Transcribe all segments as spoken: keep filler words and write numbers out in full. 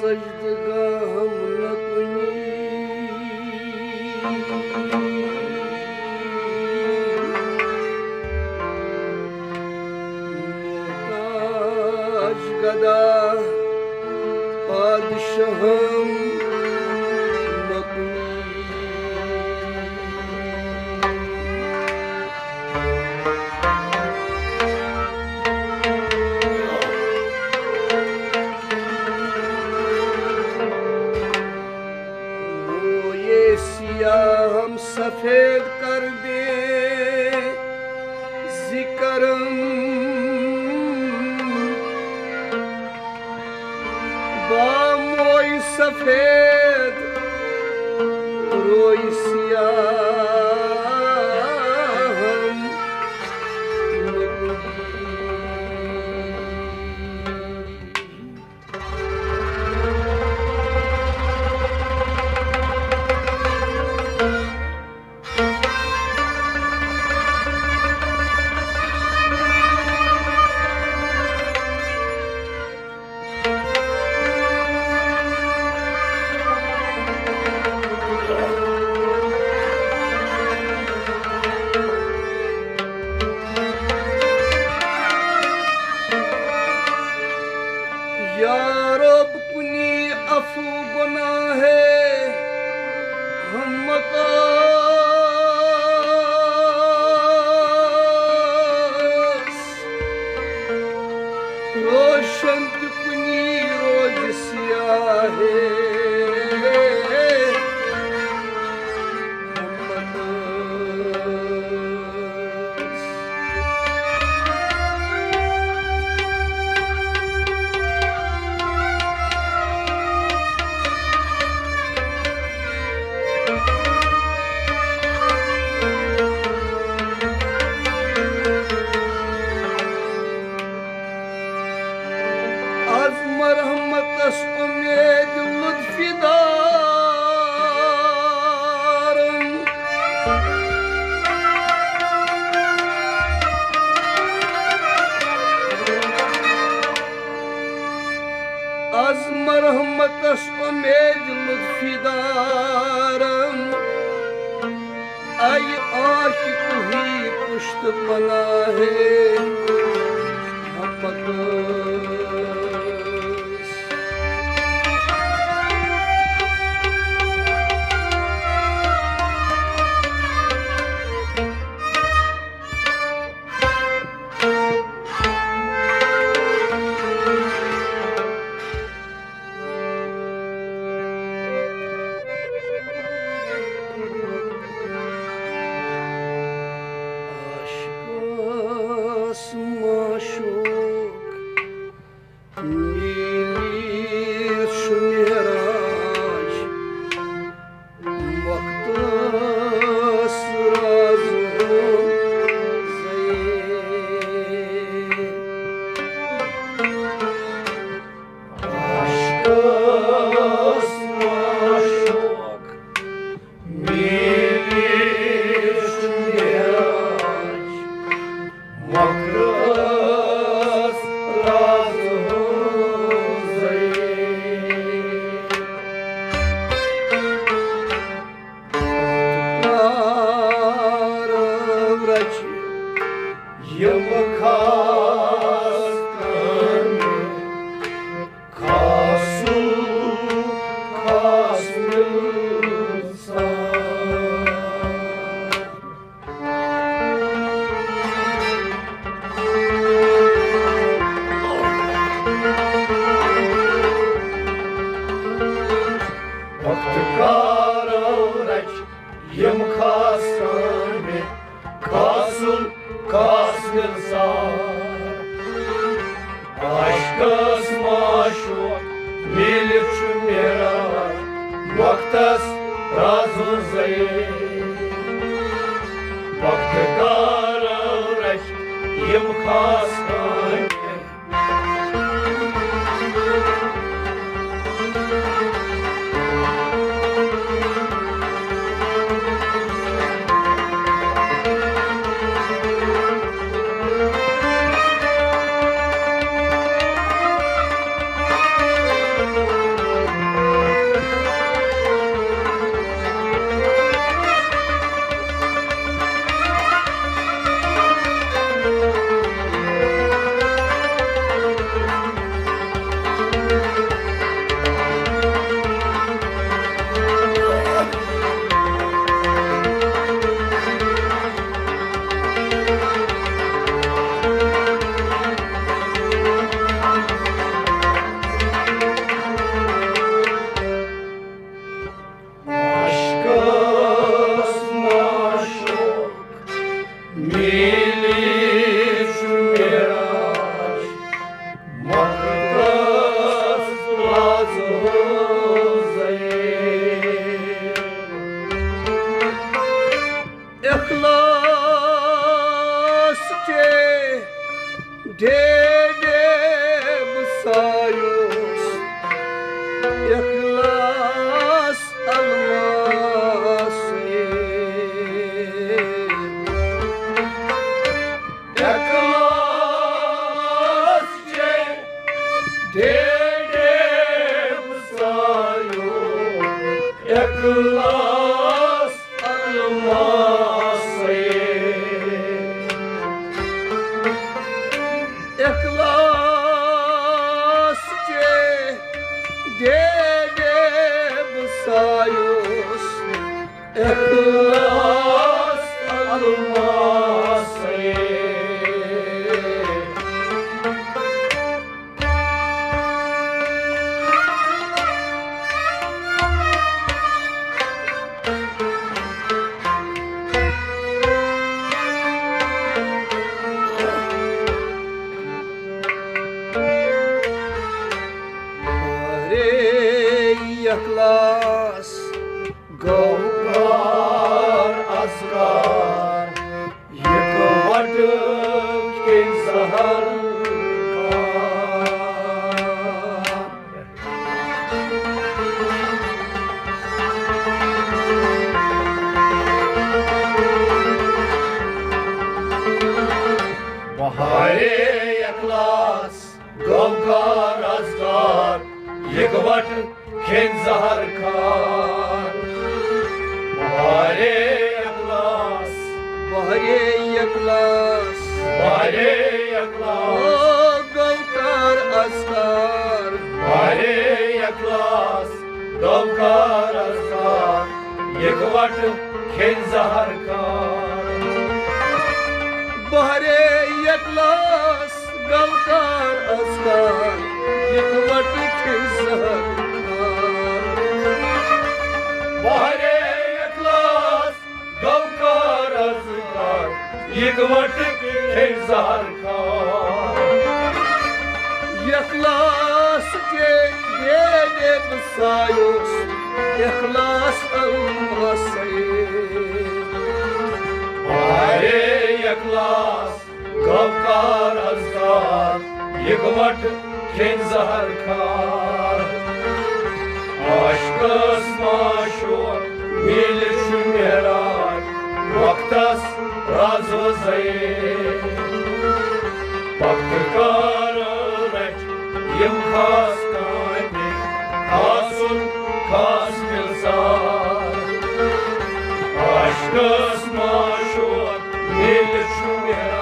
سجدگاہم نہ کُنی۔ محتاج گدا پادشاہم نہ کُنی۔ وہ یہ سیاہ ہم سفید کر دے، ذکرم با موی سفید، روی سیاہم۔ یا رب، کُنی عفو گناہ ہم مکاس، روشن تہٕ کُنی روز سیاہ۔ از مرحمتس امید لطفی دارم۔ از مرحمتس امید لطفی دارم۔ ای آنکہ توہی پشت پناہ محمد۔ عاشقس معشوق میٖلی چھُ معراج وقتس راز ہُنٛد زیٖن۔ عاشقس معشوق میٖلی چھُ معراج وقتس راز ہُنٛد زیٖن۔ کارو رچہِ یِم خاص کامہِ، خاصُل خاص مِلژار۔ وقت کارو رچہِ یِم خاص کامہِ، خاصُل خاص مِلژار۔ عاشقس معشوق میٖلِتھ چھُ معراج وقتس رازُن زیٖن۔ وقت کارو رچہِ یِم خاص کامہِ۔ ٹیڑے بسایو اخلاص الماسے۔ اخلاص چے ڈیڈے بسایوس اخلاص الماسے۔ ارے اخلاص گوکار اذکار، یکوٹہٕ کھے زہر کار۔ بہارے اخلاص گوکار اذکار، یکوٹہٕ کھے زہر کار۔ بہارے اخلاص، بہارے اخلاص، بہارے اخلاص۔ او گوکار اذکار، بہارے اخلاص گوکار اذکار، یکوٹہٕ کھے زہر کار۔ بہارے اخلاص گوکار اذکار، یکوٹہٕ کھے زہر کار۔ بہارے اخلاص گوکار اذکار، یکوٹہٕ کھے زہر کار۔ اخلاص چے ڈیڈے بسایوس اخلاص الماسے۔ بہارے اخلاص گوکار اذکار، یکوٹہٕ کھے زہر کار۔ عاشقس معشوق میلہِ چھُ معراج وقتس رازو زے۔ وقت کار رچھ یم خاص کامہِ، خاصن خاص ملسار۔ عاشقس معشوق میلہِ چھُ معراج۔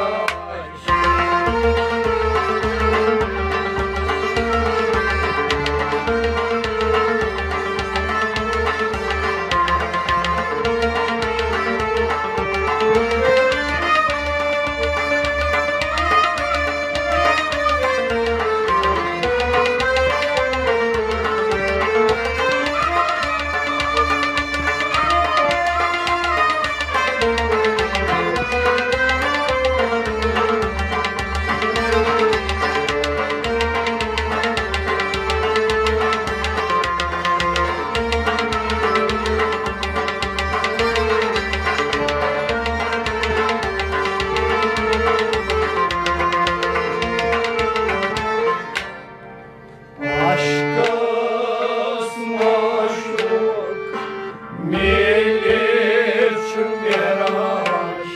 عاشقس معشوق میلہِ چھُ معراج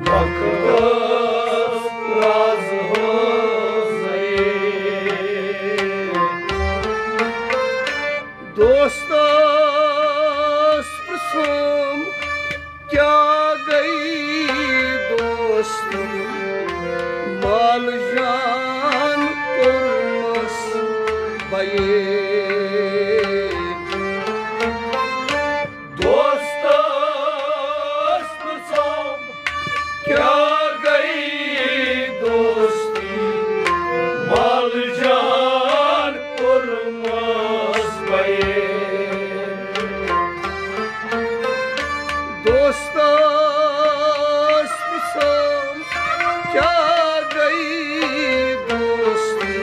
وقتس راز ہوزے۔ دوستس پرژھم کیا گئی دوستی، مال جان کوٚرمس بیے۔ دوستس پرژھم کیا گئی دوستی، مال جان کوٚرمس بیے۔ دوستس پرژھم کیا گئی دوستی،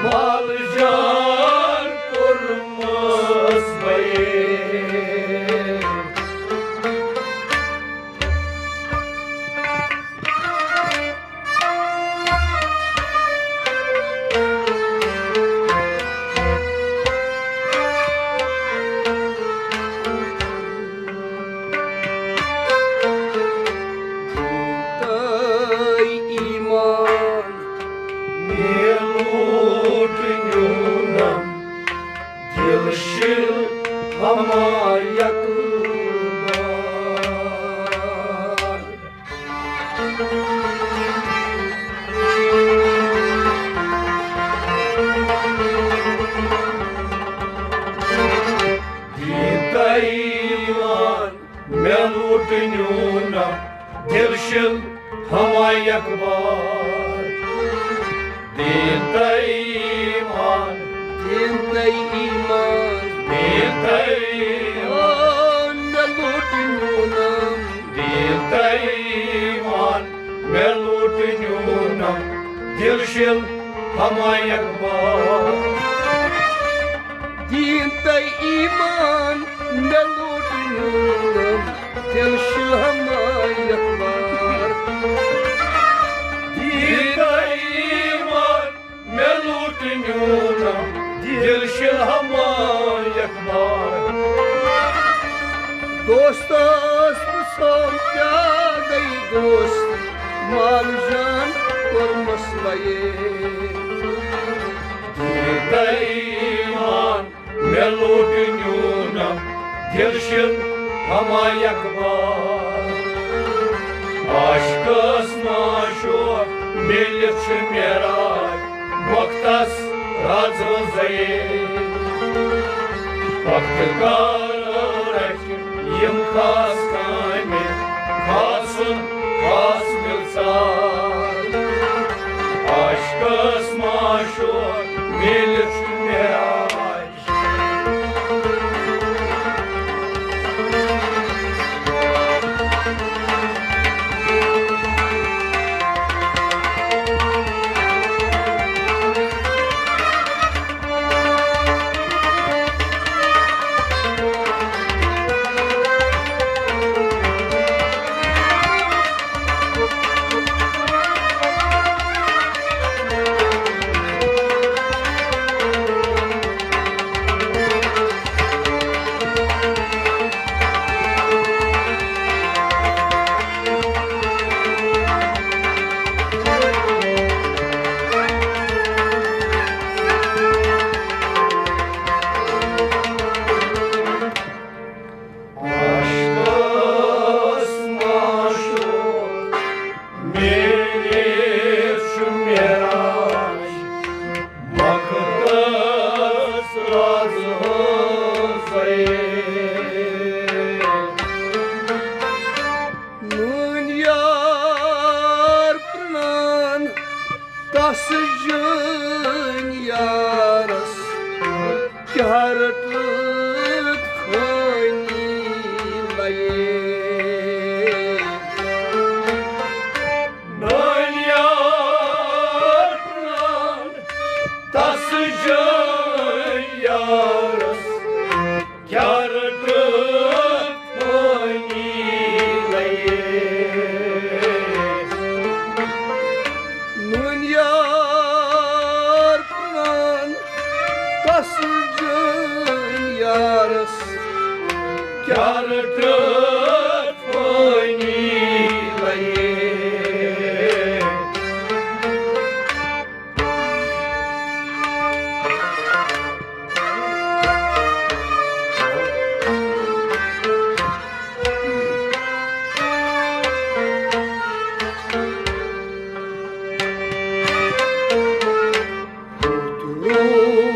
مال جان ما یکبار۔ دیٖن تہٕ ایٖمان مےٚ لوٗٹ نیوٗنم دِلشِل ہما یکبار۔ دیٖن تہٕ ایٖمان، دیٖن تہٕ ایٖمان، دیٖن تہٕ ایٖمان۔ آ، مےٚ لوٗٹ نیوٗنم۔ دیٖن تہٕ ایٖمان مےٚ لوٗٹ نیوٗنم دِلشِل ہما یکبار۔ دیٖن تہٕ ایٖمان مےٚ لوٗٹ نیوٗنم دِلشِل ہما یکبار۔ دیٖن تہٕ ایٖمان مےٚ لوٗٹ نیوٗنم دِلشِل ہما یکبار۔ دوستس پرٛژھم کیٛاہ گٔے دوستی، مال جان کوٚرمس ویے۔ دیٖن تہٕ ایٖمان مےٚ لوٗٹ نیوٗنم دِلشِل ہما یکبار۔ عاشقس معشوق میٖلِتھ چھُ معراج وقتس رازو زیے۔ وقت کار رچھ یِم خاص کامہِ، خاصن خاص مِلژار۔ عاشقس معشوق میٖلِتھ چھُ معراج۔ عاشقس معشوق میٖلِتھ چھُ معراج وقتس رازو زیے۔ نوٗن یار پرٛان تس جٲنۍ یارس کیٛاہ رٔٹٕتھ خٲنی لَیے۔ نٲنۍ یار پرٛان تس جٲنۍ یارس کیٛاہ رٔٹٕتھ خٲنی لَیے۔ نوٗن یار پرٛان تس جٲنۍ یارس کیٛاہ رٔٹٕتھ خٲنی لَیے۔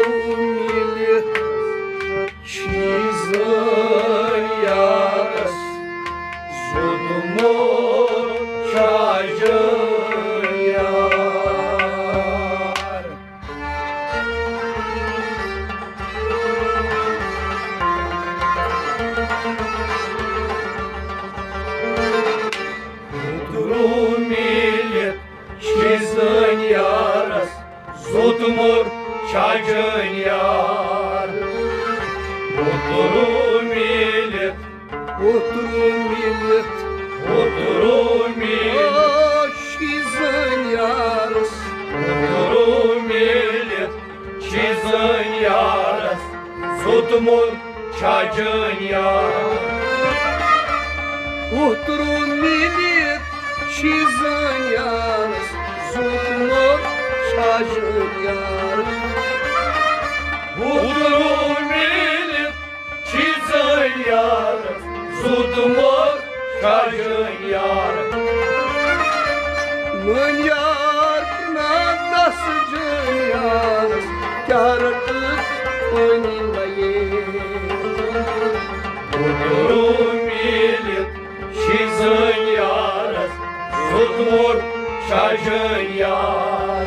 میٖلِتھ چھِ زٲنۍ یارس زوٗٹھ موج چھا جٲنۍ یار۔ اوترٕ میٖلِتھ چھِ زٲنۍ یارس زوٗٹھ موج چھا جٲنۍ یار۔ اوترٕ میٖلِتھ، اوترٕ میٖلِتھ، اوترٕ میٖلِتھ آ، چھِ زٲنۍ یارس۔ اوترٕ میٖلِتھ چھِ زٲنۍ یارس زوٗٹھ موج چھا جٲنۍ یار۔ اوترٕ میٖلِتھ چھِ زٲنۍ یارس زوٗٹھ موج چھا جٲنۍ یار۔ اوترٕ میٖلِتھ چھِ یار۔ میٲنۍ یار، نہ دس جٲنۍ یارس، کیٛاہ رٹہٕ پٲنی ویے؟ بہٕ تُلہٕ میٖلِتھ شیٖزٲنۍ یارس، روٚدمُت شاہجٲنۍ یار۔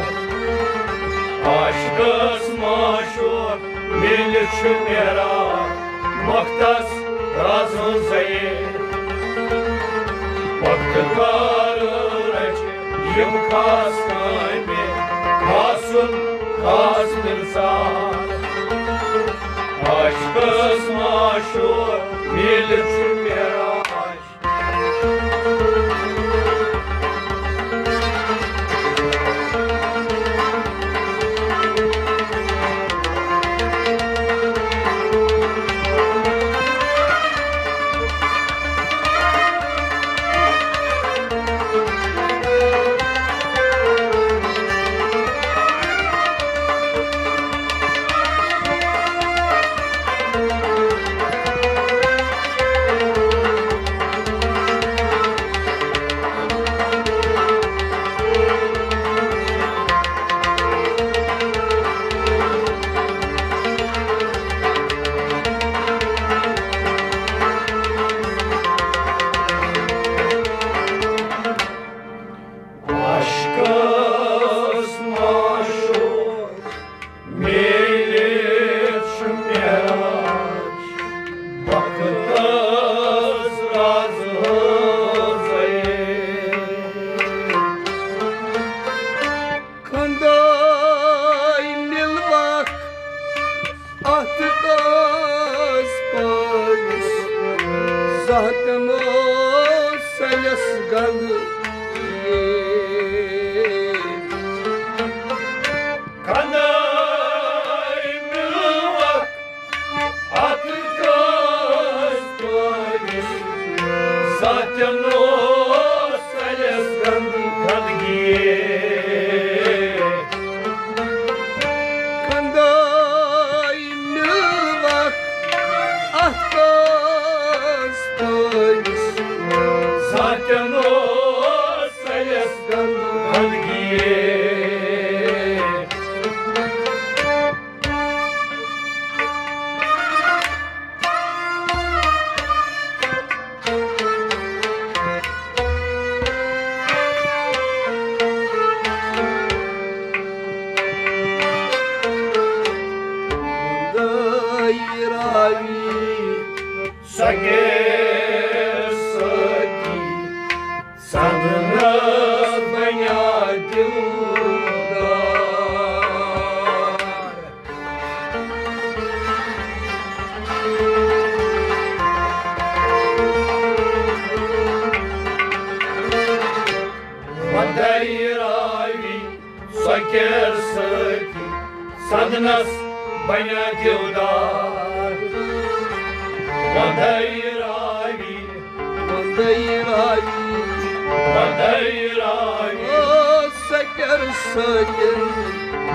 عاشقس معشوق میلہِ چھُ میرا مختص راز ہٕنٛزے۔ وقت کار رچہِ یِم خاص کامہِ، خاصُن خاص مِثال۔ عاشقس معشوق میلہِ چھُ میرا عشقس معشوق میلے چھُ معراج وقتس راز ہٕنٛزے۔ کھنٛداے مِلوَکھ اتھ کس پٲرِس، زانٛہہ تہِ نہٕ سلس گنٛد۔ کھنٛداے مِلوَکھ اتھ کس پٲرِس، زانٛہہ تہِ نہٕ سلس گنٛد گنٛدگی۔ کھنٛداے مِلوَکھ اتھ کس پٲرِس، زانٛہہ تہِ نہٕ سلس گنٛد گنٛدگی۔ خۄداے راوی سۄ گٔے سٲتھی، سنٛدنس بنیٛا دِلدار۔ خۄداے راوی سۄ کیٛاہ سٲتھی، سنٛدنس بنیٛا دِلدار۔ خۄداے راوی، خۄداے راوی، خۄداے راوی۔ او سۄ کیٛاہ سٲتھی،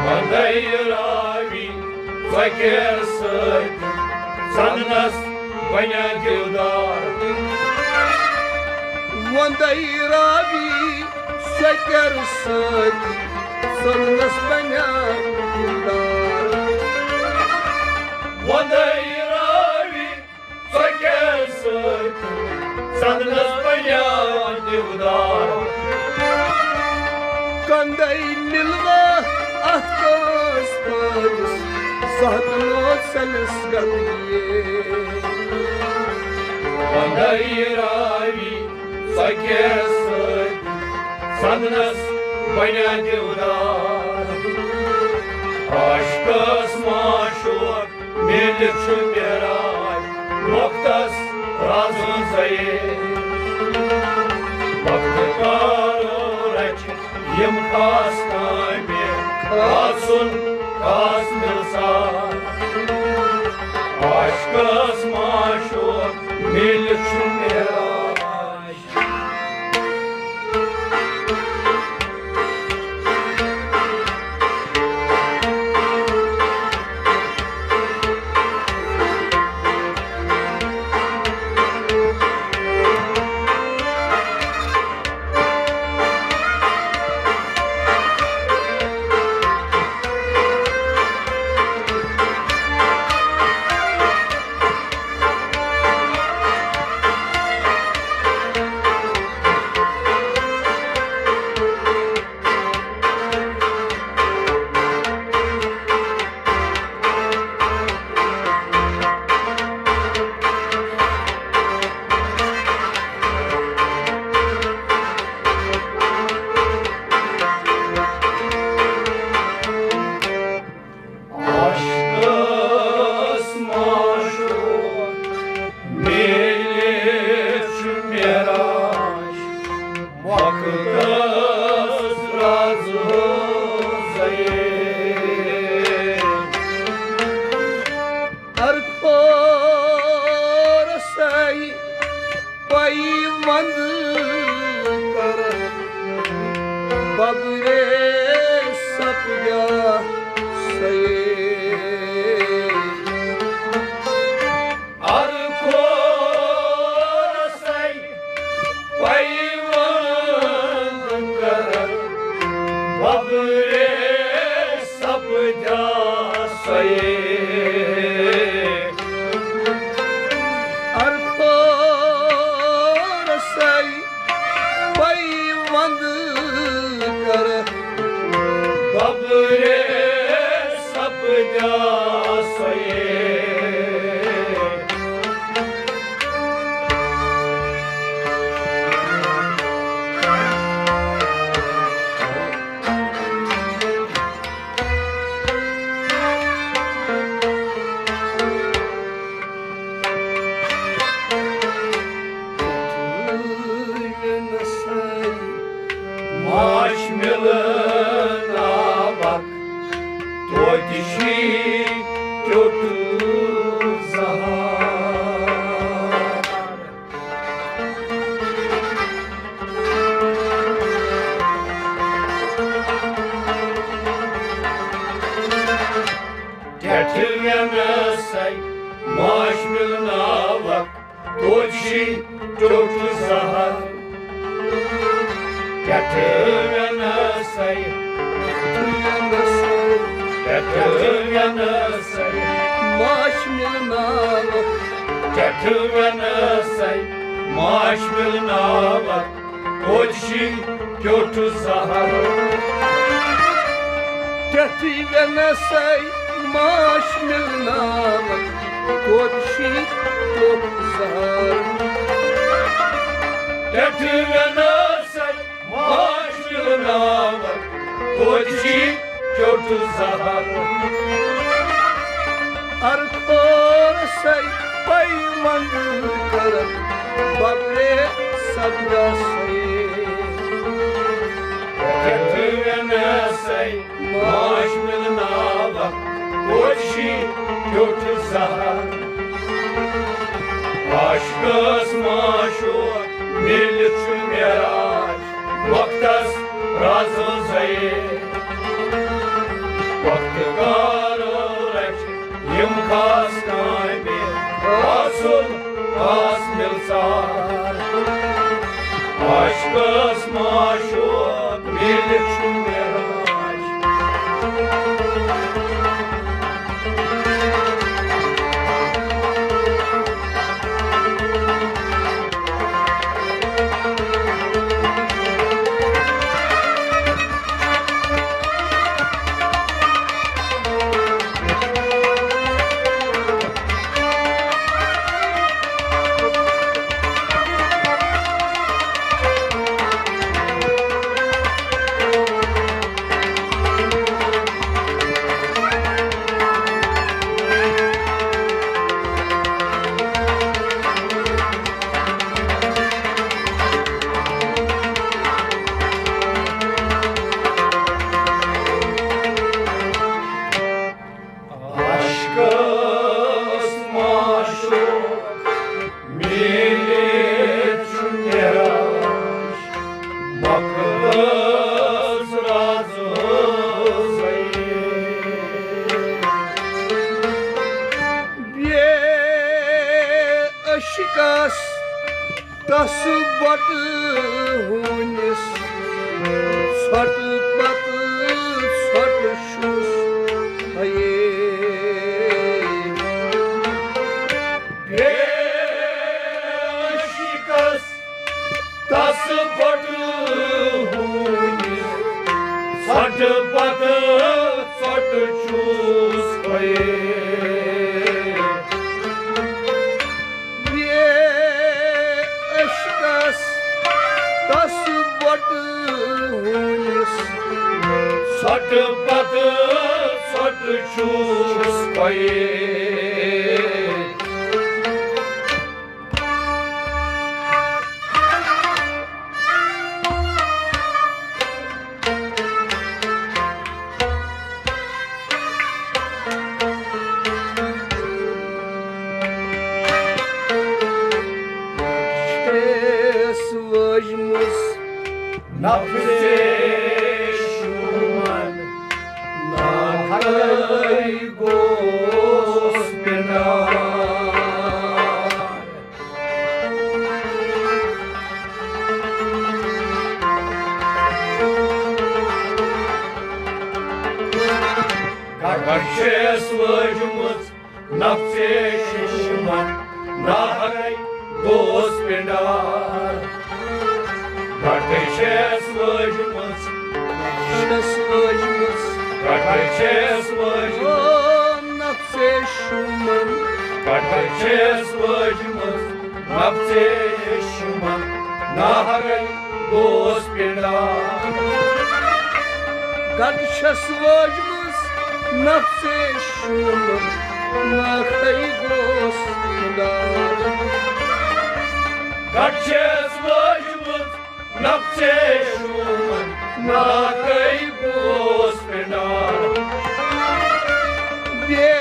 خۄداے راوی سۄ کیٛاہ سٲتھی، سنٛدنس بنیٛا دِلدار۔ وۄندَے راوی سۄ کر سۭتۍ، سنٛدنس بنیٛا دِلدار۔ وۄندَے راوی سۄ کر سۭتۍ، سنٛدنس بنیٛا دِلدار۔ کندَے مِلوا اتھ کٲنٛسہِ پٲرِس، زانٛہہ تہِ نہٕ سلس گنٛدگی۔ وۄندَے راوی سۄ کر سۭتۍ، سنٛدنس بنیٛا دِلدار۔ عاشقس معشوق میلہِ چھُ معراج وقتس رازٕ زَے۔ وقت کار رچہِ یِم خاص کامہِ، خاصُن خاص مِثال۔ عاشقس معشوق میلہِ چھُ معراج۔ سَے۔ ارکھو سَے پیوند کرکھ، ببرے سپدیا سَے۔ ارکھو سَے پیوند کرکھ، ببرے سپدیا سَے۔ ماش مِلناوکھ توتہِ چھی ٹیوٚٹ زہر۔ ٹٮ۪ٹھٕ وٮ۪نہٕ سَے ماش مِلناوکھ، توتہِ چھی ٹیوٚٹ زہر۔ ٹٮ۪ٹھٕ وٮ۪نہٕ سَے، ٹٮ۪ٹھٕ وٮ۪نہٕ سَے ماش مِلناوکھ، ٹٮ۪ٹھٕ وٮ۪نہٕ سَے ماش مِلناوکھ، توتہِ چھی ٹیوٚٹ زہر۔ ٹٮ۪ٹھٕ وٮ۪نہٕ سَے ماش مِلناوکھ، توتہِ چھی ٹیوٚٹ زہر۔ ٹٮ۪ٹھٕ وٮ۪نہٕ سَے ماش مِلناوکھ، توتہِ چھی ٹیوٚٹ زہر۔ ارکھو سَے پیوند کرکھ، ببرے سپدیا سَے۔ ٹٮ۪ٹھٕ وٮ۪نہٕ سَے ماش مِلناوکھ، توتہِ چھی ٹیوٚٹ زہر۔ عاشقس معشوق مِلِتھ چھُ معراج وقتس رازو زَے۔ وقتہٕ کارو رچھ یِم خاص کامہِ، آسُن خاص مِلژار۔ عاشقس معشوق مِلِتھ چھُ معراج۔ عاشقس معشوق مِلِتھ چھُ معراج مقدس رازو زَے۔ بے عشقس تس بۄٹہٕ ہوٗنِس ژھۄٹہٕ پتہٕ ژھۄٹہٕ چھُس ہیے۔ بے عشقس تس بۄٹہٕ ہوٗنِس ژھۄٹہٕ پتہٕ ژھۄٹہٕ چھُس ہیے۔ بے عشقس تس بۄٹہٕ ہوٗنِس ژھۄٹہٕ پتہٕ ژھۄٹہٕ چھُس ہیے۔ چھیس وٲجمٕژ نفسے شوٗن، نا گوس پنڈار۔ گٹہٕ چھیٚس وٲجمٕژ نفژے شیٖشمن، ناحقے گوس پنڈار۔ گٹہٕ چھیٚس وٲجمٕژ، چھیٚس وٲجمٕژ، گٹہٕ چھیٚس وٲجمٕژ۔ او نفژے شیٖشمن۔ گٹہٕ چھیٚس وٲجمٕژ نفژے شیٖشمن، ناحقے گوس پنڈار۔ گٹہٕ چھیٚس وٲجمٕژ نفژے شیٖشمن، ناحقے گوس پنڈار۔ گٹہٕ چھیٚس وٲجمٕژ نفژے شیٖشمن، ناحقے گوس پنڈار۔ بے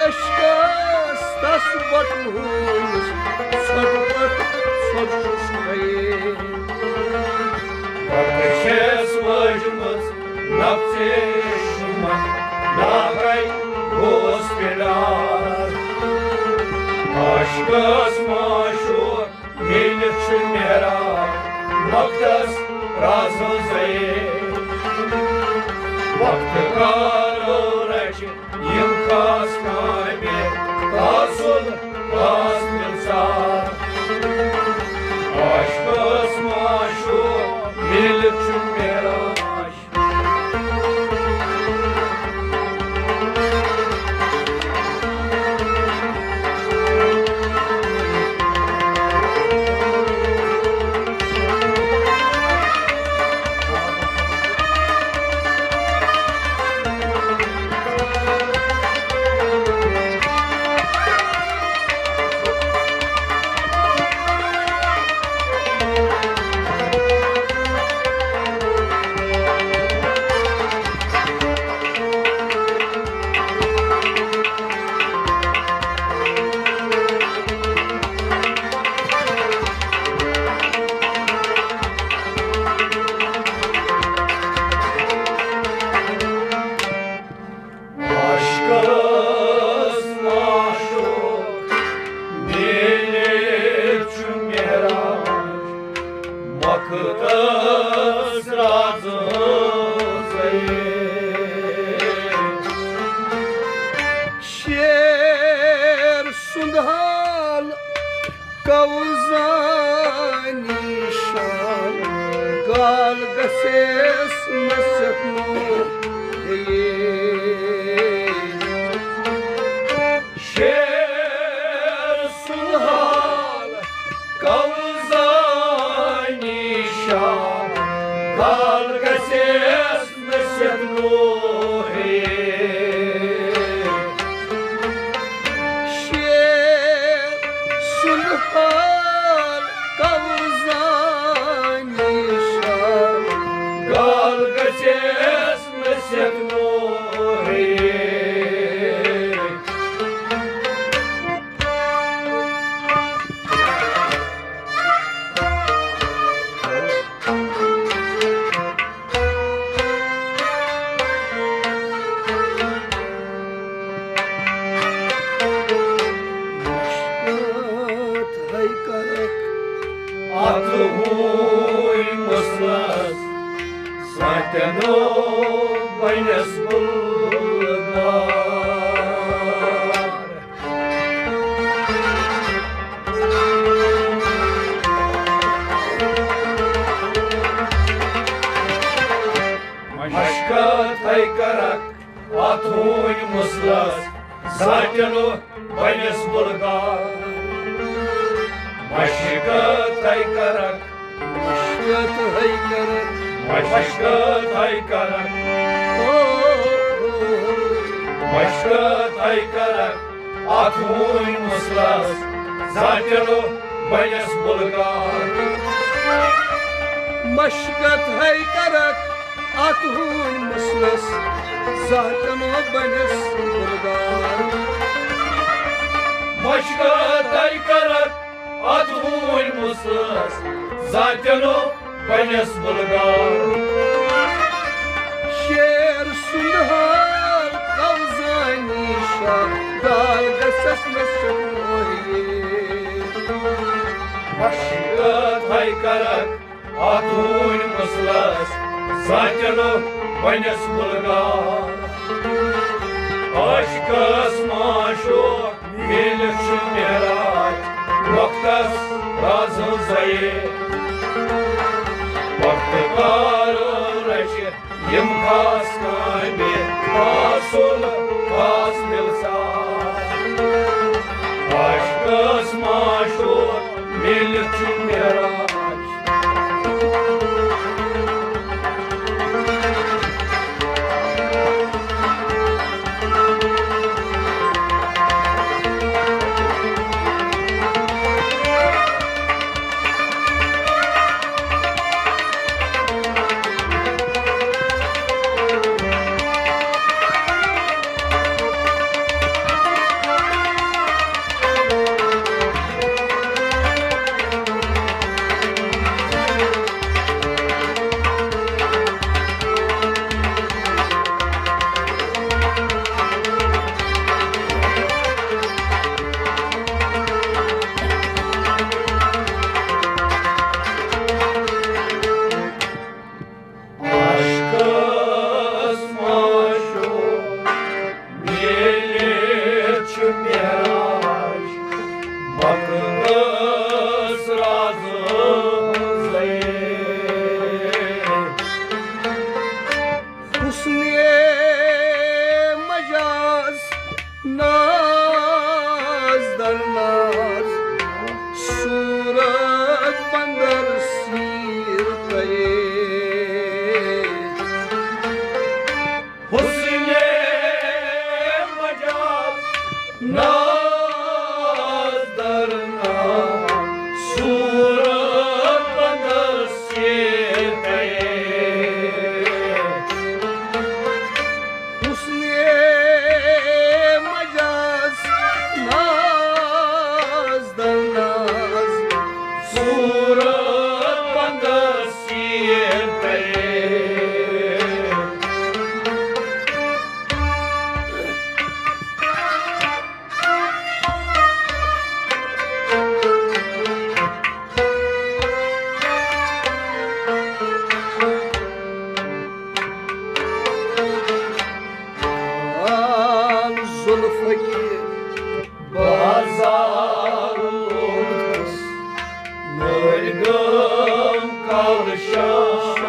عشقس تس بٹہٕ ہوٗنِس، ژھۄٹہٕ پتہٕ ژھۄٹہٕ چھُس کھیے۔ گٹہٕ چھیٚس وٲجمٕژ نفژے شیٖشمن، ناحقے گوس پنڈار۔ عاشقس معشوق میٖلِتھ چھُ معراج وقتس رازو زیے۔ وقتہٕ کارو رچہِ یِم خاص کامہِ، خاص ال خاص مِلژار۔ عاشقس معشوق میٖلِتھ چھُ معراج۔ عاشقس معشوق میٖلِتھ چھُ معراج وقتس رازو زیے۔ شیر سُنٛد حال کو زانی شان، گال گژھیس نصیحت نو۔ شیر سُنٛد حال کو زانی شان، گال گژھیس نصیحت نو۔ شیر سُنٛد حال کو زانی شان، گال گژھیس نصیحت نو۔ مشقت ہے کرکھ اتھ ہوٗنۍ مسلس، ساتٮ۪نو بنٮ۪س بُلغار۔ مشقت ہے کرکھ اتھ ہوٗنۍ مسلس، ساتٮ۪نو بنٮ۪س بُلغار۔ مشقت ہے کرکھ، مشقت ہے کرکھ، مشقت ہے کرکھ، او، مشقت ہے کرکھ اتھ ہوٗنۍ مسلس، ساتٮ۪نو بنٮ۪س بُلغار۔ مشقت ہے کرکھ اتھ ہوٗنۍ مسلس، ساتٮ۪نو بنٮ۪س بُلغار۔ مشقت ہے کرکھ اتھ ہوٗنۍ مسلس، ساتٮ۪نو بنٮ۪س بُلغار۔ شیر سُنٛد حال عشقہٕ تھے کرکھ اتھ ہوٗنۍ مُسلس، زانٛتہِ نہٕ بنٮ۪س بُلغار۔ عشقس معشوق میٖلِتھ چھُ معراج، وقتس رازٕ زیے۔ وقتہٕ کارٕ رچہِ یِم خاص کامہِ، خاص سُل، خاص مِلژار۔ عشقس معشوق میٖلِتھ چھُ معراج۔ عشقس معشوق میٖلِتھ چھُ معراج، وقتس رازٕ زیے۔ حسنِ مجاز ناز در ناز، صورت بندر سیرتَے۔ حسنِ مجاز ناز در ناز، صورت بندر سیرتَے۔ حسنِ مجاز ناز در ناز، صورت بندر سیرتَے۔ آل زُلفہٕ کہِ بازار لوٚگُس، نٔرۍ گٲم کالہٕ شامہٕ۔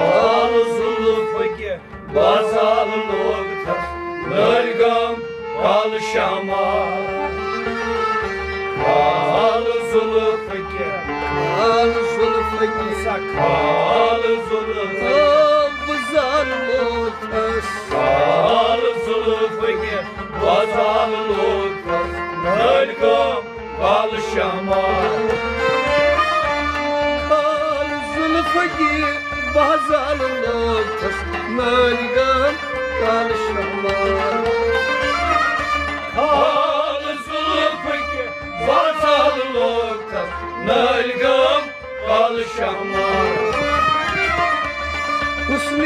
آل زُلفہٕ کہِ بازار لوٚگُس، نٔرۍ گٲم کالہٕ شامہٕ۔ آل زُلفہٕ کہِ، آل زُلفہٕ کہِ، آل زُلفہٕ کہِ، آل زُلفہٕ کہِ۔ کال زُلفہٕ کہِ بازار لوٚگُس، نٔرۍ گٲم کالہٕ شامہٕ۔ کال زُلفہٕ کہِ بازار لوٚگُس، نٔرۍ گٲم کالہٕ شامہٕ۔ کال زُلفہٕ کہِ بازار لوٚگُس، نٔرۍ گٲم کالہٕ شامہٕ۔ حسنِ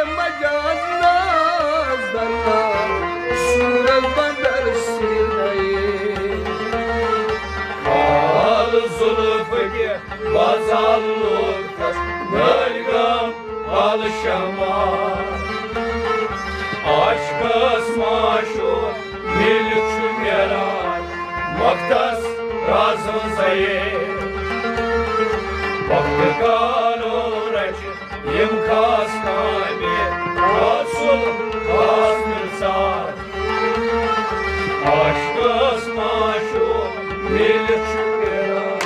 مجاز ناز در ناز، صورت بندر سیرتَے۔ کال زُلفہٕ کہِ بازار لوٚگُس، نٔرۍ گٲم کالہٕ شامہٕ۔ عشقس معشوق میٖلِتھ چھُ معراج، وقتس رازٕ زیے۔ وقتہٕ کالہٕ رچہِ یِم خاص کامہِ، خاص سُل، خاص مِلژار۔ عشقس معشوق میٖلِتھ چھُ معراج۔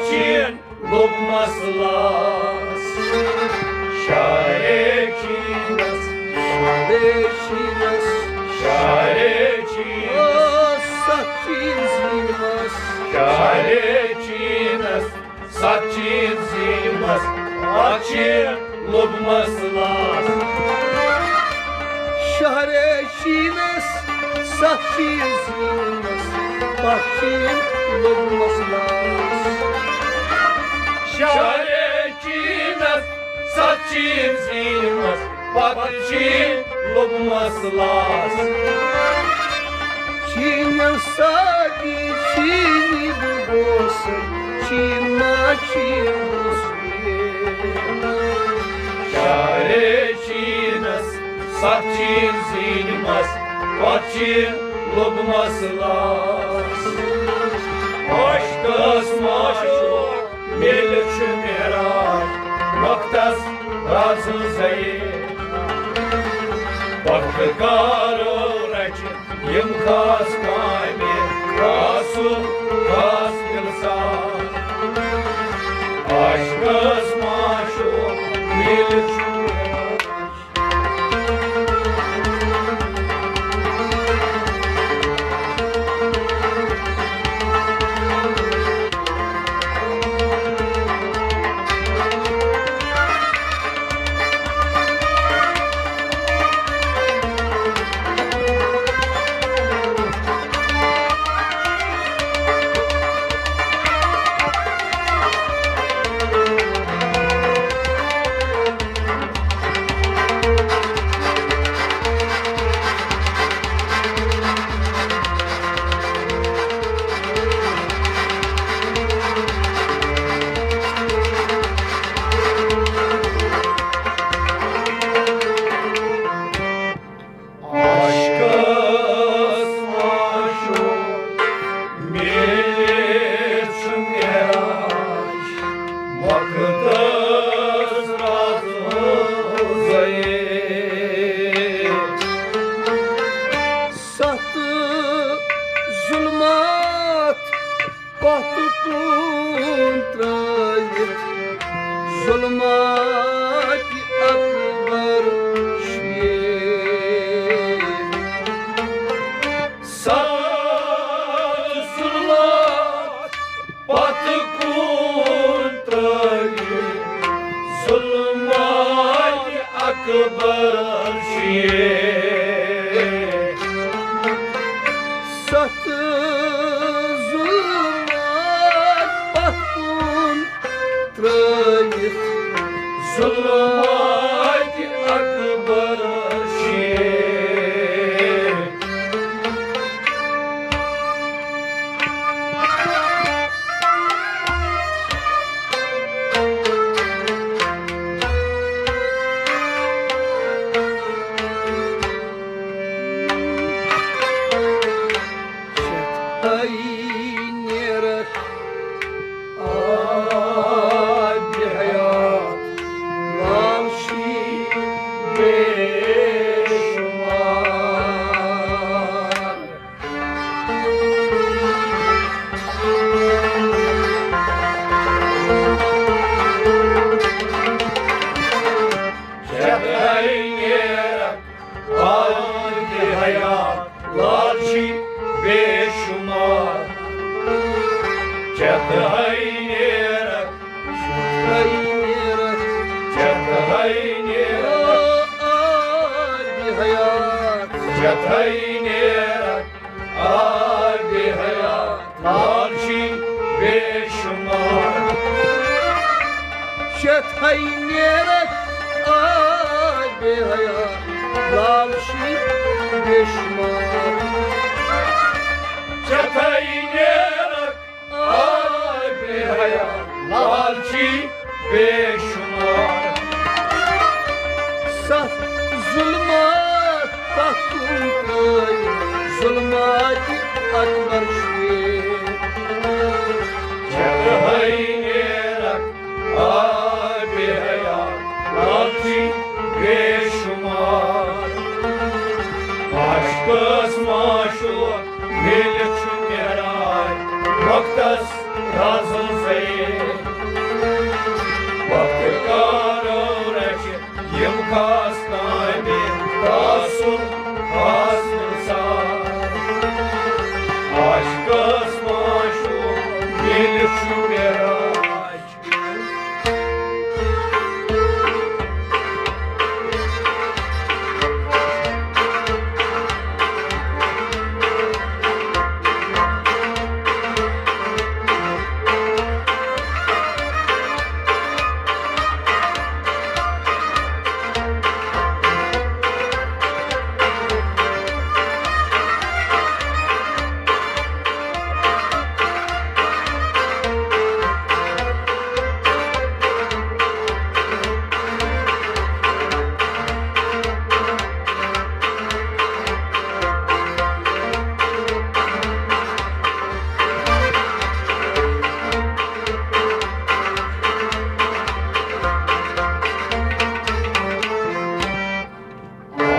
چین لوٚبمس لاس۔ شارے چینس، شارے چینس، شارے چینس، ستھ چین زیٖنمس۔ شارے چینس، ستھ چین زیٖنمس، اکھ چین لوٚبمس لاس۔ شہرے چینس، ستھ چین زیٖنمس، پتھ چین لوٚبمس لاس۔ شہرے چینس، ستھ چین زیٖنمس، پتھ چین لوٚبمس لاس۔ چین سادی چینی بہٕ گوسے، چین ما چین گوس۔ شارے چینس، ستھ چین زیٖنمس، پتھ چین لوٚبمس لاس۔ عاشقس معشوق میلہِ چھُ معراج وقتس رازٕ زیے۔ وقت کارو رچہِ یِم خاص کامہِ، خاصُک خاص مِلسار۔ عاشقس معشوق میلہِ چھُ معراج۔ عاشقس معشوق میلہِ چھُ معراج وقتس رازٕ زیے۔ ستھ ظلمات پتھ کُن ترٲوِتھ، ظلمات اکبر شیے۔ ستھ ظلمات پتھ کُن ترٲوِتھ، ظلمات اکبر شیے۔ ستھ ظلمات پتھ کُن ترٲوِتھ، ظلمات اکبر شیے۔ شتھائی نیرکھ آبِ حیات لال شی بے شمار۔ شتھائی نیرکھ آبِ حیات لال شی بے شمار۔ شتھائی نیرکھ، شتھائی نیرکھ، شتھائی نیرکھ، آبِ حیات، شتھائی نیرکھ آبِ حیات لال شی بے شمار۔ شتھائی نیرکھ آبِ حیات لال شی بے شمار۔ شتھائی نیرکھ آبِ حیات لال شی بے شمار۔ ستھ ظلمات پتھ کُن ترٲوِتھ، ظلمات اکبر شیے۔ شتھائی نیرکھ آبِ حیات لال شی بے شمار۔ عاشقس معشوق میلہِ چھُ معراج وقتس رازو زے وقت کارو رچھ یم خاص کامہِ تاسُن خاص مثال۔ عاشقس معشوق ییٚلہِ چھُ معراج۔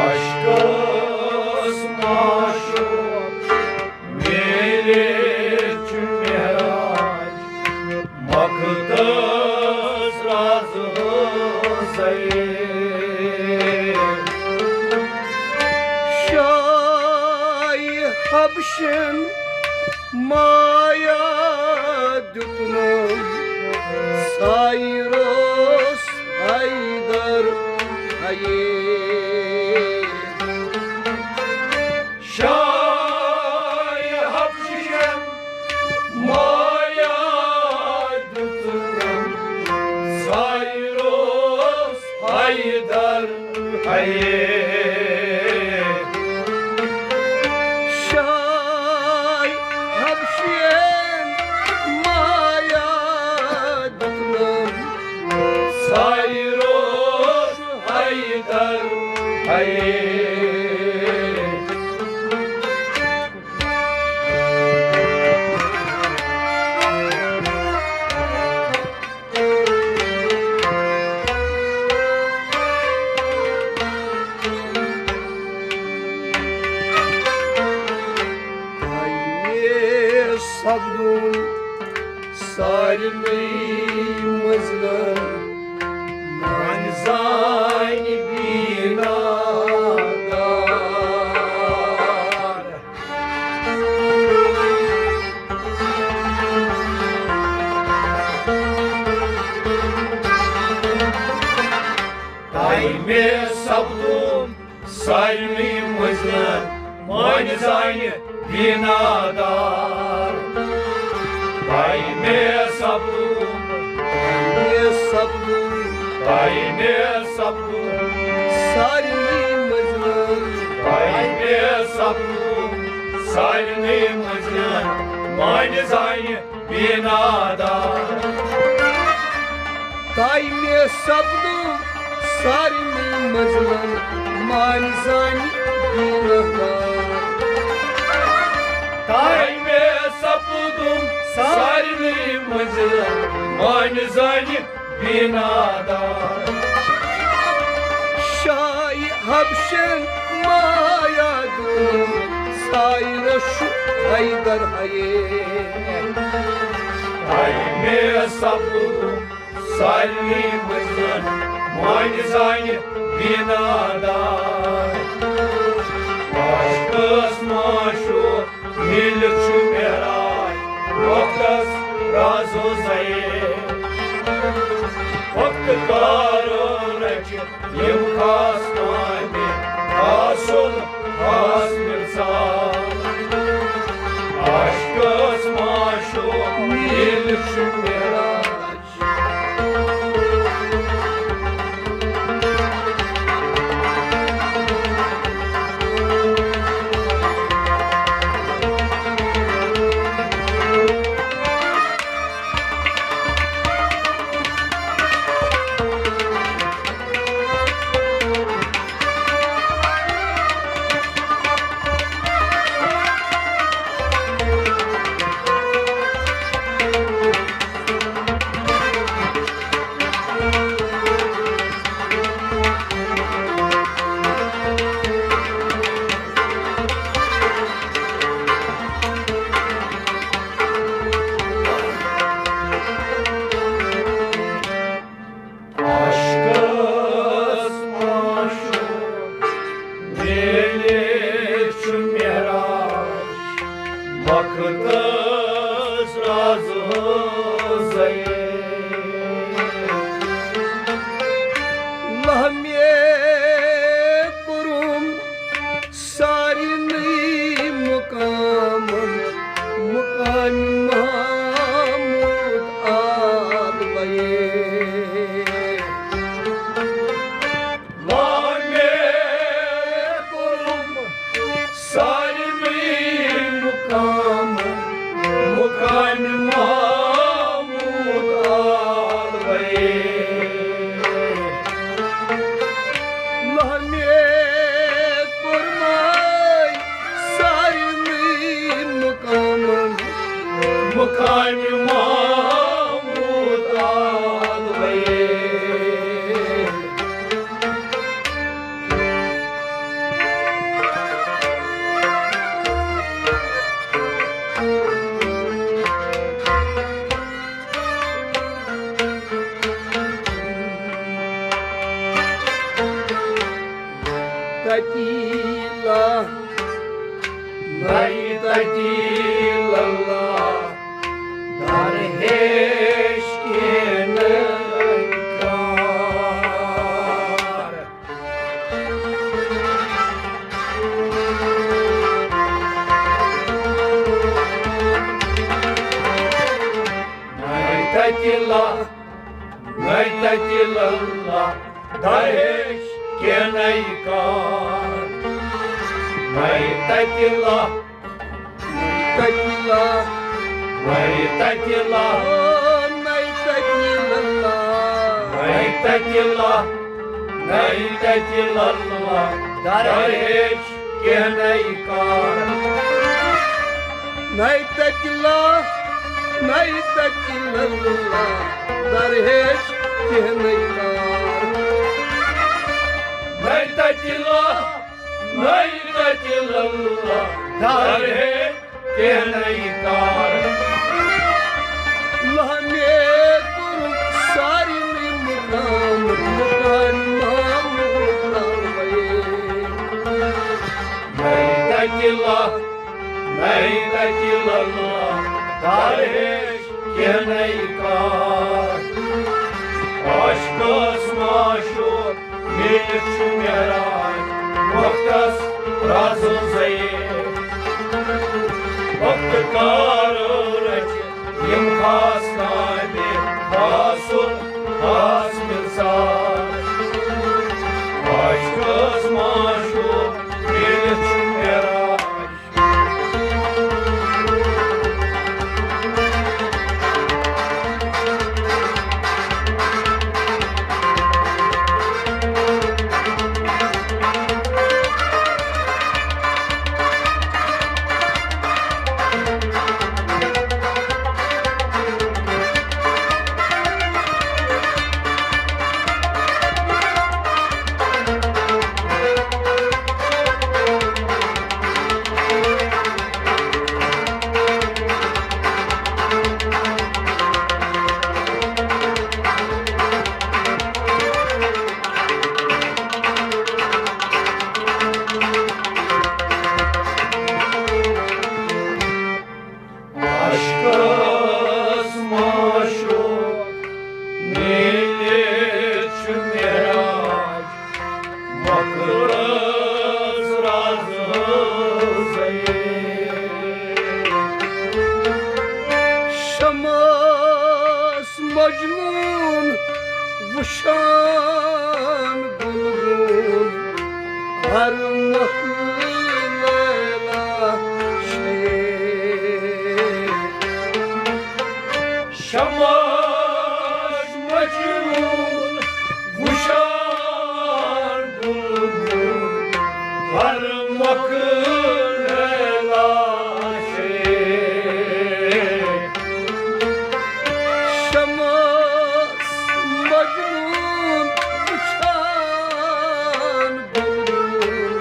عاشقس معشوق میلے چھُ معراج، مقدس راز حسین۔ شاہ حبشن مایا دیُتنم سایرس حیدر حیے۔ شاہ حبشن مایا دیُتنم سایرس حیدر حیے۔ شاہ حبشین مایا دیُتنم سایرس حیدر حیے۔ تۄہہِ سپدُن سارنٕے منزلن منزانہِ بیٖنا دار۔ تۄہہِ مےٚ سپدُم سارنٕے منزلن مٲنۍ زانہِ بیٖنا دار۔ تۄہہِ مےٚ سپدُم، تۄہہِ مےٚ سپدُم، تۄہہِ مےٚ سپدُم سارنٕے منزلن۔ تۄہہِ مےٚ سپدُم سارنٕے منزلن مٲنۍ زانہِ بیٖنا دار۔ تۄہہِ مےٚ سپدُم سارنٕے منزلن مٲنۍ زانہِ بیٖنا دار۔ تۄہہِ مےٚ سپدُم سارنٕے منزلن مٲنۍ زانہِ بیٖنا دار۔ شاہ حبشن مایا دیُتنم سایرس حیدر حیے۔ تۄہہِ مےٚ سپدُم سارنٕے منزلن مٲنۍ زانہِ بیٖنا دار۔ عاشقس معشوق ییٚلہِ چھُ معراج وقتس رازو زے۔ وقت کارو رچھ یم خاص کامہِ، اصل خاص مثال۔ عاشقس معشوق ییٚلہِ چھُ معراج۔ آز ہٕنٛزے۔ لہمے کوٚرُم سارنٕے مُقامن، مُقامِ محمود عالمے۔ لامے کوٚرُم سارنٕے مُقامن، مُقامِ محمود عالمے۔ لامے کوٚرمَے سارنٕے مُقامن، مُقامِ محمود عالمے۔ تتی لہ، نَے تتی لہ، در ہیچ کینہہ کار۔ نَے تتی لہ، نَے تتی لہ، در ہیچ کینہہ کار۔ نَے تتی لہ، تتی لہ، نَے تتی لہ، او نَے تتی لہ، نَے تتی لہ، نَے تتی لہ، در ہیچ کینہہ کار۔ نَے تتی لہ، نَے تتی لہ، در ہیچ کینہہ کار۔ نَے تتی لہ، نَے تتی لہ، در ہیچ کینہہ کار۔ لامے کوٚر سارنٕے مُقامن، مُقامِ محمود عالمے۔ نَے تتی لہ، نَے تتی لہ، در ہیچ کینہہ کار۔ عاشقس معشوق میٖٹھ چھُ معراج وقتس رازو زیے۔ وقت کار رچ یِم خاص کامہِ، خاص خاص مثال۔ عاشقس معشوق میٖٹھ چھُ معراج۔ عشقس معشوق میٖٹھ چھُ معراج مۄکلس رازٕ ہٕنٛزے۔ شمس مجنون وُشان گُلگُل ہر مۄکھ لیلا چھے۔ شمس مجنون وُشان گُلگُل ہر مۄکھ لیلا چھے۔ شمس مجنون وُشان گُلگُل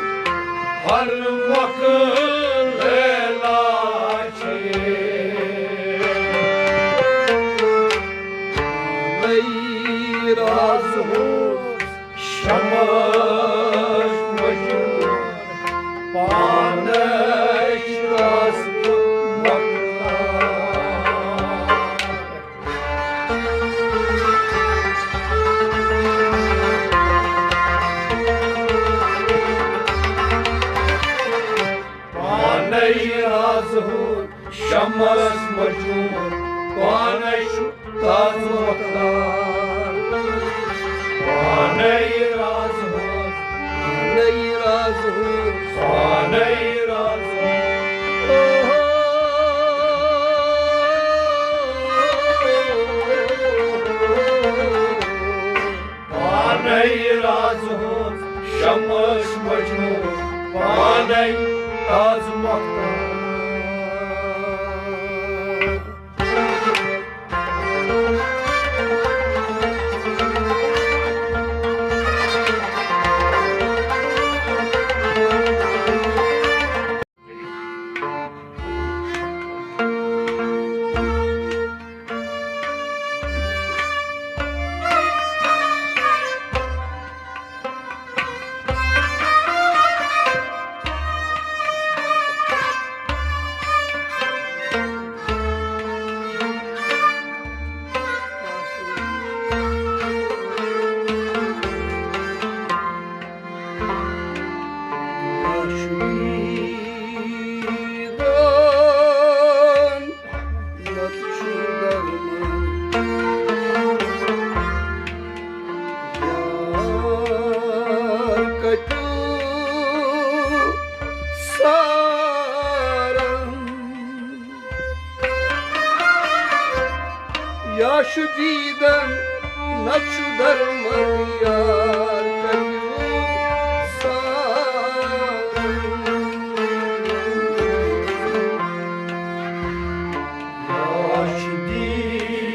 ہر مۄکھ لیلا چھے۔ نئی راز ہو شمس مجنون پانش راز مۄکلان۔ پانے چھُ تاج مختار، پانے راز ہٕنٛز، پانے راز ہٕنٛز، پانے راز ہٕنٛز۔ پانے راز ہٕنٛز شمس مجنون، پانے تاج مختار۔ یا چھُ دیٖدن، نتہٕ چھُ درمن، یار کتیُک سارن۔ یا چھُ دیٖدن،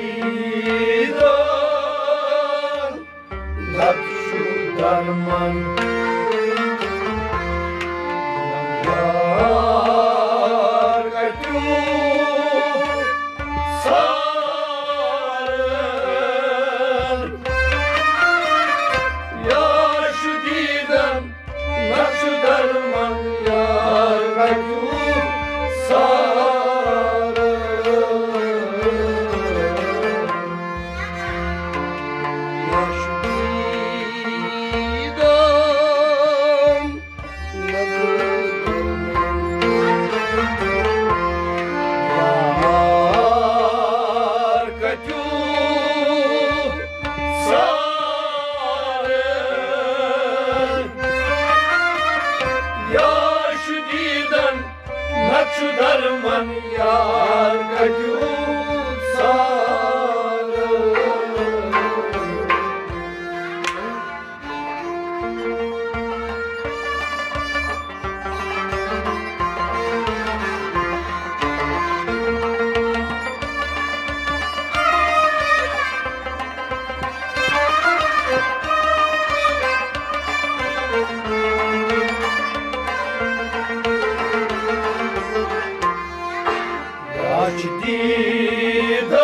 نتہٕ چھُ درمن۔ یار کتیُک سارن۔ یا چھُ دیٖدن، نتہٕ چھُ درمن۔ یار کتیُک سارن۔ یا چھُ دیٖدن، نتہٕ چھُ درمن۔ یار کتیُک سارن۔ یا چھُ دیٖدن، نتہٕ چھُ درمن، یار کتیُک سارن۔ یا چھُ دیٖدن،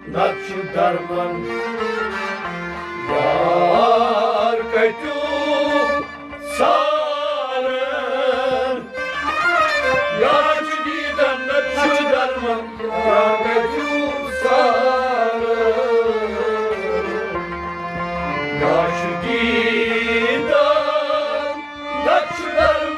نتہٕ چھُ درمن۔ یار کتیُک سارن۔ یا چھُ دیٖدن، نتہٕ چھُ درمن۔ یار کتیُک سارن۔ یا چھُ دیٖدن، نتہٕ چھُ درمن۔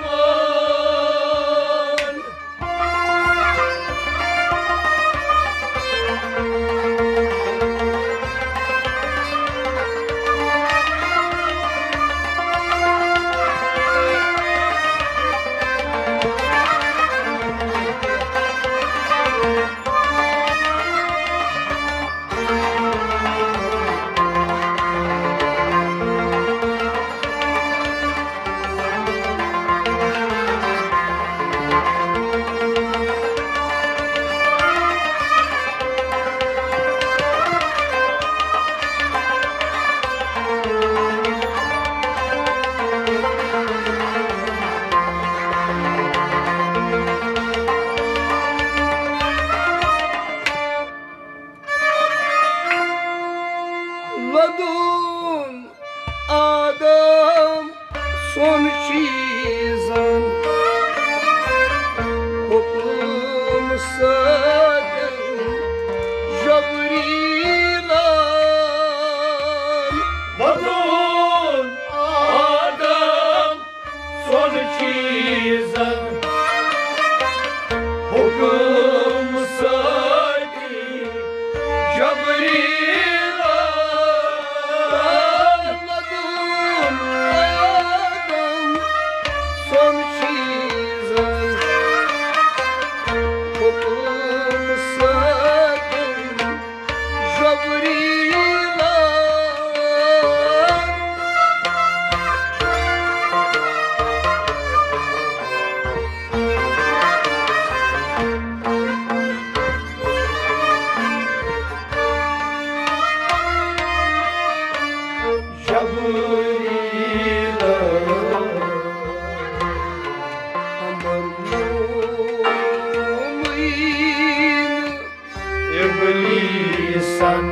سن۔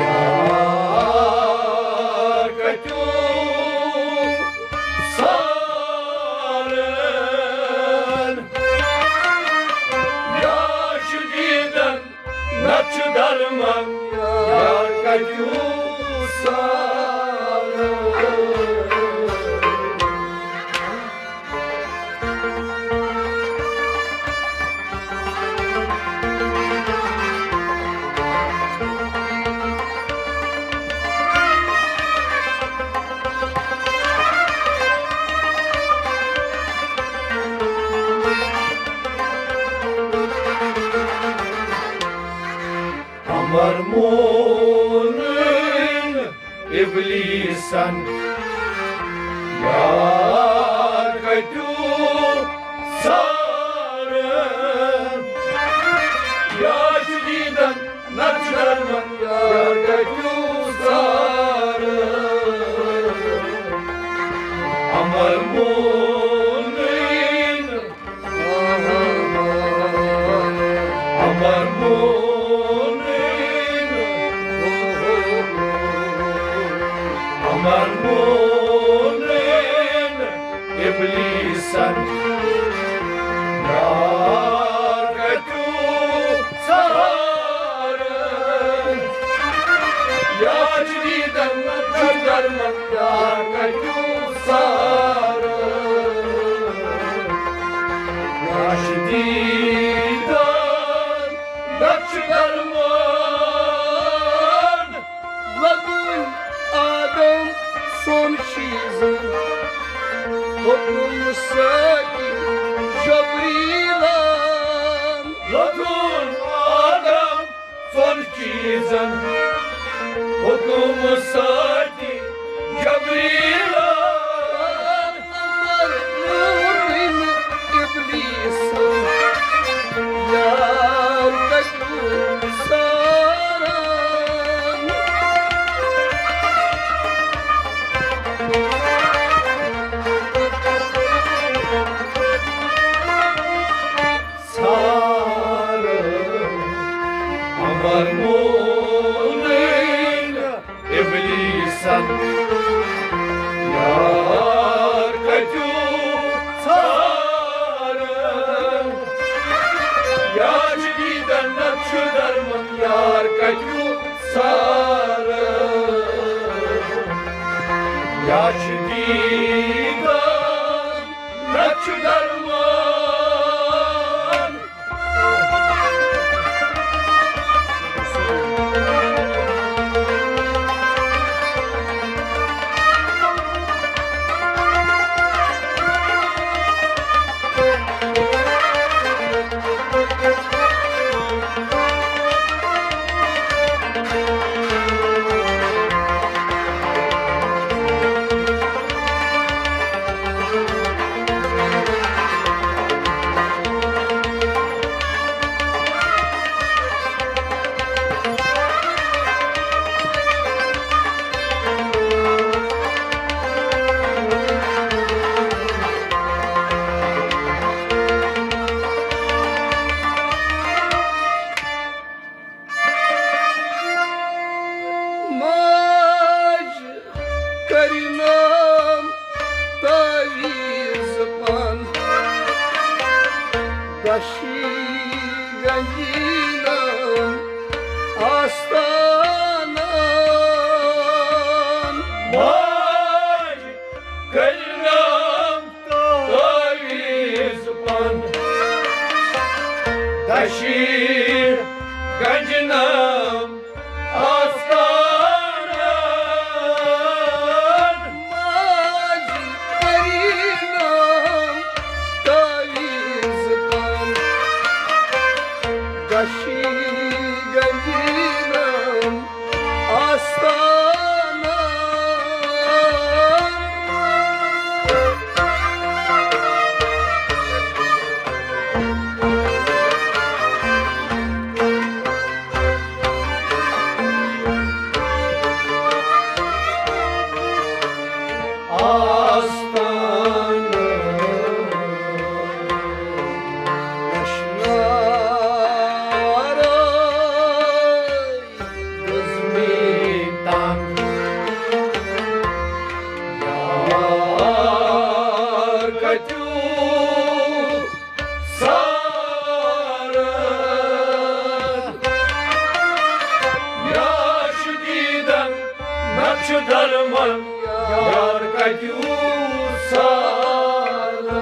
یار کتیو سارن، یا شدیدن نچ درمن، یار کتیو سارن۔ امر مونن ابلیسن، یار کتیو سارن، یا شدیدن نچ درمن، یار کتیو سارن۔ امر مونن، امر مونن، امر مونن ابلیسن، یار کتیو سارن، یا شدیدن نچ درمن، یار کتیو سارن۔ یا شدیدن نچ درمن۔ لدن آدم سون شیزن، حکم سۭتۍ جبریلن۔ لدن آدم سون شیزن، حکم سۭتۍ جبریلن۔ امر مونن ابلیسن، یار کتیو سارن۔ سارن۔ امر مونن ابلیسن، یار کتیو سارن، یا شدیدن نچ درمن، یار کتیو سارن۔ یا شدیدن نچ درمن۔ ماجہِ کٔرِنم تعویٖذ پن، دشی گنجینم آستانن۔ ماجہِ کٔرِنم تعویٖذ پن، دشی گنجنم آستانن۔ ماجہِ کٔرِنم تعویٖذ پن، دشی گنجنم آستانن۔ آستانن۔ یار کتیُک سالس۔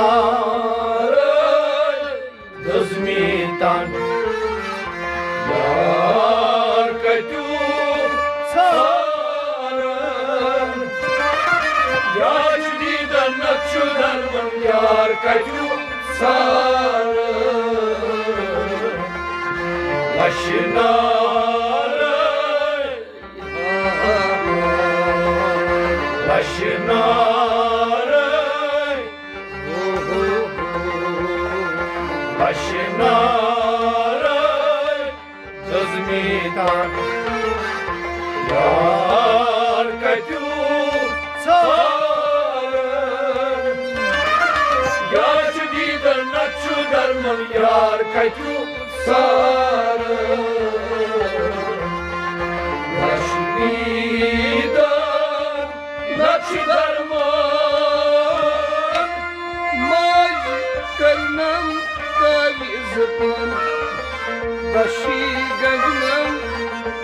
نشنارے دٔزمی تن یار کتیُک ژھارن۔ یا چھُ دیدن نتہٕ چھُ درمن یار کتیُک ژھارن۔ لشنارے، لشنارے، لشنارے دٔزمی تن یار کتیُک ژھارن۔ یا چھُ دیدن نتہٕ چھُ درمن یار کتیُک ژھارن۔ یا چھُ دیدن نتہٕ چھُ درمان۔ ماجہِ کٔرنم تعویذ پن، دشی گنجنم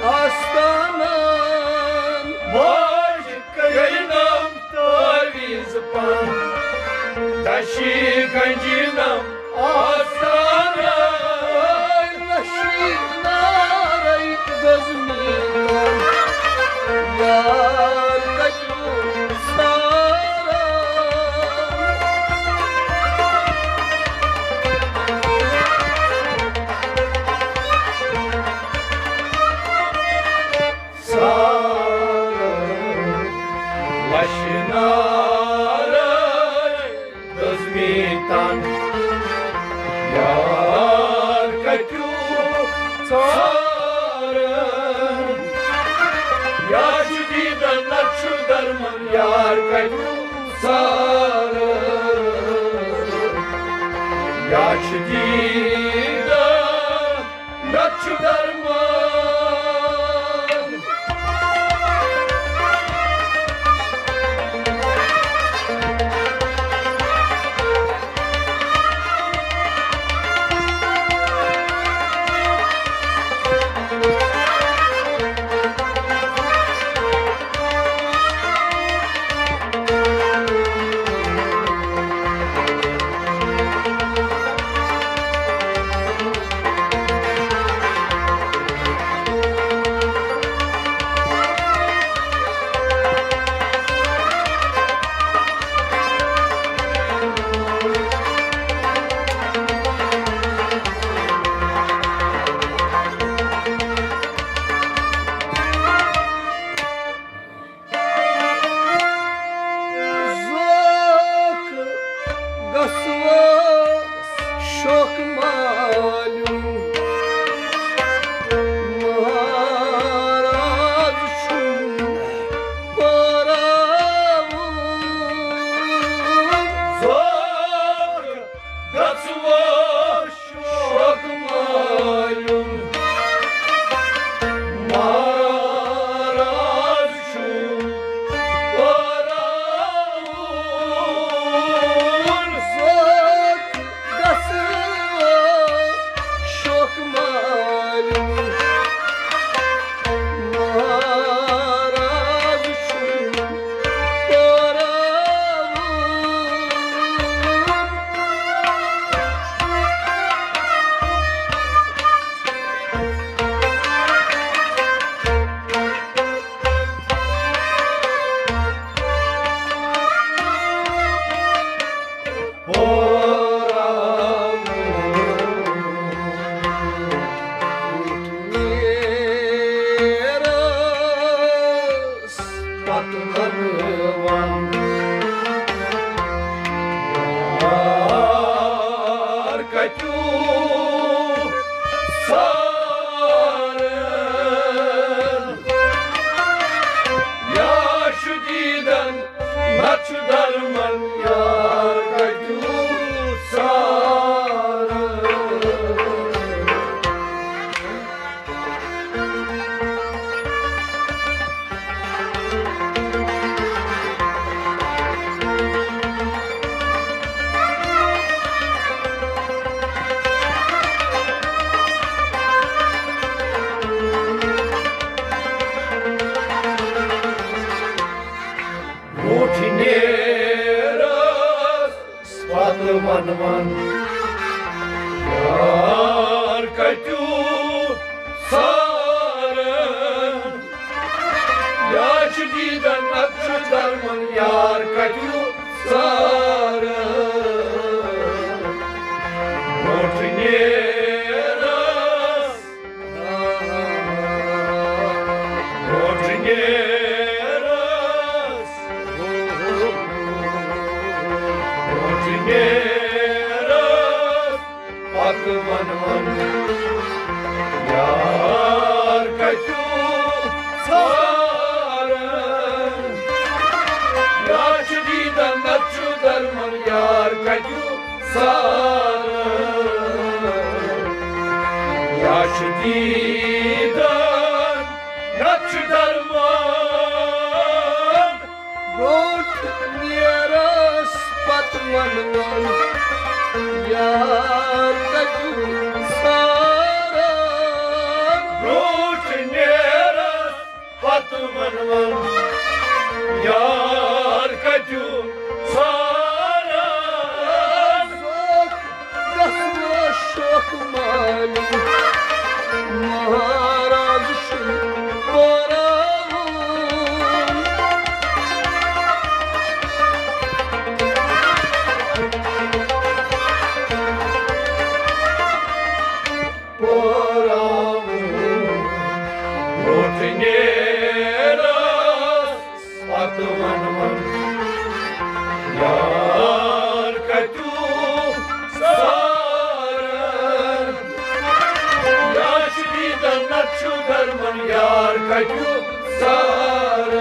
آستانن۔ ماجہِ کٔرنم تعویذ پن، دشی گنجنم آستانن۔ لشنارے دٔزمی تن یار کتیُک ژھارن۔ ژھارن۔ لشنارے دٔزمی تن یار کتیُک ژھارن۔ یا چھُ دیدن نتہٕ چھُ درمن یار کتیُک ژھارن۔ یا چھُ دیدن نتہٕ چھُ درمان۔ زوکھ گژھوا شوق مالیُن، مہراز چھُم پراوُن۔ زوکھ گژھوا شوق مالیُن، مہراز چھُم پراوُن۔ زوکھ گژھوا شوق مالیُن، مہراز چھُم پراوُن۔ پوراوُن۔ نیرس پتہٕ ونہٕ ون، یار کتیُک ژھارن۔ یا چھُ دیدن نتہٕ چھُ درمن، یار کتیُک ونوان۔ یار کتیو سارن، یا چھُ دیدن نتہٕ چھُ درمن، یار کتیو سارن۔ برونٛٹھ نیرس، برونٛٹھ نیرس، برونٛٹھ نیرس، پتہٕ ونوان۔ یار کتیو سارن، یا چھُ دیدن نتہٕ چھُ درمن، یار کتیو سارن۔ یا چھُ دیدن نتہٕ چھُ درمن۔ برونٛٹھ نیرس پتہٕ ونوان، یار کتیو سارن۔ برونٛٹھ نیرس پتہٕ ونوان، یار کتیو سارن۔ گژھو شوق مالی مہراز چھُ پوراوُن۔ پوراوُن۔ برونٛٹھ نیرس پتہٕ ونوان، یار کتیو سارن۔ یا چھُ دیدن نتہٕ چھُ درمن، یار کتیو سارن۔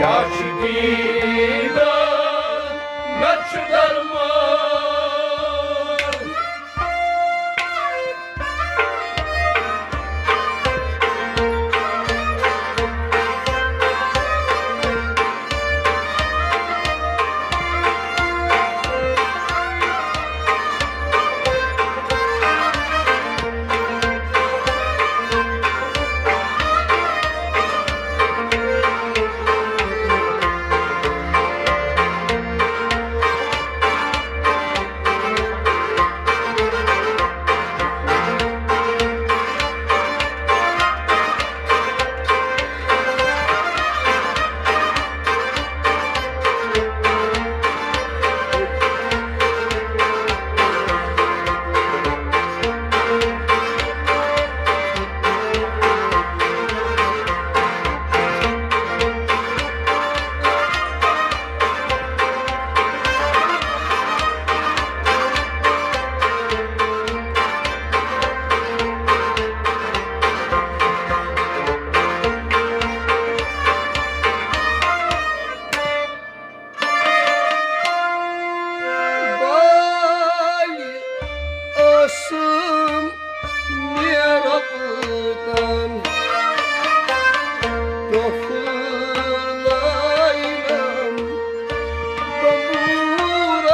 یا چھُ دیدن نتہٕ چھُ درمن۔ بالہِ ٲسٕم نیرٕ پوٗتن، ٹۄپھٕ لٲینم بمبوٗرن۔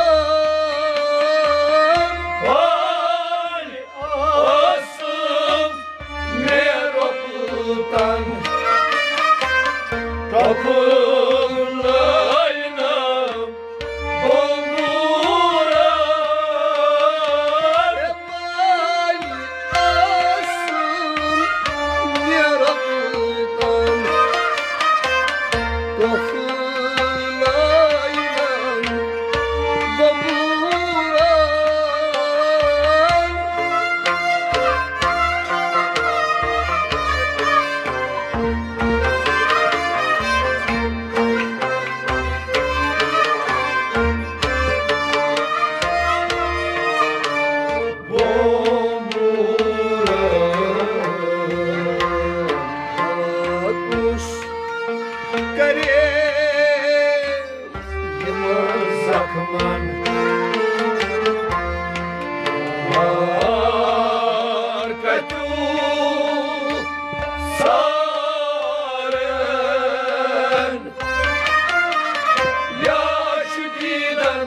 بالہِ ٲسٕم نیرٕ پوٗتن، ٹۄپھٕ لٲینم بمبوٗرن۔ بالہِ ٲسٕم نیرٕ پوٗتن، ٹۄپھٕ لٲینم بمبوٗرن۔ کُس کرے یِمن زخمن بار کتیو سارن۔ یا چھُ دیدن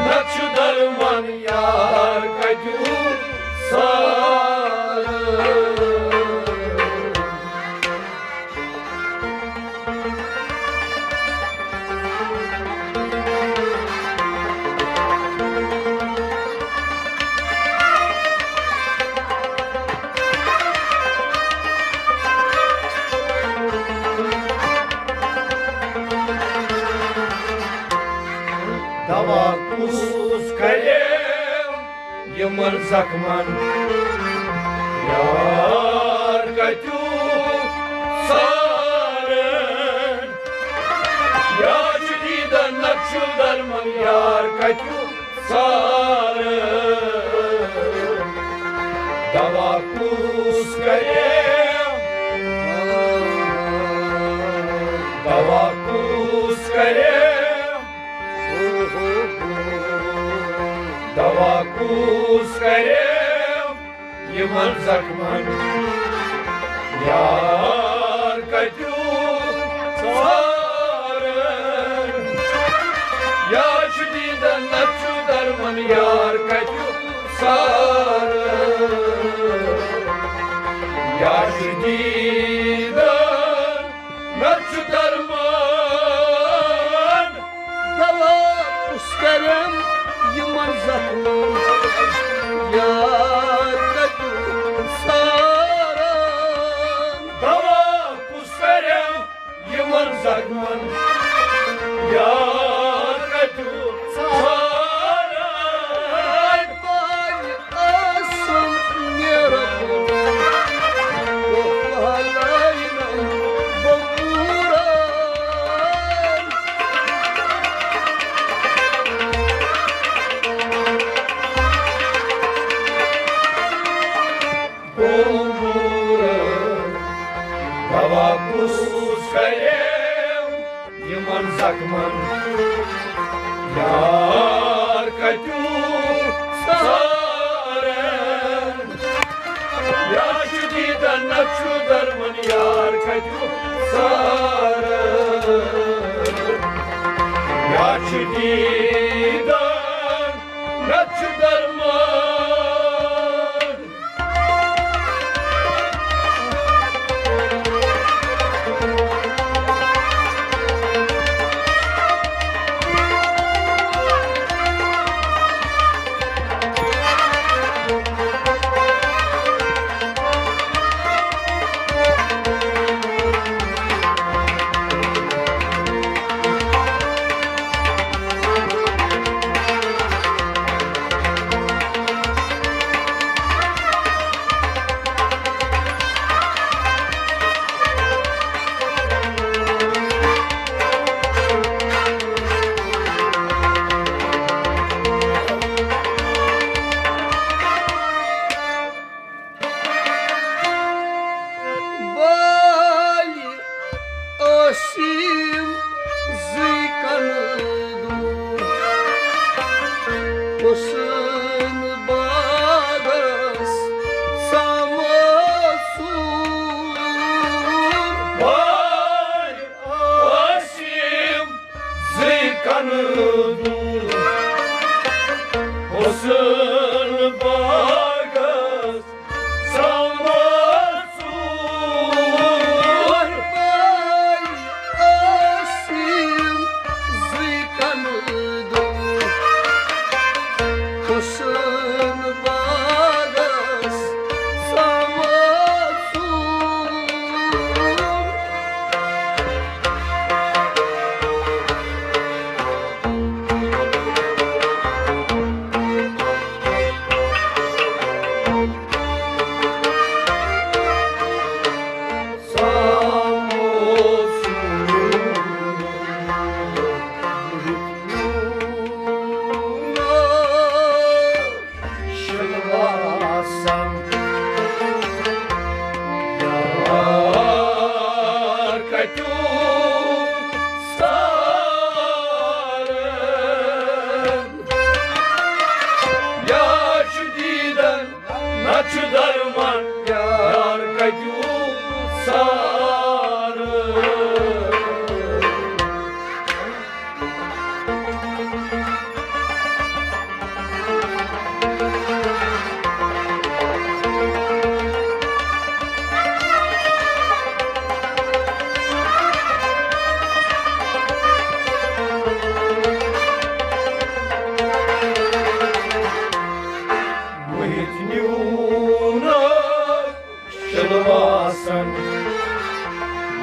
نتہٕ چھُ درمن، یار کتیو سارن۔ یِمن زخمن یار کتیُک سارن۔ یا چھُ دیدن نتہٕ چھُ درمن یار کتیُک سارن۔ دوا کُس کرِ، دوا کُس کرِ، دوا کُس کرِ یِمن زخمن یار کتیُک سارن۔ یا چھُ دیدن نتہٕ چھُ درمن یار کتیُک سارن۔ یا چھُ دیدن نتہٕ چھُ درمان۔ دوا کُس کرن یِمن زخمن یار کتیُک سارن؟ دوا کُس کرن یِمن زخمن یار کتیُک سارن؟ آسن نیرٕ بہٕ وۄپھلاینن بمبورن۔ بمبورن۔ دوا کُس کرِ یِمن زخمن یار کتیُک سارن؟ یا چھُ دیدن نتہٕ چھُ درمن یار کتیُک سارن؟ یا چھُ دیدن نتہٕ چھُ درمان۔ بالہِ ٲسِم زٕے کنہٕ دوٗر، حُسن باغس سمسوٗر۔ بالہِ ٲسِم زٕے کنہٕ دوٗر، حُسن باغس سمسوٗر۔ بالہِ ٲسِم زٕے کنہٕ دوٗر، حُسن باغس سمسوٗر۔ شلواسن یار کتیُک سارن؟ یا چھُ دیدن نتہٕ چھُ درمان یار کتیُک سارن؟ مٔہِتھ نیوٗنَکھ شلواسن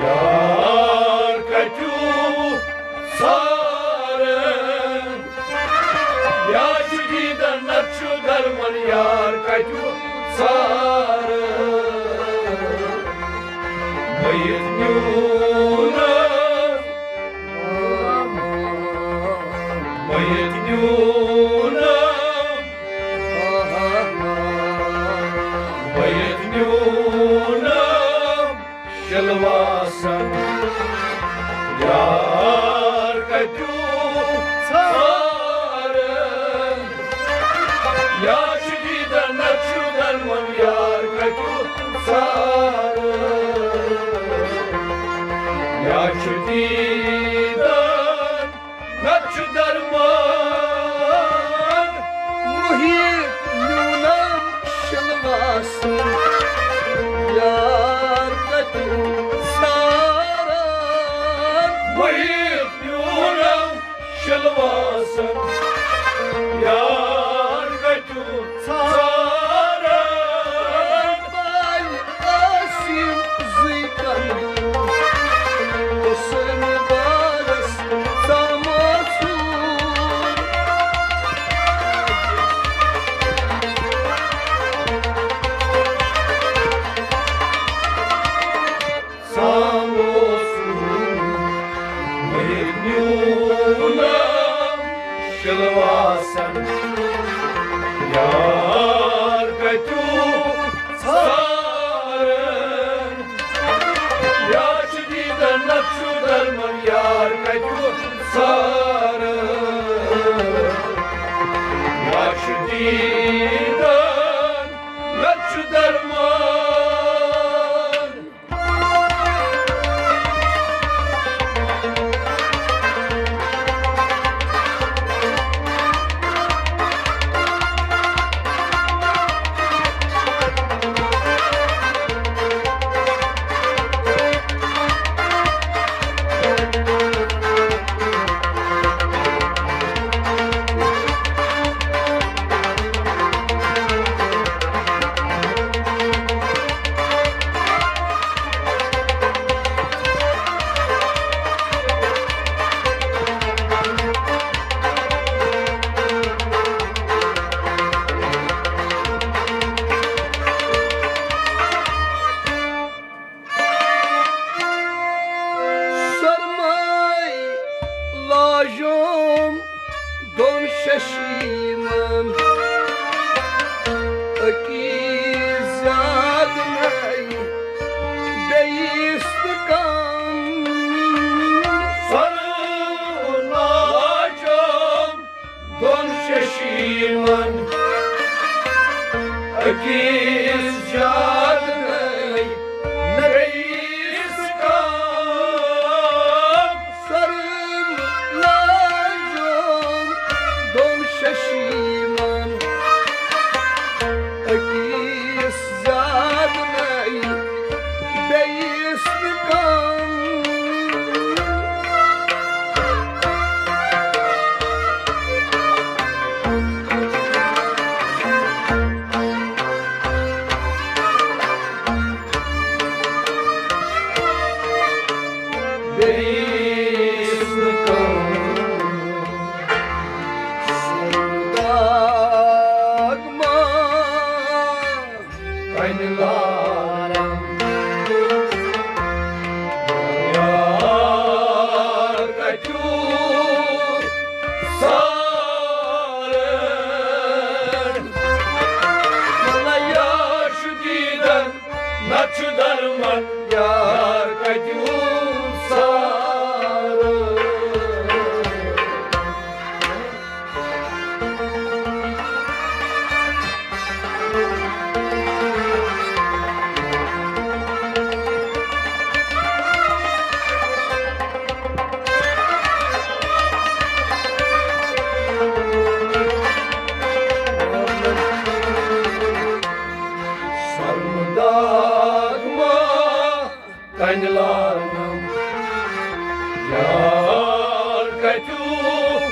یار کتیُک سارن؟ یا چھُ دیدن نتہٕ چھُ درمن یار ژاران، مٔیِتھ نیوٗنم، مٔیِتھ نیوٗنم، مٔیِتھ نیوٗنم۔ شلواسن یار کتیُک ژھارن۔ یا چھُ دیدن نتہٕ چھُ درمن یار کتیُک ژھارن۔ یا چھُ دیدن نتہٕ چھُ درمان۔ محیط نیونم شلواسن یار کتہِ ژھاران۔ محیط نیونم شلواسن یار کتہِ ژھاران۔ بھائی عاصم زٕے کندوٗر حسن باغس ژاموژوٗر۔ ژاموژوٗر۔ مٔیِتھ نیونم شلواسن یار کتیُک ژھارن۔ یا چھُ دیدن نتہٕ چھُ درمن یار کتیُک ژھارن۔ یا چھُ دیدن نتہٕ چھُ درمان۔ سرماے لاجوم دۄن ششیٖمن، أکِس زیادٕ نَے، بیٚیِس نہٕ کم۔ سرٕ لاجوم دۄن ششیٖمن، أکِس زیادٕ نَے، بیٚیِس کم۔ سرٕ لاجوم دۄن ششیٖمن، أکِس زیادٕ نَے، بیٚیِس نہٕ کم۔ بیٚیِس نہٕ کم۔ سُنٛد داغ ما کنہِ لارم۔ یار کتیُک ژھارن۔ نہ یا چھُ دیدن، نہ چھُ درمن، یار کتیُک ژھارن۔ سرمہٕ داغ ما کنہِ لارنم، یار کتیُک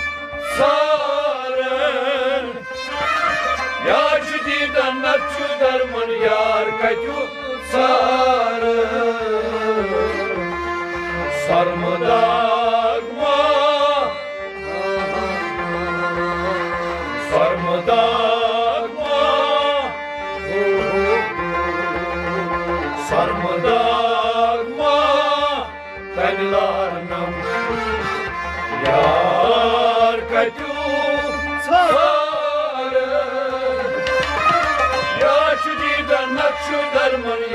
ژھارن۔ یا چھُ دیدن، نتہٕ چھُ درمن، یار کتیُک ژھارن۔ سرمہٕ داغ ما، سرمہٕ داغ ما،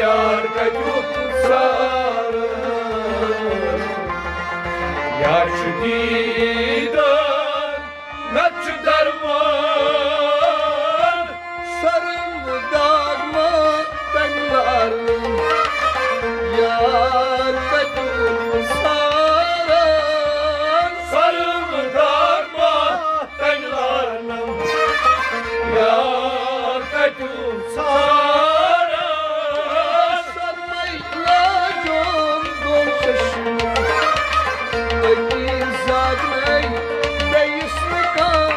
یار کتیُک سارٕ، یا چھُ دیٖدار، نتہٕ چھُ درمان۔ سرم داغ ما تنہِ لارن، یار کتیُک سارن۔ سرم داغ ما تنہِ لارن، یار کتیُک سارن۔ سرمے لاجوم دۄن چشمن، أکِس زیادٕ نَے، بیٚیِس نہٕ کم۔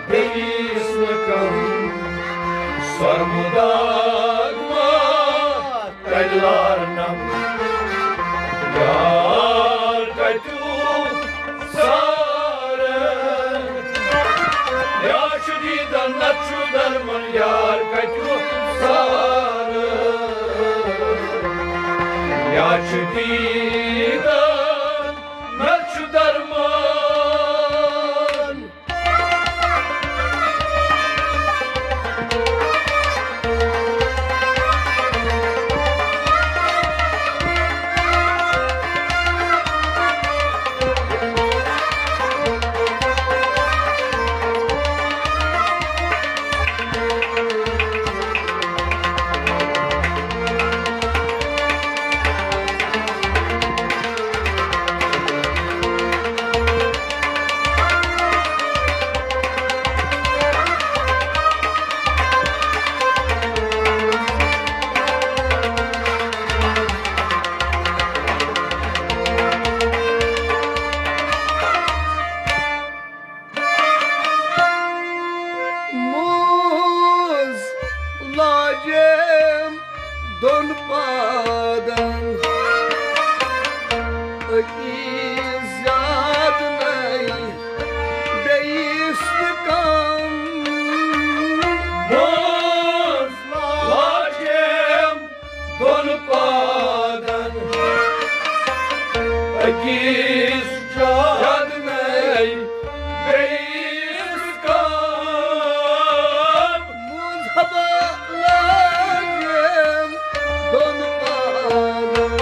بیٚیِس نہٕ کم۔ سۄرمہٕ داغ ما تَلہِ لارنم، یار کتیُک سارن۔ یا چھُ دیٖدن، نتہٕ چھُ درمن، یار کتیُک سارن۔ یا چھُ دیٖدن، نتہٕ چھُ درمن۔ موز لاجم دۄن پادن، أکِس زیادٕ نَے، بیٚیِس نہٕ کم۔ موز لاجم دۄن پادن، أکِس زیادٕ نَے، بیٚیِس کم۔ مذہبہ لاجم دۄن پادن،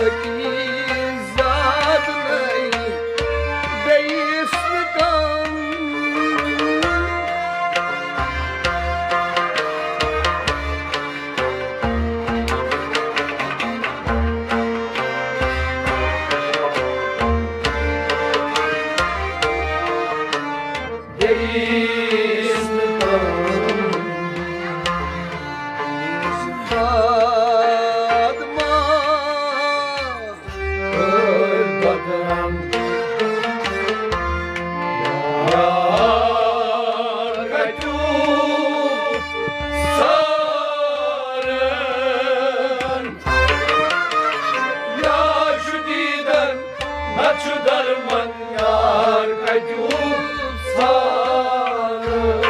أکِس زیادٕ نَے، بیٚیِس نہٕ کم۔ یا چھُ دیٖدن، نتہٕ چھُ درمن، یار کتیُک سارن۔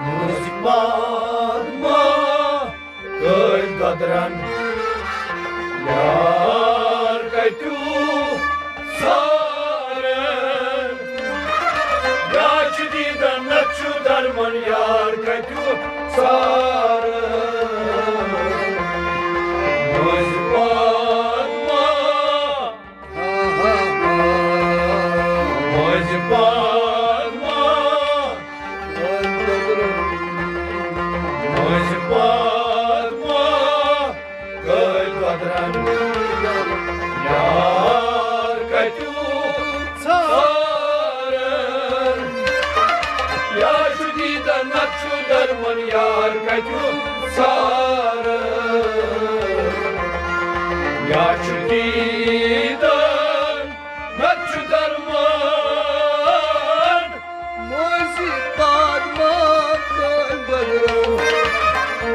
مٔنٛزۍ پاد ما کٔرۍ دۄدرن، یار کتیُک سارن۔ یا چھُ دیٖدن، نتہٕ چھُ درمن، یار کتیُک سارن۔ مٔنٛزۍ پاد ما مٔنٛزۍ پاد ما، مٔنٛزۍ پاد ما، کٔرۍ دۄدرن یار کتیُک سارن۔ یا چھُ دیٖدن، نتہٕ چھُ درمن، یار کتیُک سارن۔ یا چھُ دیٖدن، نتہٕ چھُ درمان۔ مٔنٛزۍ پاد ما کٔرۍ دۄدرن۔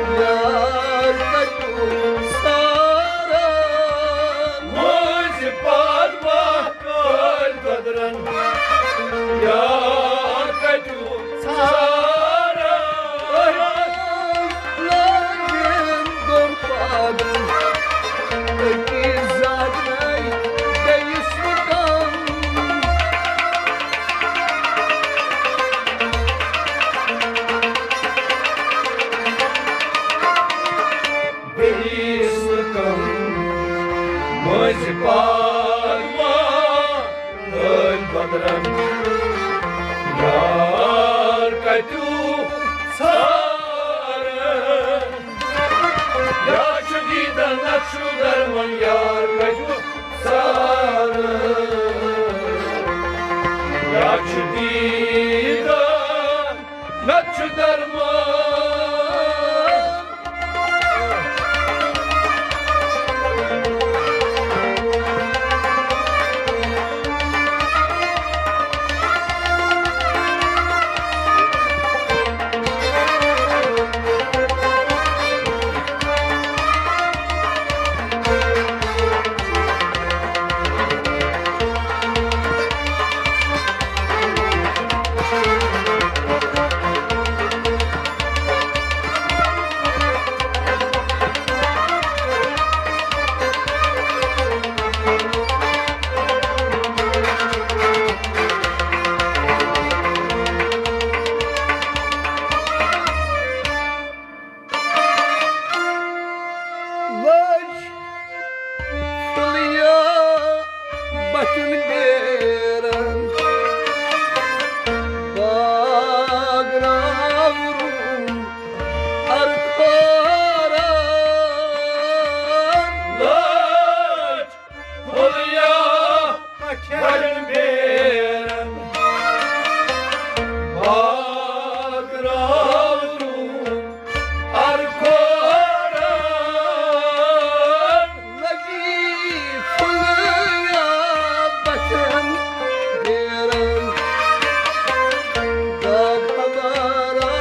مٔنٛزۍ پاک ما ٲلۍ بدرن۔ یار کتیُک ژھارن؟ یا چھُ دیدن، نتہٕ چھُ درمن۔ یار کتیُک ژھارن؟ یا چھُ دیدن، نتہٕ چھُ درمان۔ لٔج پھُلیا بچن بیرن، باغ راورُن ارکھورن۔ لٔج پھُلیا بچن بیرن، باغ راورُن ارکھورن۔ لگی پھُلیا بچن بیرن، داغ ہبارا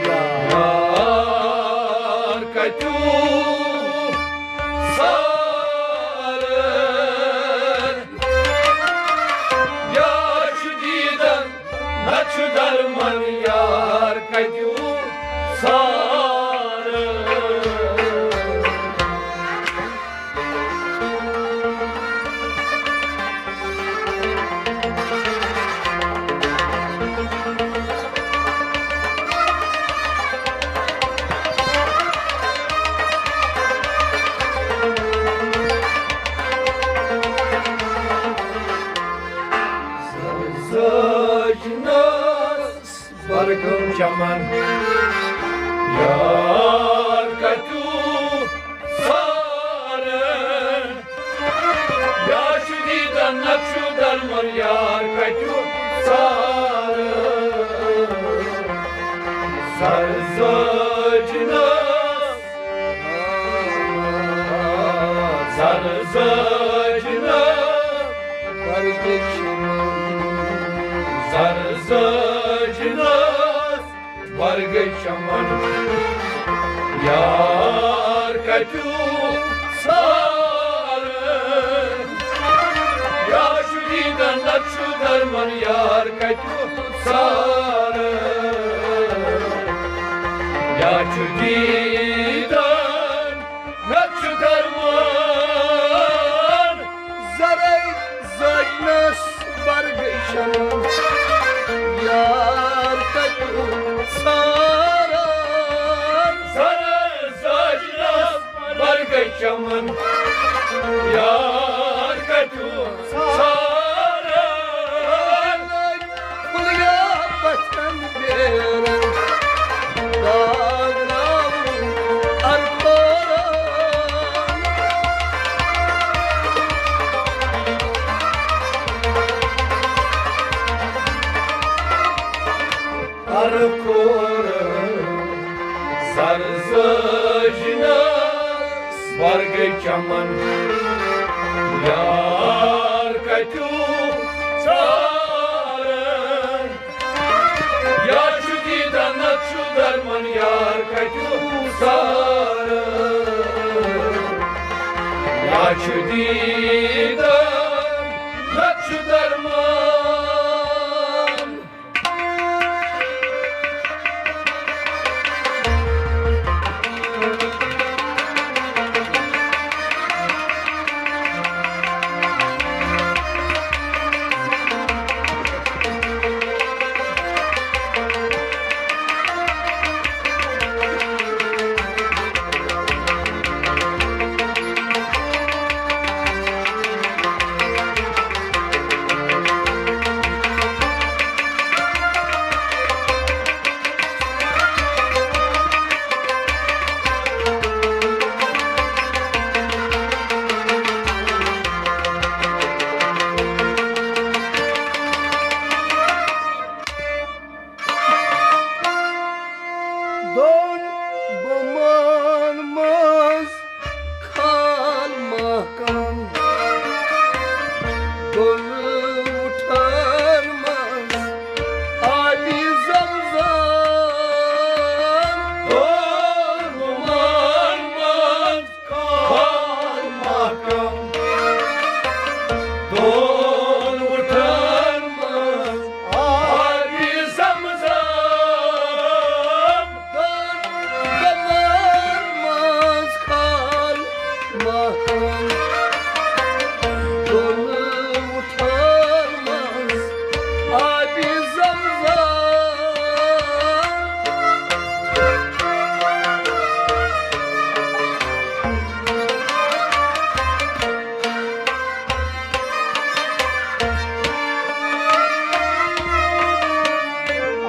یار کتیُک ژھارن؟ یا چھُ دیدن، نتہٕ چھُ درمن۔ یار کتیُک ژھارن؟ سجنس برگم چمن، یار کتیُک ژھارن؟ یا چھُ دیدن، نتہٕ چھُ درمن۔ یار کتیُک ژھارن؟ زر زٲجنس، زر زٲجنس، زر زٲجنس، ورگے چمن۔ یار کتیُک ژھارن؟ یا چھُ دیدن، نتہٕ چھُ درمن۔ یار کتیُک ژھارن؟ یا چھُ دیدن، نتہٕ چھُ درمان۔ زرے زٲجنس برگے چمن، یار کتیُک ژھارن؟ زرے زٲجنس برگے چمن، یار کتیُک ژھارن؟ پھُلیا بچن بیرن، داغ راوُن ارکورن۔ ارکورن، زر زٲجنس ورگے چمن، یار کتیُک ژھارن؟ یا چھُ دیدن، نتہٕ چھُ درمن۔ یار کتیُک چھُ دیٖدار، نَتہٕ چھُ درمان۔ دۄن بُمَن منٛز کھال محکم، دۄن وُٹھن منٛز آبِ زمزم۔ دۄن بُمَن منٛز کھال محکم، دۄن وُٹھن منٛز آبِ زمزم۔ دۄن بُمَن منٛز کھال محکم، دۄن وُٹھن منٛز آبِ زمزم۔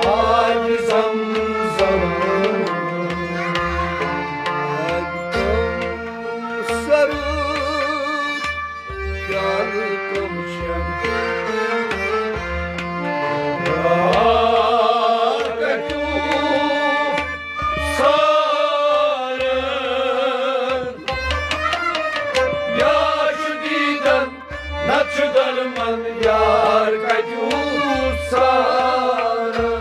آبِ زمزم، آبِ کوثر۔ پیالہٕ کم چٮ۪ن؟ یار کتیُک سارن؟ یا چھُ دیٖدن، نتہٕ چھُ درمن، یار کتیُک سارن؟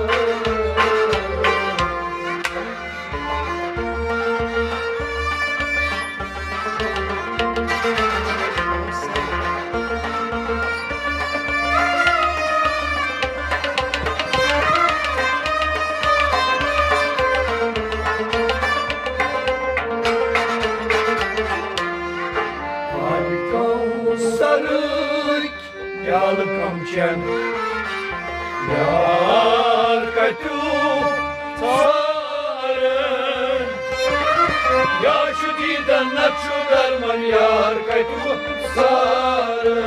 آبِ کوثرٕکۍ پیالہٕ کم چٮ۪ن؟ یار کتیُک سارن؟ یا چھُ دیٖدن، نتہٕ چھُ درمن، یار کتیُک سارن؟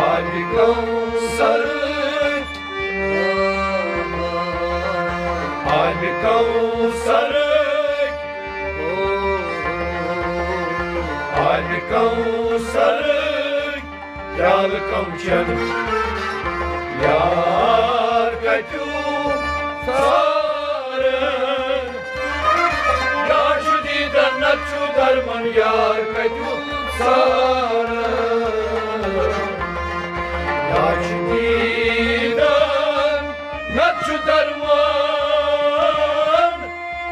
آبِ کوثرٕکۍ، آبِ کوثرٕکۍ، آبِ کوثرٕکۍ پیالہٕ کم چٮ۪ن؟ یار کتیُک سارن؟ یا چھُ دیٖدن، نتہٕ چھُ درمن، یار کتیُک سارن؟ یا چھُ دیٖدن، نتہٕ چھُ درمان۔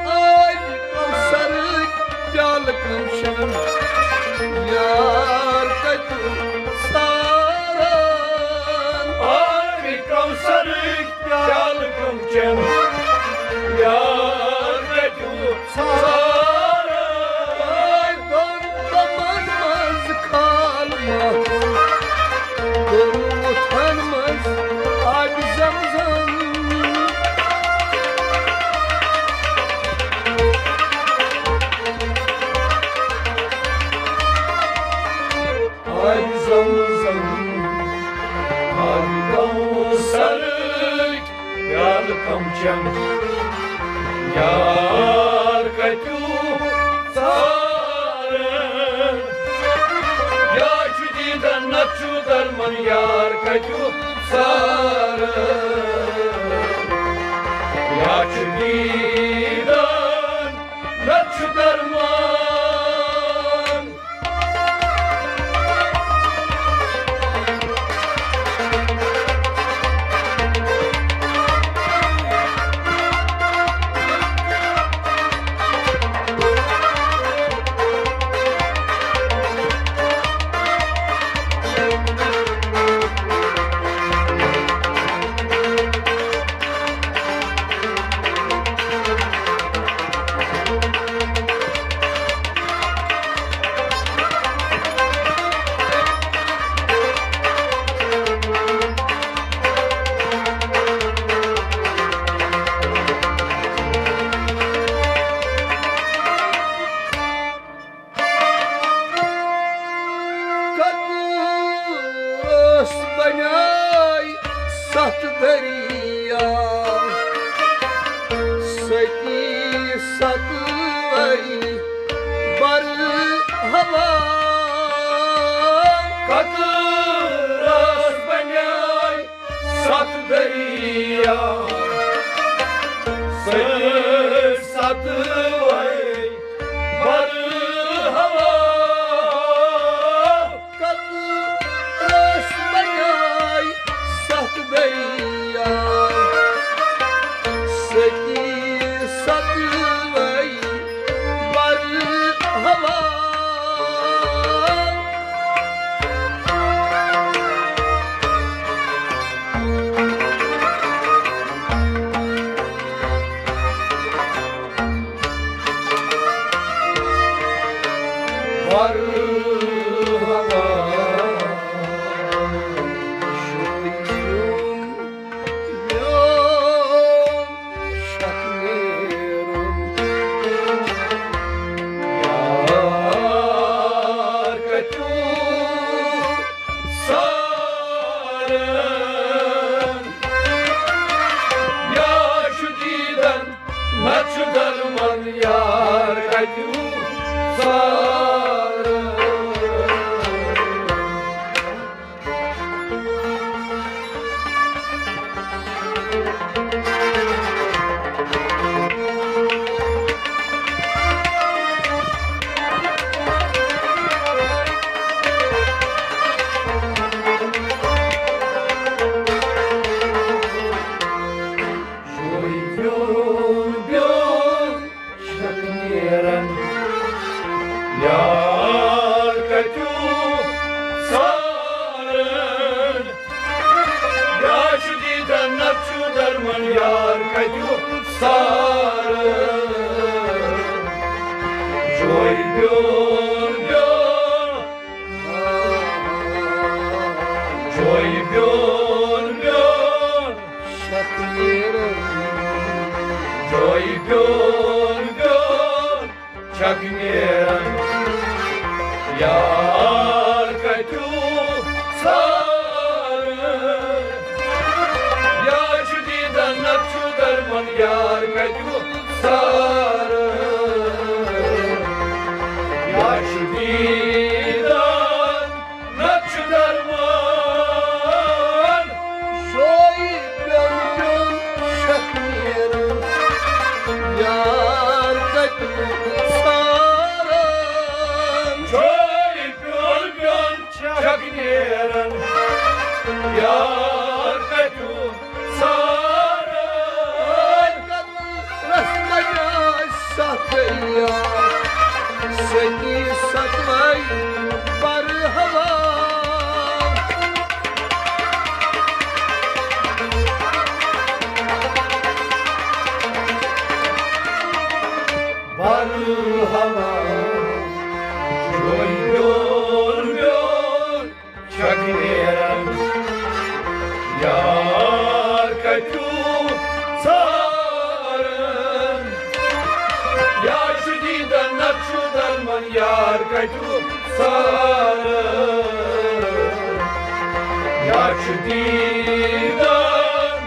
آبِ کوثرٕکۍ پیالہٕ کم چٮ۪ن؟ یار کتیُک سارن؟ آبِ کوثرٕکۍ پیالہٕ کم چٮ۪ن؟ یار کتیُک سارن؟ آے دۄن بُمَن منٛز کھال محکم، دۄن وُٹھن منٛز آبِ زمزم۔ آبِ زمزم، آبِ کوثرٕکۍ پیالہٕ کم چٮ۪ن؟ یار کتیُک سارن؟ یا چھُ دیٖدن، نتہٕ چھُ درمن، یار کتیُک سارن؟ یا چھُ دیٖدن، نتہٕ چھُ درمان۔ ستوے بر ہوا۔ قطرس بنیاے ستھ دریا، سٔتِس ستوے بر ہوا۔ قطرس بنیاے ستھ دریا، سٔتِس ستوے بر ہوا۔ بر ہوا۔ شوقیون میون شک نیرُن۔ یار کتیو سارن۔ یار چھُ دیدن، نتہٕ چھُ درمن، یار کتیو سارن۔ شوے بیون بیون چھکھ نیران، یار کتیو سارن۔ یار چھُ دیدن، نتہٕ چھُ درمن، یار کتیو سارن۔ شوے بیون بیون، شوے بیون بیون، چھکھ نیران۔ شوے بیون بیون چھکھ نیران۔ یار کتیو سارن۔ یار چھُ دیدن، نتہٕ چھُ درمن، یار کتیو سارن۔ یار چھُ دیدن، نتہٕ چھُ درمان۔ شوے پیوٚن پیوٚن چھکھ نیران، یار کتیو سارن۔ شوے پیوٚن پیوٚن چھکھ نیران، یار کتیو سارن۔ رس بجاے ستھ دریا، سٔتِس ستوے بر ہوا۔ بر ہوا، شوے بیون بیون چھکھ نیران، یار کتیو سارن۔ یار چھُ دیدن، نتہٕ چھُ درمن، یار کتیو سارن۔ یار چھُ دیدن،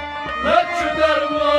نتہٕ چھُ درمان۔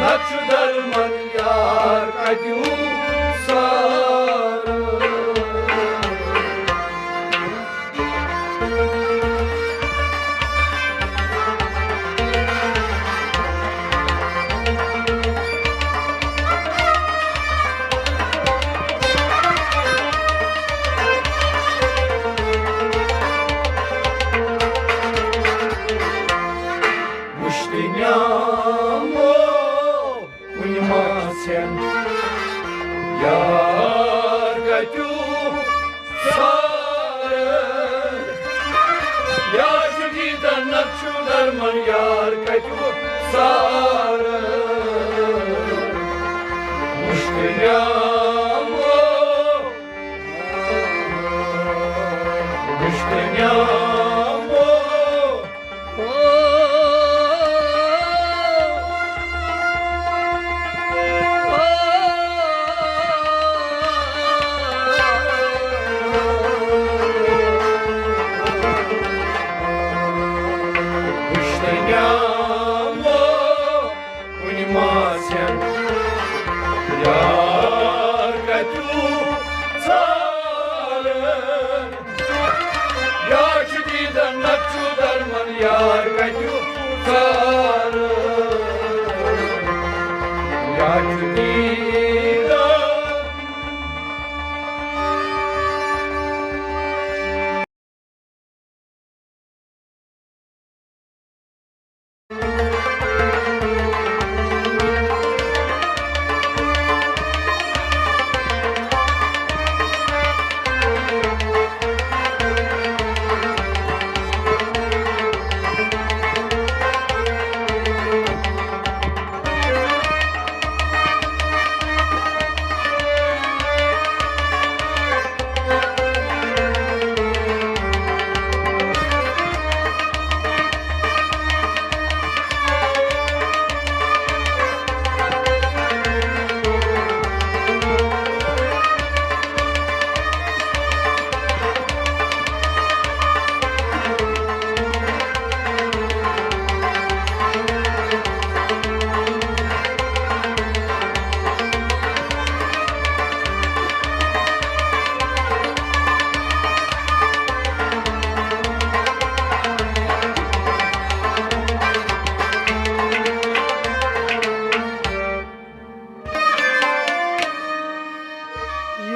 اَتھ چھُ درمن یار کَتیُک سارٕ۔ وُچھ تہٕ نیامو کُنہِ ما ژھٮ۪ن یار کَتیُک ژھارٕ۔ یا چھُ دیٖدن نَتہٕ چھُ درمن یار کَتیُک ژھارٕ۔ وُچھ تہٕ نیامو، وُچھ تہٕ نیامو۔ وُچھ تہٕ نیامو، کُنہِ ما ژھٮ۪ن یار کَتیُک ژھارٕ۔ یا چھُ دیٖدن نَتہٕ چھُ درمن یار کَتیُک ژھارٕ۔ یا چھُ دیٖدن۔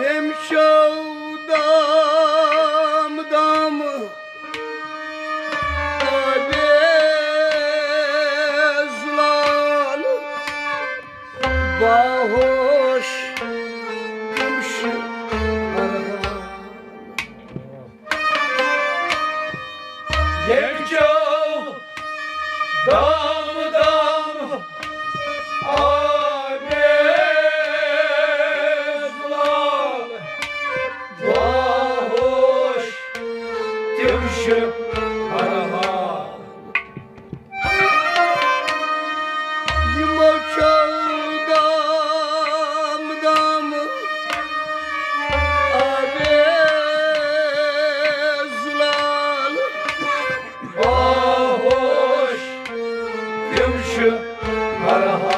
ییٚمۍ چھو دام دام آبیز لال باہوش تِم چھِ ییٚمۍ چھو دام دام آبیز لال باہوش تِم چھِ ہر حال۔ یِمو چھو دام دام آبیز لال باہوش تِم چھِ ہر حال۔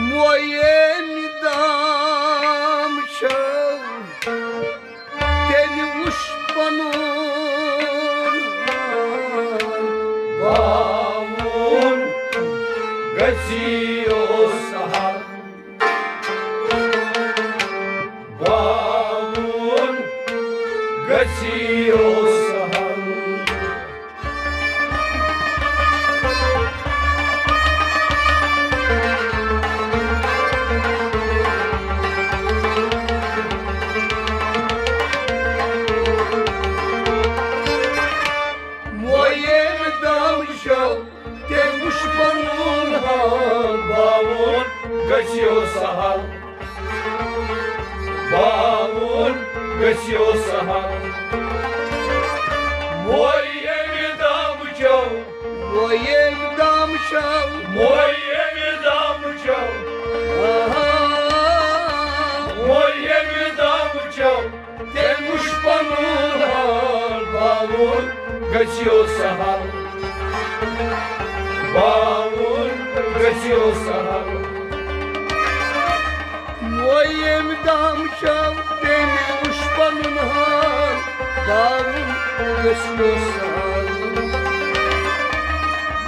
مو ییٚمۍ دام چھو تیٚلہِ وُچھ پنُن حال۔ باوُن گژھی اوس سہل، باوُن گژھی اوس سہل۔ مو ییٚمۍ دام چھو تٔمۍ وُچھ پنُن حال۔ باوُن گژھیو سہل، باوُن گژھیو سہل۔ ییٚمہِ دامہٕ چھَو۔ مو ییٚمہِ دامہٕ چھَو۔ آہا۔ مو ییٚمہِ دامہٕ چھَو۔ تٔمۍ وُچھ پنُن حال، باوُن گژھیو سہل، باوُن گژھیو سہل۔ وۄنۍ ییٚمہِ دامہٕ چھَو، تٔمۍ وُچھ پنُن حال، باوُن گژھیو سہل۔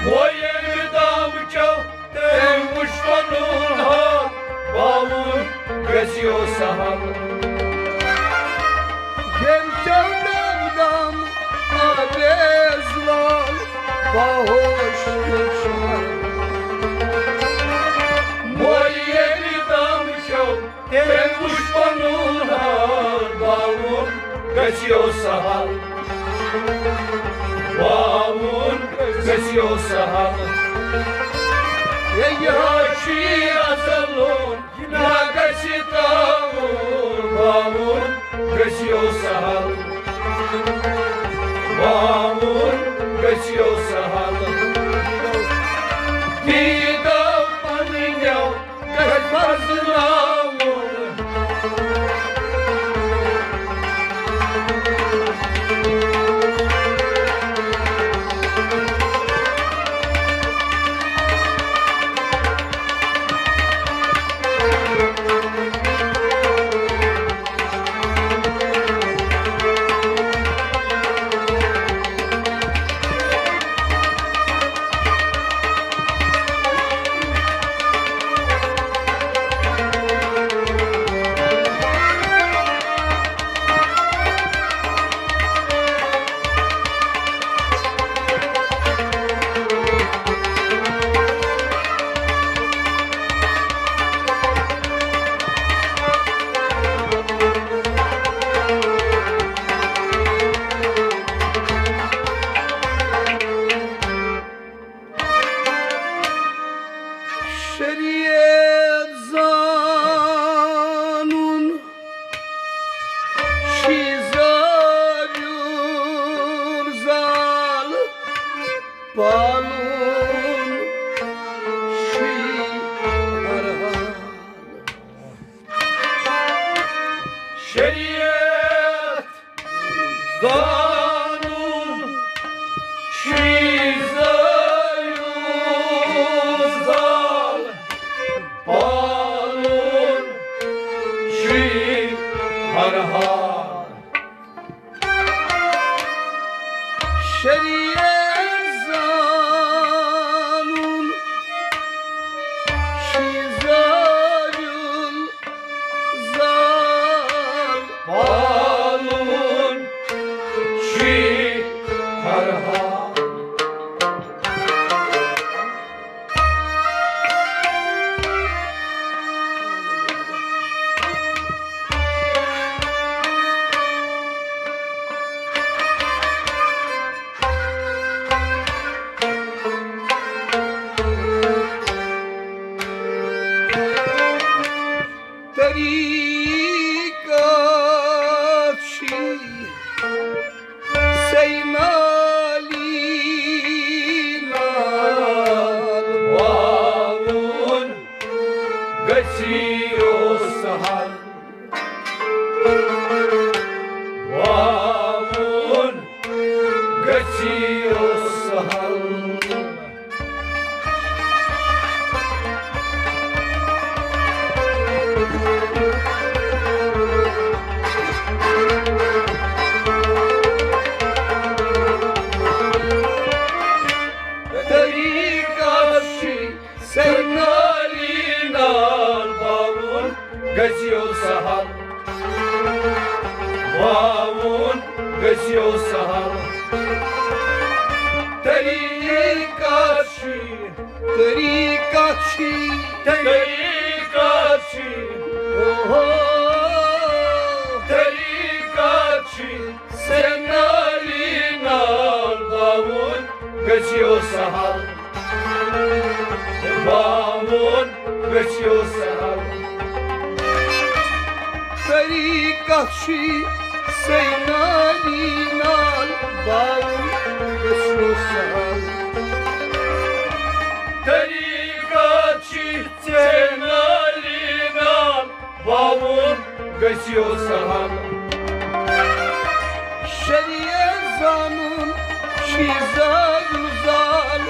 وۄنۍ ییٚمہِ دامہٕ چھَو، تٔمۍ وُچھ پنُن حال، باوُن گژھیو سہل۔ ییٚمہِ چَو دم دم آویز وال، باہوش وُچھ۔ مو ییٚمہِ دامہٕ چھَو، تٔمۍ وُچھ پنُن حال، باوُن گژھیو سہل، باوُن گژھیو سہل۔ ہے، یہِ حظ چھُ یہِ ازلُن، یہِ نہ گژھِ تاوُن، باوُن گژھیو سہل، باوُن گژھیو سہل۔ دیٖدو پنٕنیو گژھِ پرزناوُن۔ شریعت زانُن چھی زٲویُل زال، پالُن چھی ہر حال۔ شریعت زانُن چھی زٲویُل زال، پالُن چھی ہر حال۔ شریعت زانُن چھی زٲویُل زال، پالُن چھی ہر حال۔ طریقہ چھی سینالی نال، واوُن گژھیو سہل، واوُن گژھیو سہل۔ طریقہ چھی سینالی نال، واوُن گژھیو سہل، واوُن گژھیو سہل۔ طریقہ چھی، طریقہ چھی، طریقہ چھی، اوہو۔ طریقہ چھی سینالی نال، واوُن گژھیو سہل، واوُن گژھیو سہل۔ طریقہ چھی سینالی نال، واوُن گژھیو سہل۔ گژھیو سہل۔ شریعت زانُن چھُ زٲوِل زال،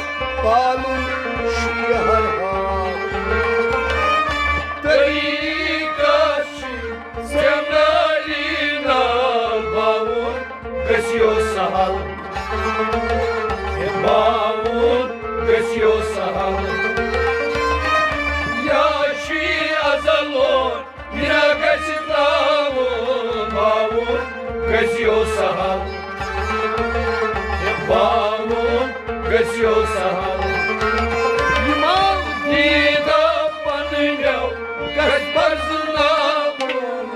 پالُن چھُ ہر حال۔ طریقہ چھُ ژےٚ ناری نال باوُن گژھیو سہل۔ ہے باوُن گژھیو سہل۔ یا چھُے ازل لون، یہِ نہ گژھِ ترٛاوُن، باوُن گژھیو سہل۔ ہے باوُن گژھیو سہل۔ یِمو دیٖدہ پنٕنیو گژھِ پرزٕناوُن۔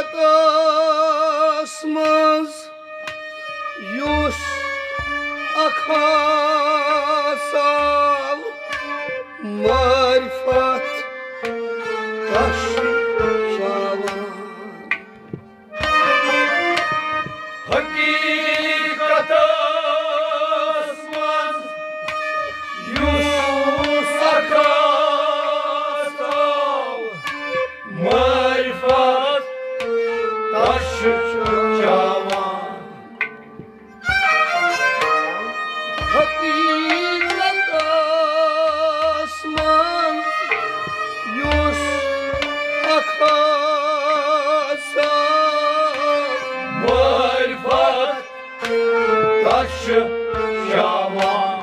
حقیقتس منٛز یُس اکھ آساو معرفت تش چاوان۔ حقیقتس منٛز یُس اکھ آساو معرفت تش چاوان۔ حقیقتس منٛز یُس اکھ آساو معرفت تش چاوان۔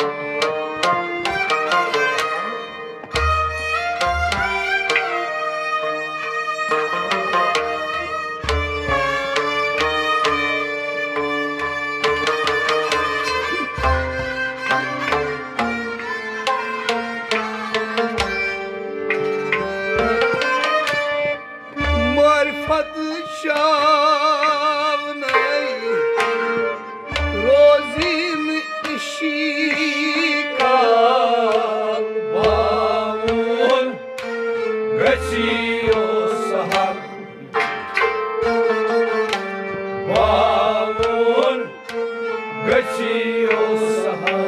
معرفت چاونَے روزی نہٕ عشقال باوُن گژھیو سہل۔ باوُن گژھیو سہل۔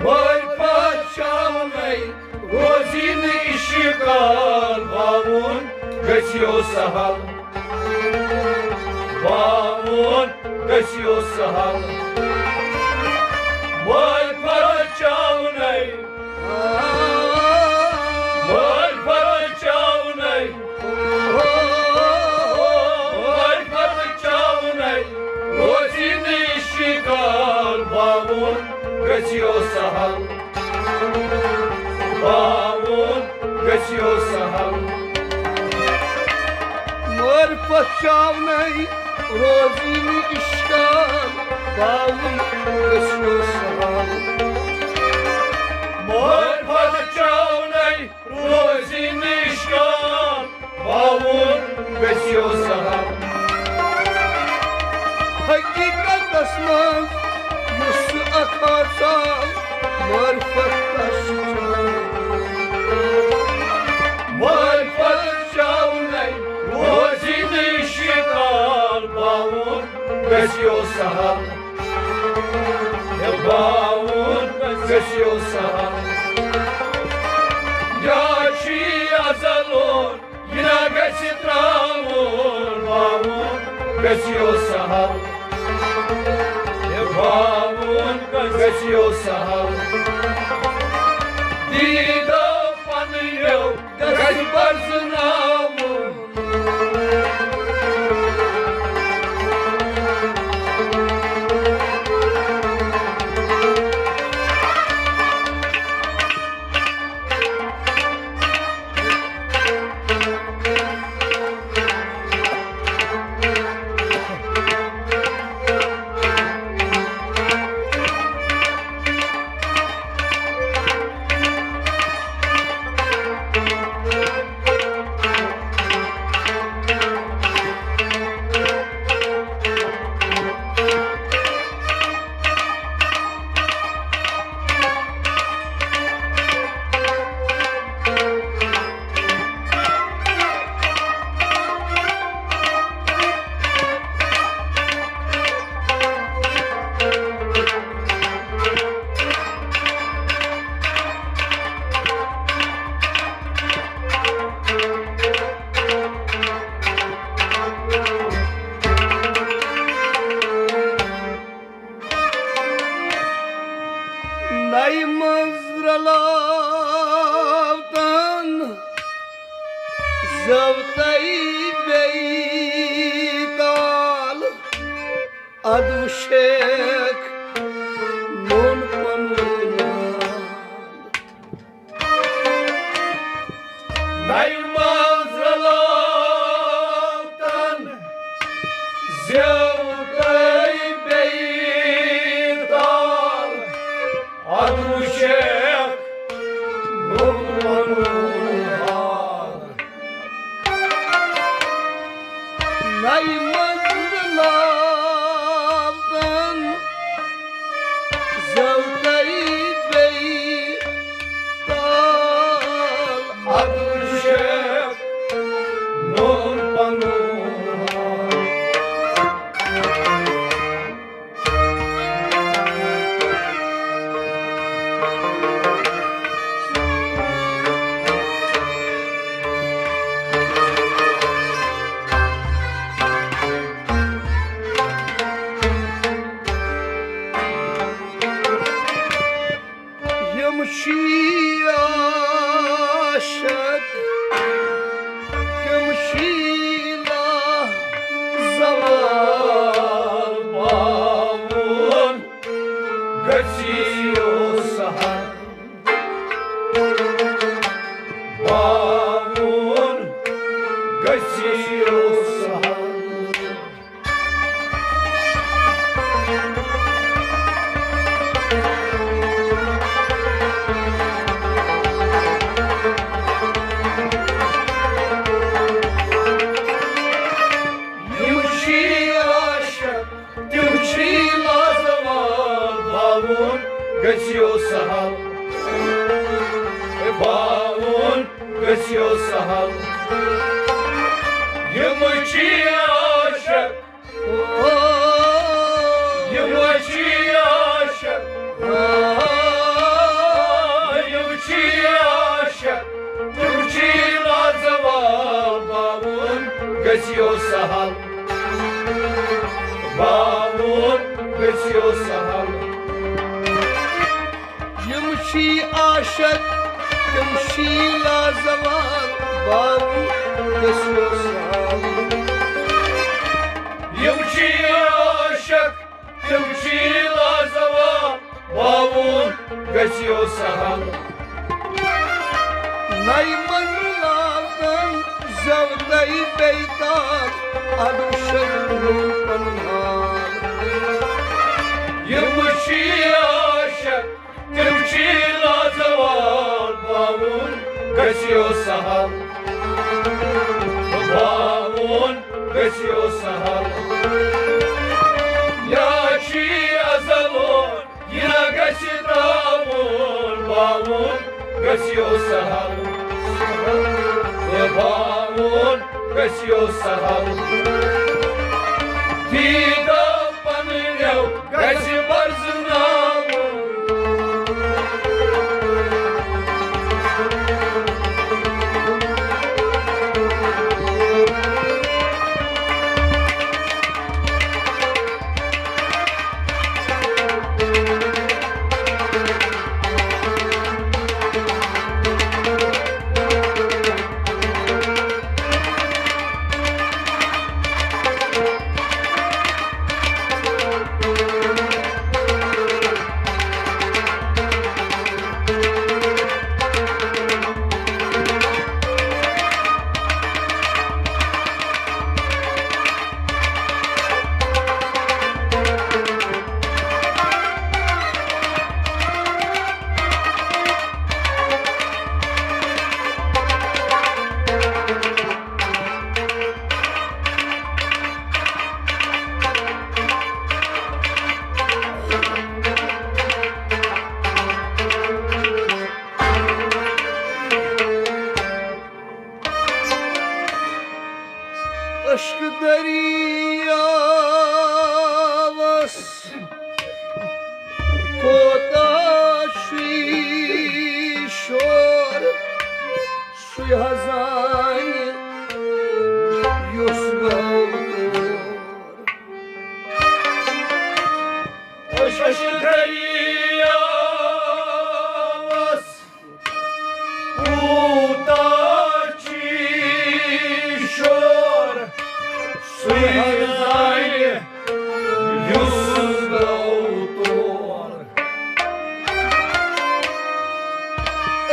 معرفت چاونَے روزی نہٕ عشقال باوُن گژھیو سہل۔ باوُن گژھیو سہل۔ معرفت چاونَے، معرفت چاونَے، معرفت چاونَے روزی نہٕ عشقال باوُن گژھیو سہل۔ باوُن گژھیو سہل۔ معرفت چاونَے روزی نہٕ عشقال باوُن گژھیو سہل۔ معرفت چاونَے روزی نہٕ عشقال باوُن گژھیو سہل۔ حقیقتس منٛز یُس اکھ آساو معرفت تش چاوان۔ معرفت چاونَے روزی نہٕ عشقال باوُن گژھیو سہل۔ ہے باوُن گژھیو سہل۔ یا چھُے ازل لون، یہِ نہ گژھِ ترٛاوُن باوُن گژھیو سہل، ہے باوُن گژھیو سہل، دیٖدو پننیو گژھِ پرزناوُن۔ نَیہِ منٛز رلاو تن زٮ۪وتَے بیٚیہِ تال، اَدٕ وٕچھکھ نوٚن پَنُن حال۔ نَیہِ منٛز رلاو تن زٮ۪وتَے بیٚیہِ تال، اَدٕ وٕچھکھ نوٚن پَنُن حال۔ نَیہِ منٛز رلاو تن زٮ۪وتَے بیٚیہِ تال، اَدٕ وٕچھکھ نوٚن پَنُن حال۔ یِم چھی عاشق، تِم چھی لازوال، باوُن گژھیو سہل، باوُن گژھیو سہل۔ یِم چھی عاشق، تِم چھی لازوال، باوُن گژھیو سہل، باوُن گژھیو سہل۔ یِم چھی عاشق، یِم چھی عاشق، یِم چھی عاشق، تِم چھی لازوال، باوُن گژھیو سہل، باوُن گژھیو سہل۔ یِم چھی عاشق، تِم چھی لازوال، باوُن گژھیو سہل۔ یِم چھی عاشق، تِم چھی لازوال، باوُن گژھیو سہل۔ نَیہِ منٛز رلاو تن زٮ۪وتَے بیٚیہِ تال، اَدٕ وٕچھکھ نوٚن پَنُن حال۔ یِم چھی عاشق، تِم چھی لازوال، باوُن گژھیو سہل، باوُن گژھیو سہل۔ یا چھی ازلُک، یہِ نہ گژھِ ترٛاوُن، باوُن گژھیو سہل، باوُن گژھیو سہل۔ دیٖدو پننیو گژھِ پرزناوُن۔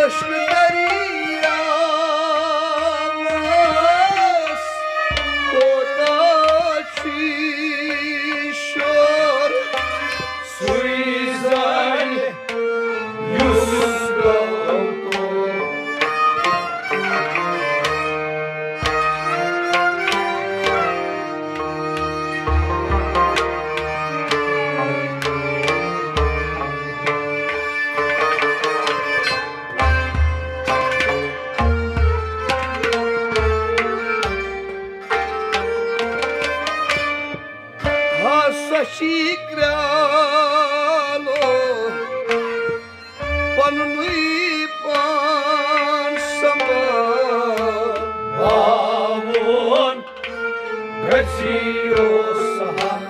عشق دریاوس کوتاہ چھی شور، سُے زانہِ یُس گوٚو تور۔ ہسا چھی کرٛالو پننُے پان سنبھال۔ باوُن گژھِ یہِ اوس سہل۔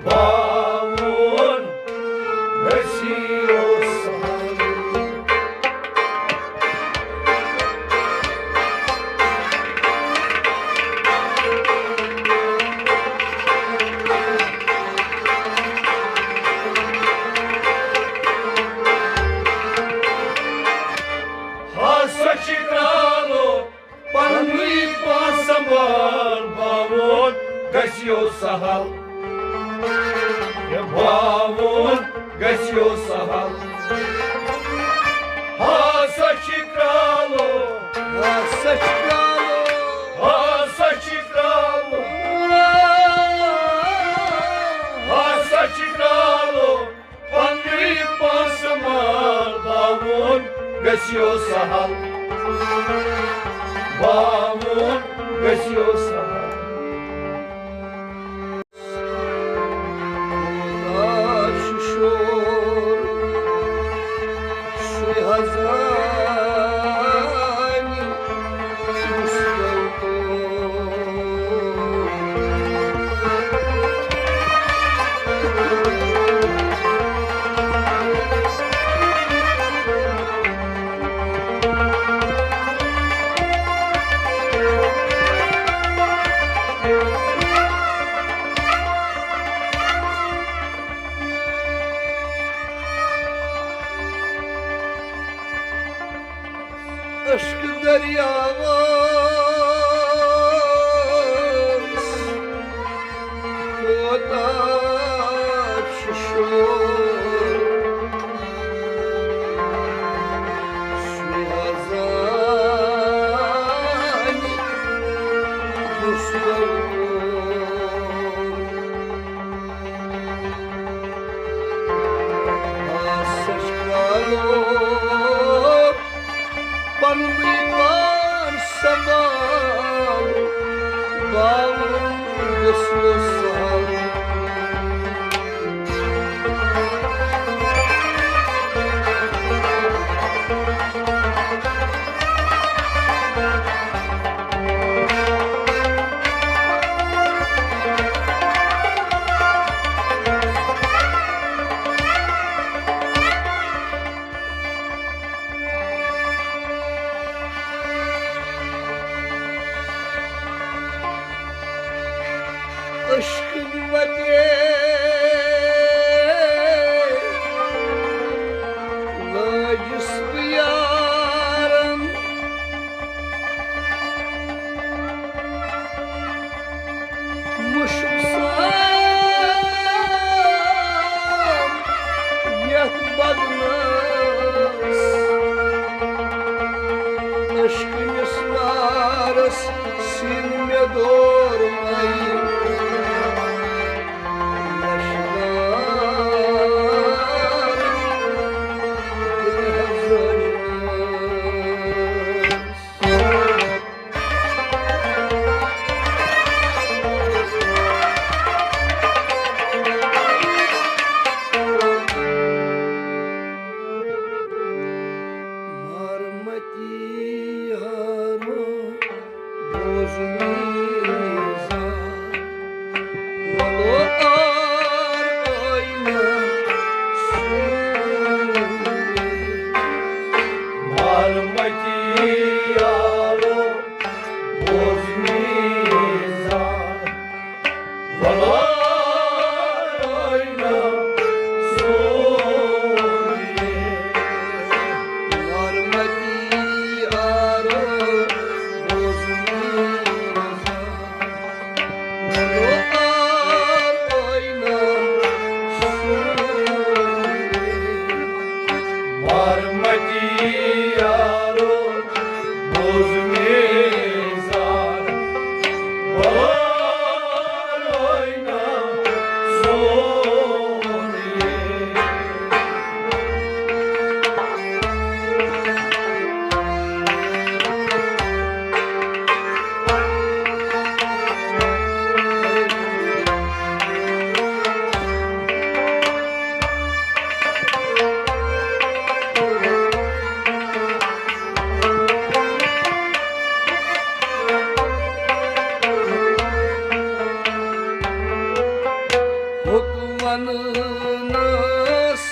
باوُن گژھِ یہِ اوس سہل۔ ہسا چھی کرٛالو پننُے پان سنبھال، باوُن گژھِ یہِ اوس سہل۔ ہے باوُن گژھِ یہِ اوس سہل۔ ہسا چھی کرٛالو، ہسا چھی کرٛالو، ہسا چھی کرٛالو، ہسا چھی کرٛالو۔ پننُے پان سنبھال، باوُن گژھِ یہِ اوس سہل۔ باوُن گژھِ یہِ اوس سہل۔ کوتاہ چھُ شور، سُے حظ زانہِ۔ عشق دریاوس کوتاہ چھُ شور، سُے حظ زانہِ کُس گوٚو۔ ہسا چھی کرٛالو پننُے پان سنبھال، باوُن گژھِ یہِ اوس سہل۔ عشق نس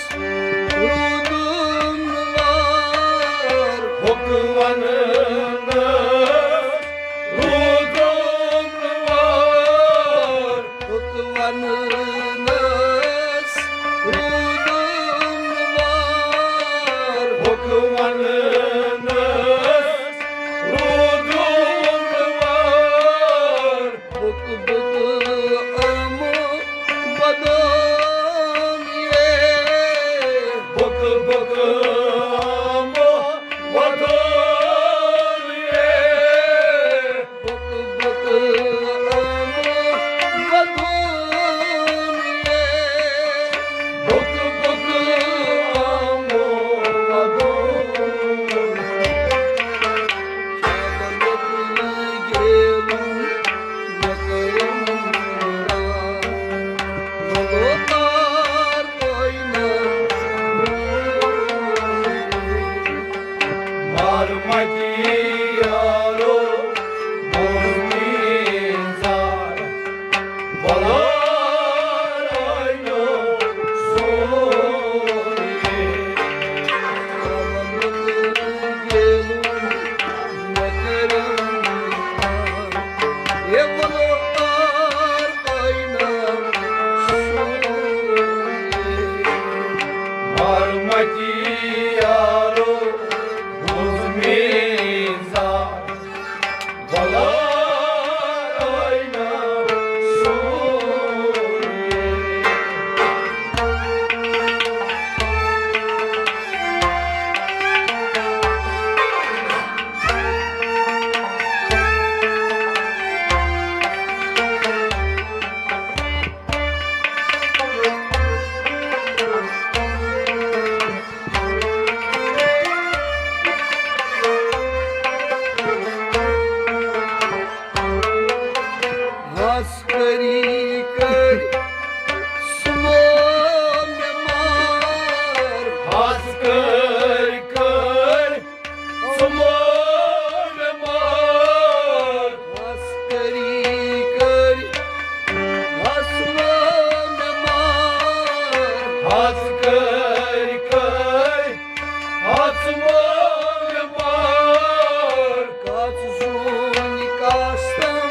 روٗدُن وار، حُکہٕ وننس روٗدُن وار، حُکہٕ وننس روٗدُن وار، حُکہٕ وننس روٗدُن وار۔ بُک بُک آمو ودان یے۔ بُک بُک آمو ودان یے۔ بُک بُک آمو ودان یے۔ بُک بُک آمو ودان۔ ہس کٔری کٔرۍ سُمو مےٚ مار۔ ہس کٔرۍ کٔرۍ سُمو مےٚ مار۔ ہس کٔری کٔرۍ ہس مو مےٚ مار۔ ہس کٔرۍ کٔرۍ ہس مو مےٚ مار۔ کَس زوٗنہِ کستم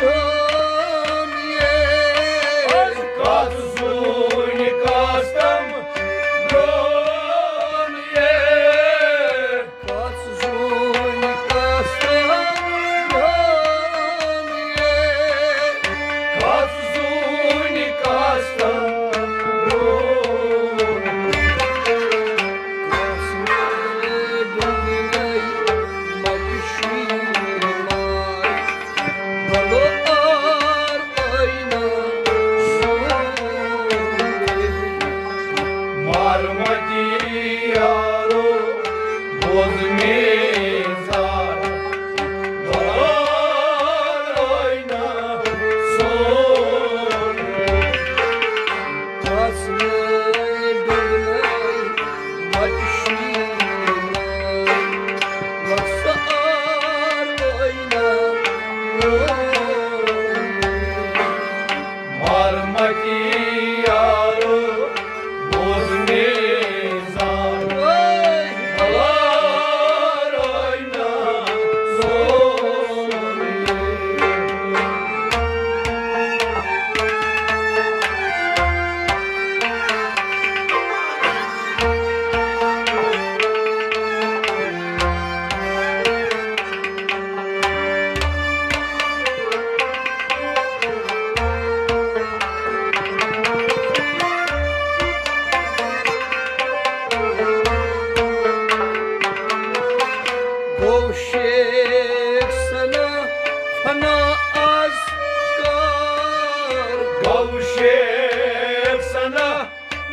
گوٚم یے۔ کَس زوٗنہِ کستم گوٚم یے۔ کَس زوٗنہِ کستم گوٚم یے۔ کَس زوٗنہِ کستم گوٚم۔ کَس مےٚ ڈوٚنۍ نَے مَٹہِ شیٖن ماے۔ بَلو آر ٲیٖنہٕ سون۔ مارمتی یارو بوز میزار، بارائنا سون۔ آسمان ڈوبنائی مٹشی وسار آئینا۔ مارمتی یارو بوز میزار، بارائنا سون۔ گوٚو شیخ ثنا فنا از کار۔ گوٚو شیخ ثنا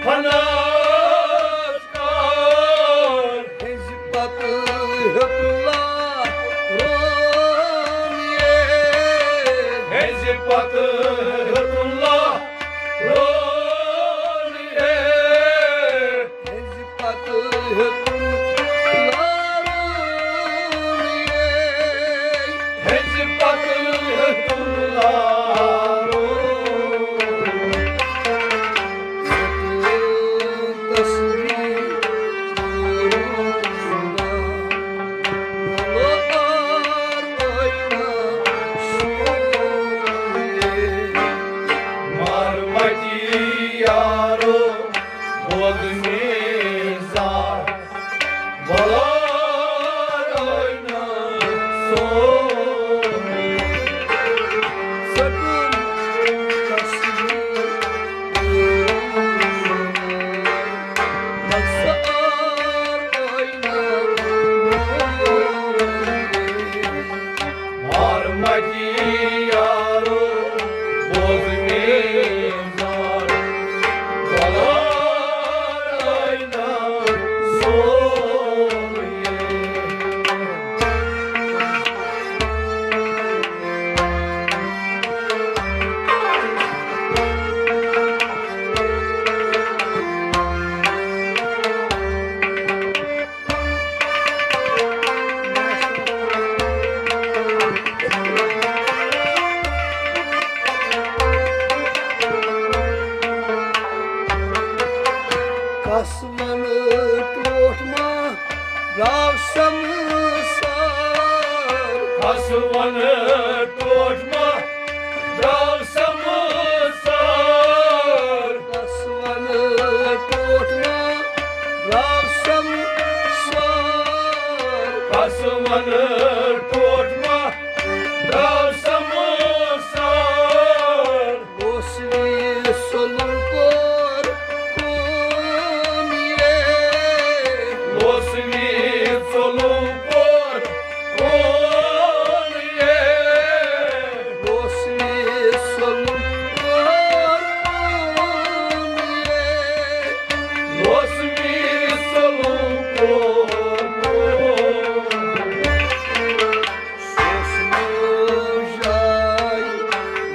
فنا از کار۔ ہنزِ پتہٕ ہیوٚتُن لارُن یے۔ ہنزِ پتہٕ ہیوٚتُن لارُن یے۔ ہنزِ پتہٕ ہیوٚتُن لارُن یے۔ ہنزِ پتہٕ ہیوٚتُن لارُن۔ کس ونہٕ ٹوٹھ ما درٛاو سمسار۔ کس ونہٕ ٹوٹھ ما درٛاو سمسار۔ کس ونہٕ ٹوٹھ ما درٛاو سمسار۔ کس ونہٕ ٹوٹھ ما درٛاو سمسار۔ اوس وی سولُم کور کون یے۔ اوس وی سولُم کور کون یے۔ اوس وی سولُم کور کون یے۔ اوس وی سولُم کور کون۔ سوس موجاي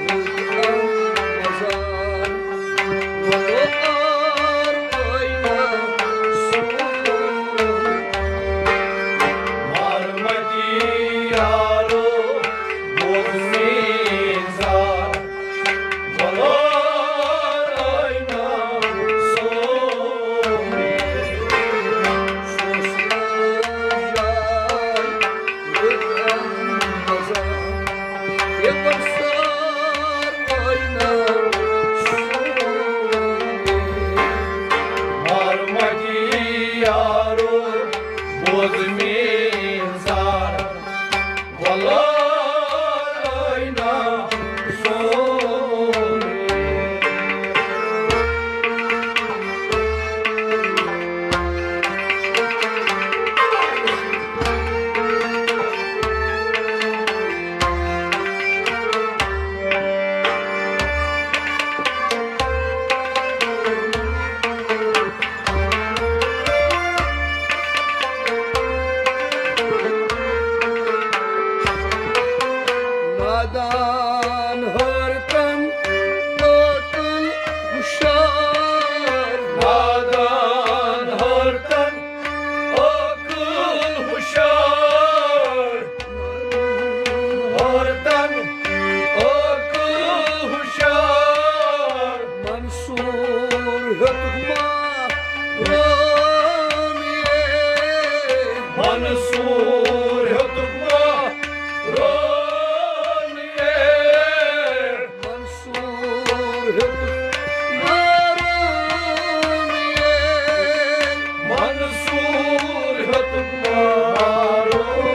وطن بزار، وطن آينا سون. مارمتي يارو، بوز مين زار. نادان ہرتن عقل ہُشار۔ نادان ہرتن عقل ہُشار۔ ہرتن عقل ہُشار۔ منصور ہیوٚتُکھ ما رٲمی۔ منصور ہیوٚتُکھ ما رٲمی۔ منصور ہیوٚتُکھ ما رٲمی۔ منصور ہیوٚتُکھ ما رٲمی۔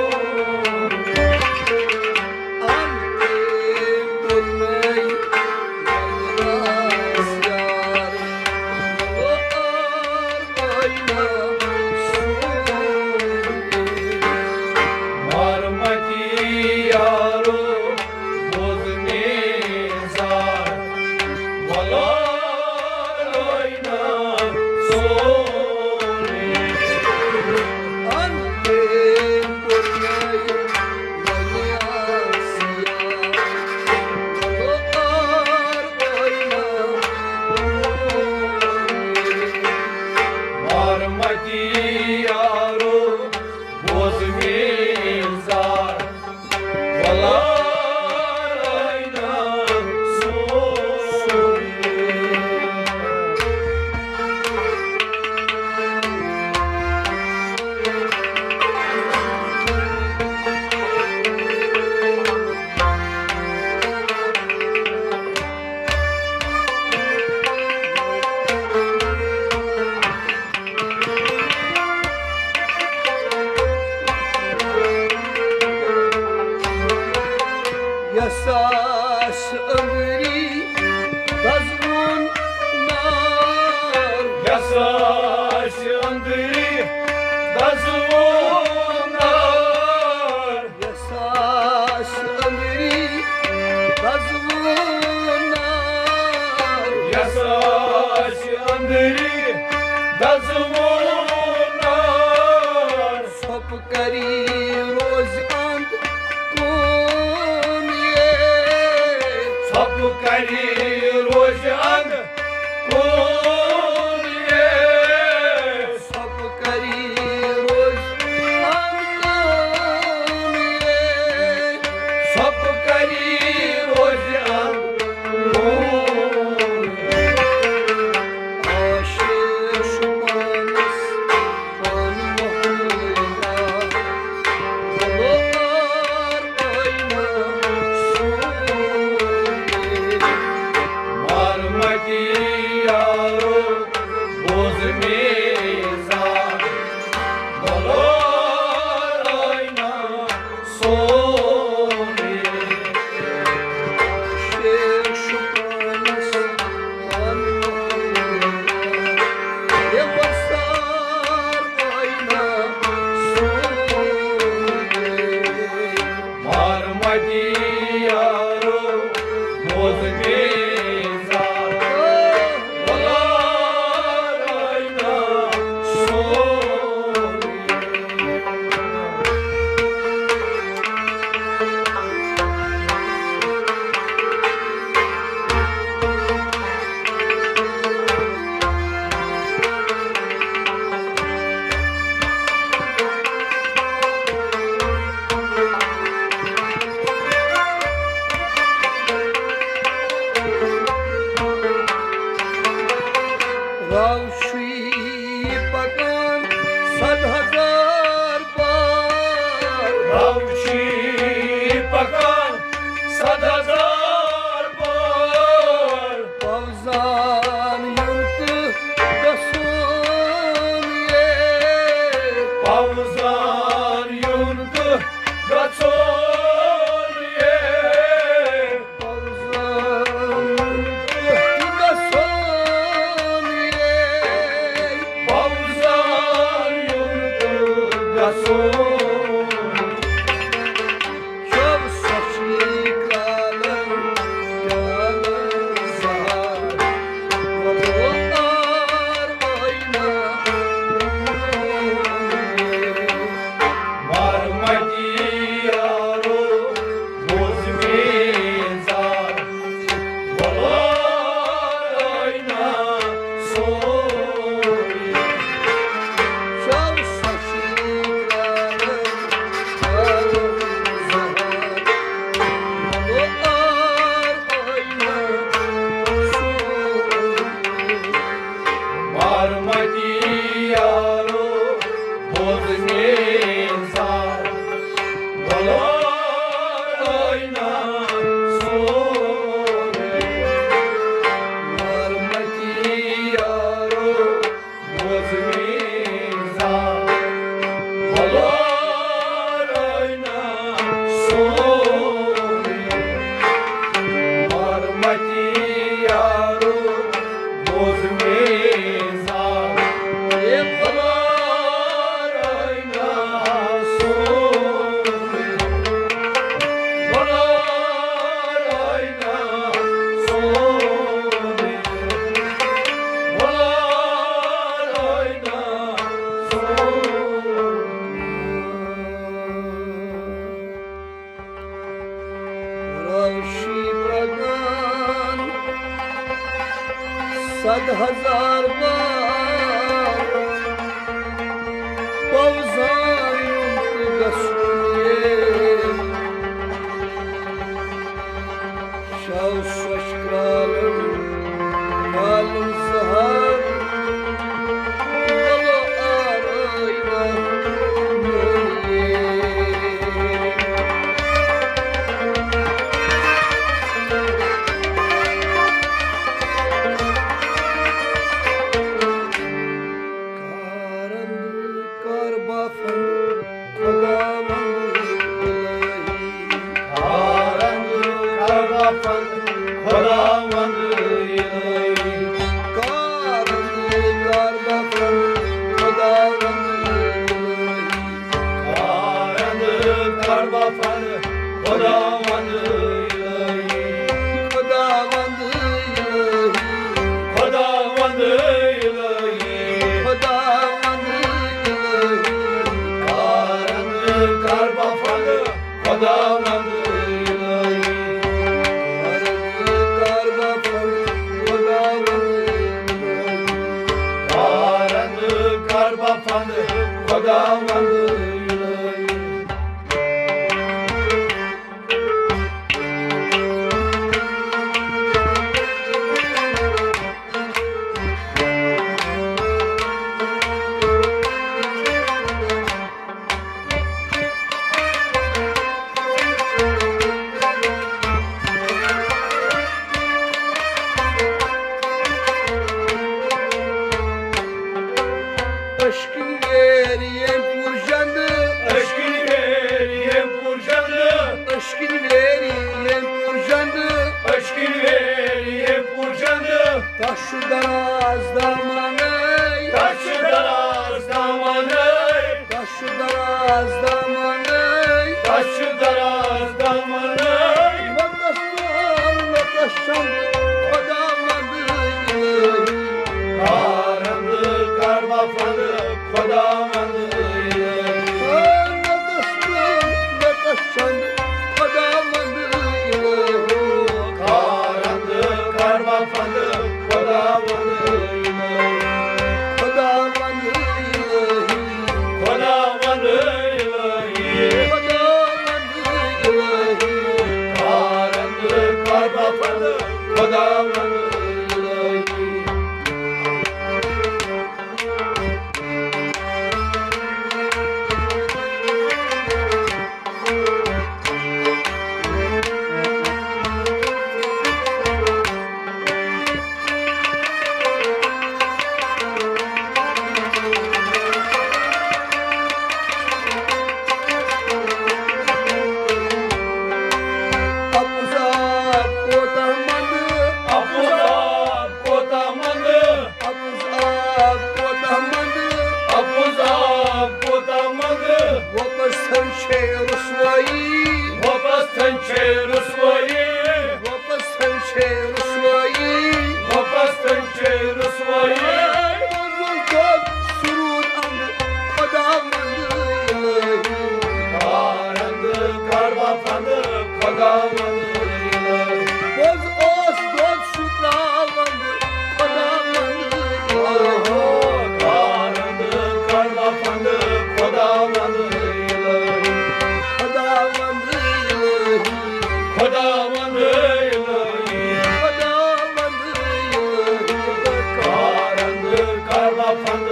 یس آسہِ أنٛدری دزوُن نار۔ یس آسہِ أنٛدری دزوُن نار۔ یس آسہِ أنٛدری دزوُن نار۔ یس آسہِ أنٛدری دزوُن نار۔ ژھۄپہٕ کری روزِ اند کُن یے۔ ژھۄپہٕ کری روزِ اند کُن یے۔ ژھۄپہٕ کری روزِ میزان، وۄلار ٲینا سون۔ شیخ شُکرانس پن یہِ وۄستار ٲینا سون۔ مارمتی یارو، بوز میزان، وۄلار ٲینا سون۔ وَوشی پکان صد ہزار بار۔ وَوشی پکان صد ہزار بار۔ پوزان یُن تہٕ گژھُن یے۔ پوزان یُن تہٕ گژھُن یے۔ پوزان یُن تہٕ گژھُن یے۔ پوزان یُن تہٕ گژھُن۔ شب سخی کالن کالن سہار وقار آئینہ۔ مارمتی یارو، بوز میزان، وۄلار ٲینا سون۔ شب سخی کالن کالن سہار وقار آئینہ سون۔ مارمتی یارو، بوز میزان، وۄلار ٲینا سون۔ مارمتی یارو، بوز میزان، وۄلار ٲینا سون۔ مارمتی یارو، بوز میزان، اے وۄلار ٲینا سون۔ وۄلار ٲینا سون۔ وۄلار ٲینا سون۔ راشی پرگان صد ہزار بار، پوزان یُن تہٕ گژھُن یے۔ شاو سوش کرالن، کرالن سہار، بلو آرائنا میون یے۔ کارند کار بافند خداوند الہی۔ کارند کار بافند خداوند الہی۔ کارند کار بافند خداوند الہی۔ کارند کار بافند خداوند الہی۔ خداوند الہی۔ خداوند الہی۔ خداوند الہی۔ کارند کار بافند خداوند الہی۔ کارند کار بافند خداوند الہی۔ کارند کار بافند خداوند الہی۔ عشقٕنۍ ویرِ ییٚمۍ پوٗر جنٛدٕ۔ عشقٕنۍ ویرِ ییٚمۍ پوٗر جنٛدٕ۔ عشقٕنۍ ویرِ ییٚمۍ پوٗر جنٛدٕ۔ عشقٕنۍ ویرِ ییٚمۍ پوٗر جنٛدٕ۔ تَس چھُ دراز دامنَے۔ تَس چھُ دراز دامنَے۔ تَس چھُ دراز دامنَے۔ تَس چھُ دراز دامنَے۔ مےٚ تَس وَن، مےٚ تَس چَنٛدٕ خۄداوَنٛدٕ الہی۔ کارَنٛدٕ کَر وَفَنٛدٕ خۄداوَنٛدٕ الہی۔ مےٚ تَس وَن، مےٚ تَس چَنٛدٕ خۄداوَنٛدٕ الہی۔ کارَنٛدٕ کَر وَفَنٛدٕ خۄداوَنٛدٕ الہی۔ خۄداوَنٛدٕ الہی۔ خۄداوَنٛدٕ الہی۔ خۄداوَنٛدٕ الہی۔ کارَنٛدٕ کَر وَفَنٛدٕ خۄداوَنٛدٕ الہی۔ اَپُز آب کوتاہ منٛدٕ، اَپُز آب کوتاہ منٛدٕ۔ اَپُز آب کوتاہ منٛدٕ۔ اَپُز آب کوتاہ منٛدٕ۔ وۄپس تھن چھے رسوٲیی۔ وۄپس تھن چھے رسوٲیی۔ وۄپس تھن چھے رسوٲیی۔ وۄپس تھن چھے رسوٲیی۔ پوٚز دۄد سرود اَنٛد خۄداوند الہی۔ کارنٛدٕ کر وۄپند خۄداوند الہی۔ پوٚز اوس دۄد سُہ تراوند خۄداوند الہی۔ کارنٛدٕ کر وۄپند خۄداوند الہی۔ خۄداوند الہی۔ خۄداوند الہی۔ خۄداوند الہی۔ کارنٛدٕ کر وۄپند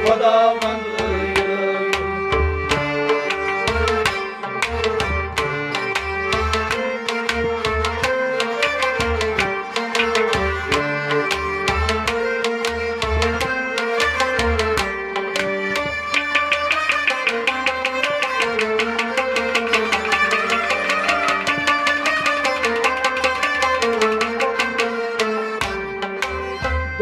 خۄداوند الہی۔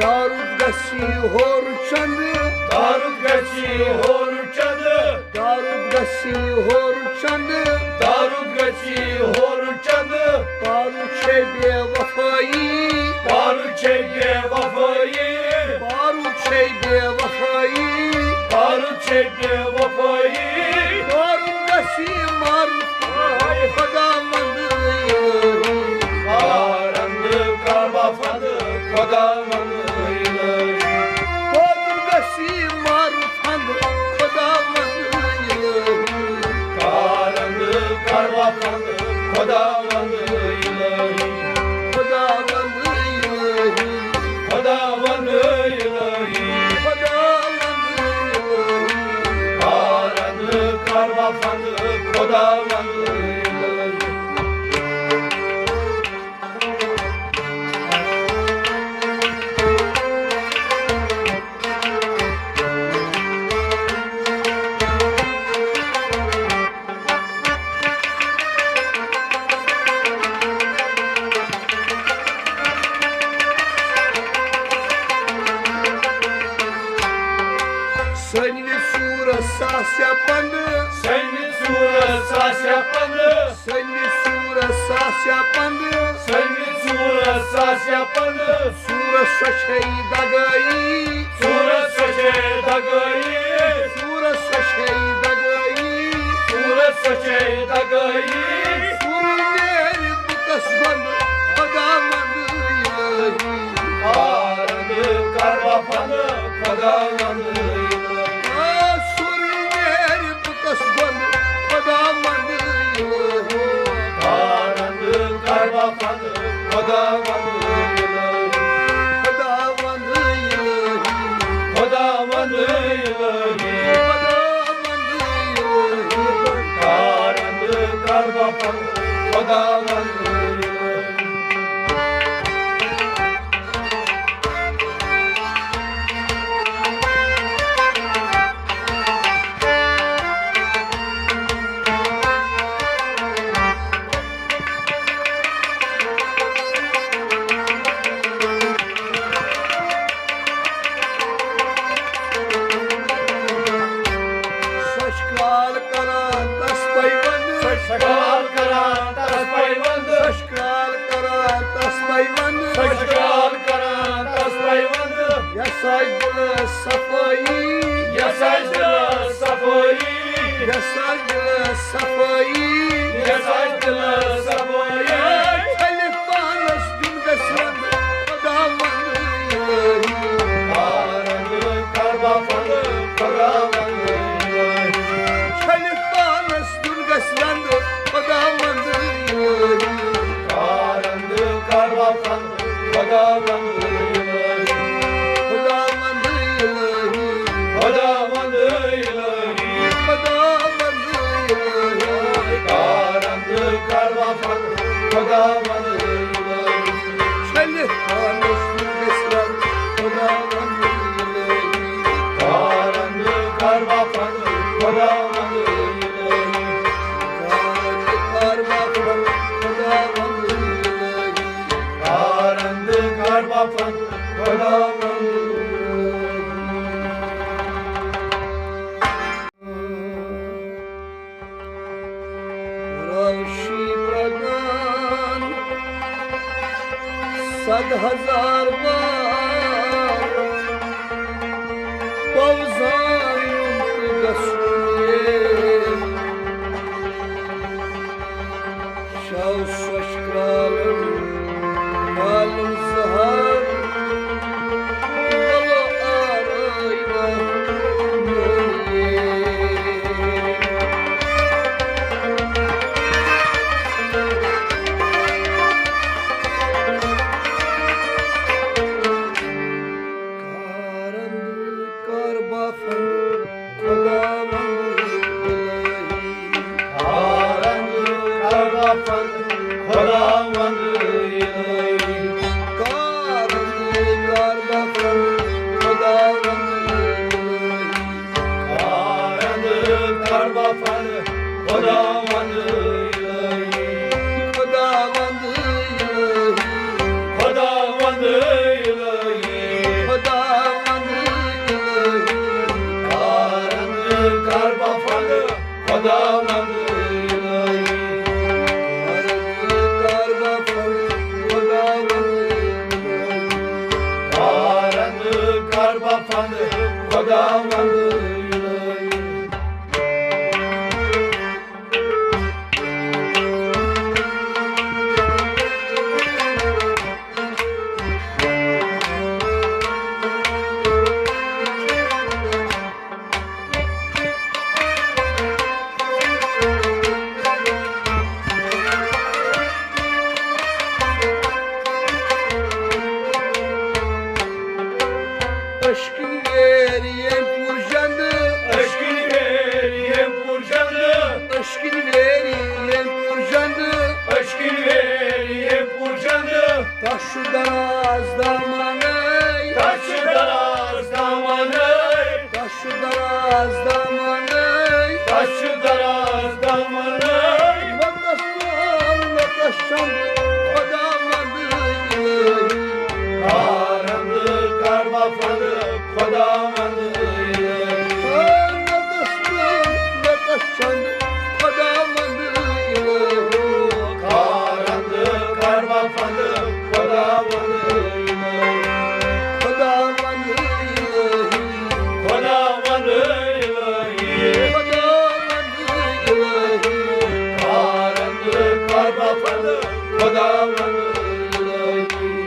دارُد گژھی ہورٕ چندٕ۔ دارُد گژھی ہورٕ چندٕ۔ دارُد گژھی ہورٕ چندٕ۔ دارُد گژھی ہورٕ چندٕ۔ پارُد چھے بے وفٲیی۔ پارُد چھے بے وفٲیی۔ پارُد چھے بے وفٲیی۔ پارُد چھے بے وفٲیی۔ پارُد گژھی مارُد خۄداوند الہی۔ کارنٛدٕ کر وۄپند خۄداوند الہی۔ پارُد گژھی مارُد خۄداوند الہی۔ کارنٛدٕ کر وۄپند خۄداوند الہی۔ خۄداوند الہی۔ خۄداوند الہی۔ خۄداوند الہی۔ کارنٛدٕ کر وۄپند خۄداوند الہی۔ سنہِ ژوٗرس آسیا پندٕ۔ سنہِ ژوٗرس آسیا پندٕ۔ سنہِ ژوٗرس آسیا پندٕ۔ سنہِ ژوٗرس آسیا پندٕ۔ ژوٗرس سۄ چھے دگٲیی۔ ژوٗرس سۄ چھے دگٲیی۔ ژوٗرس سۄ چھے دگٲیی۔ ژوٗرس سۄ چھے دگٲیی۔ ژوٗرٕ نیرِ بُتس بنٛد خۄداوند الہی۔ کارنٛدٕ کر وۄپند خۄداوند الہی۔ آ، ژوٗرٕ نیرِ بُتس بنٛد خۄداوند الہی۔ کارنٛدٕ کر وۄپند خۄداوند الہی۔ خۄداوند الہی۔ خۄداوند الہی۔ خۄداوند الہی۔ کارنٛدٕ کر وۄپند خۄداوند الہی۔ یَس آسہِ دِلَس صفٲیی، یَس آسہِ دِلَس صفٲیی، یَس آسہِ دِلَس صفٲیی، یَس آسہِ دِلَس صفٲیی۔ چھٔلِتھ پانَس دیُن گژھِ رنٛگ خۄداوند الہی۔ کارَن کَر بَفَن خۄداوند الہی۔ چھٔلِتھ پانَس دیُن گژھِ رنٛگ خۄداوند الہی۔ کارَن کَر بَفَن خۄداوند الہی، خۄداوند الہی، خۄداوند الہی، خۄداوند الہی۔ کارَن کَر بَفَن خۄداوند الہی۔ چھٔلِتھ پانَس گژھِ رنٛگ خۄداوند الہی۔ کارَن کَر بَفَن خۄداوند الہی۔ کارَن کَر بَفَن خۄداوند الہی۔ کارَن کَر بَفَن خۄداوند الہی۔ راشی پردان صد ہزار بار پوزان یُن تہٕ گژھُن یے۔ شاو سۄچھ کرالن، کرالن زہر، بلو آرٲینا میون یے۔ کارند کر بفند خداوند الہی۔ کارند کر بفند خداوند الہی۔ کارند کر بفند خداوند الہی۔ کارند کر بفند خداوند الہی۔ خداوند الہی۔ خداوند الہی۔ خداوند الہی۔ کارند کر بفند خداوند الہی۔ کارند کر بفند خداوند الہی۔ کارند کر بفند خداوند الہی۔ عشقٕکۍ ویرِ ییٚمۍ پُرجند۔ عشقٕکۍ ویرِ ییٚمۍ پُرجند۔ عشقٕکۍ ویرِ ییٚمۍ پُرجند۔ عشقٕکۍ ویرِ ییٚمۍ پُرجند۔ تَس چھُ دراز دامنٕے۔ تَس چھُ دراز دامنٕے۔ تَس چھُ دراز دامنٕے۔ تَس چھُ دراز دامنٕے۔ مےٚ تَس تُل، مےٚ تَس چَنٛدٕ خۄداوند الہی۔ کارند کر بفند خۄداوند الہی۔ مےٚ تَس تُل، مےٚ تَس چَنٛدٕ خۄداوند الہی۔ کارند کر بفند خۄداوند الہی۔ خۄداوند الہی۔ خۄداوند الہی۔ خۄداوند الہی۔ کارند کر بفند خۄداوند الہی۔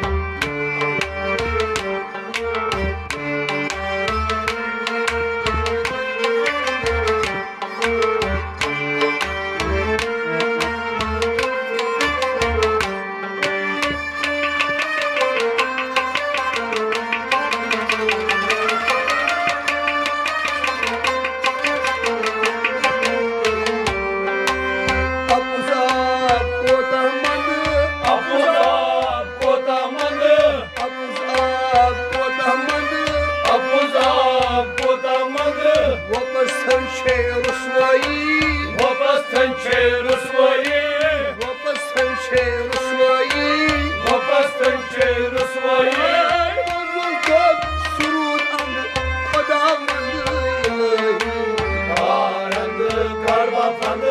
اَپُز آب کوتاہ منٛدٕ، اَپُز آب کوتاہ منٛدٕ۔ اَپُز آب کوتاہ منٛدٕ۔ اَپُز آب کوتاہ منٛدٕ۔ وۄپس تھن چھے رسوٲیی۔ وۄپس تھن چھے رسوٲیی۔ وۄپس تھن چھے رسوٲیی۔ وۄپس تھن چھے رسوٲیی۔ پوٚزُس دۄد سرود اند خۄداوند الہی۔ کارند کر بفند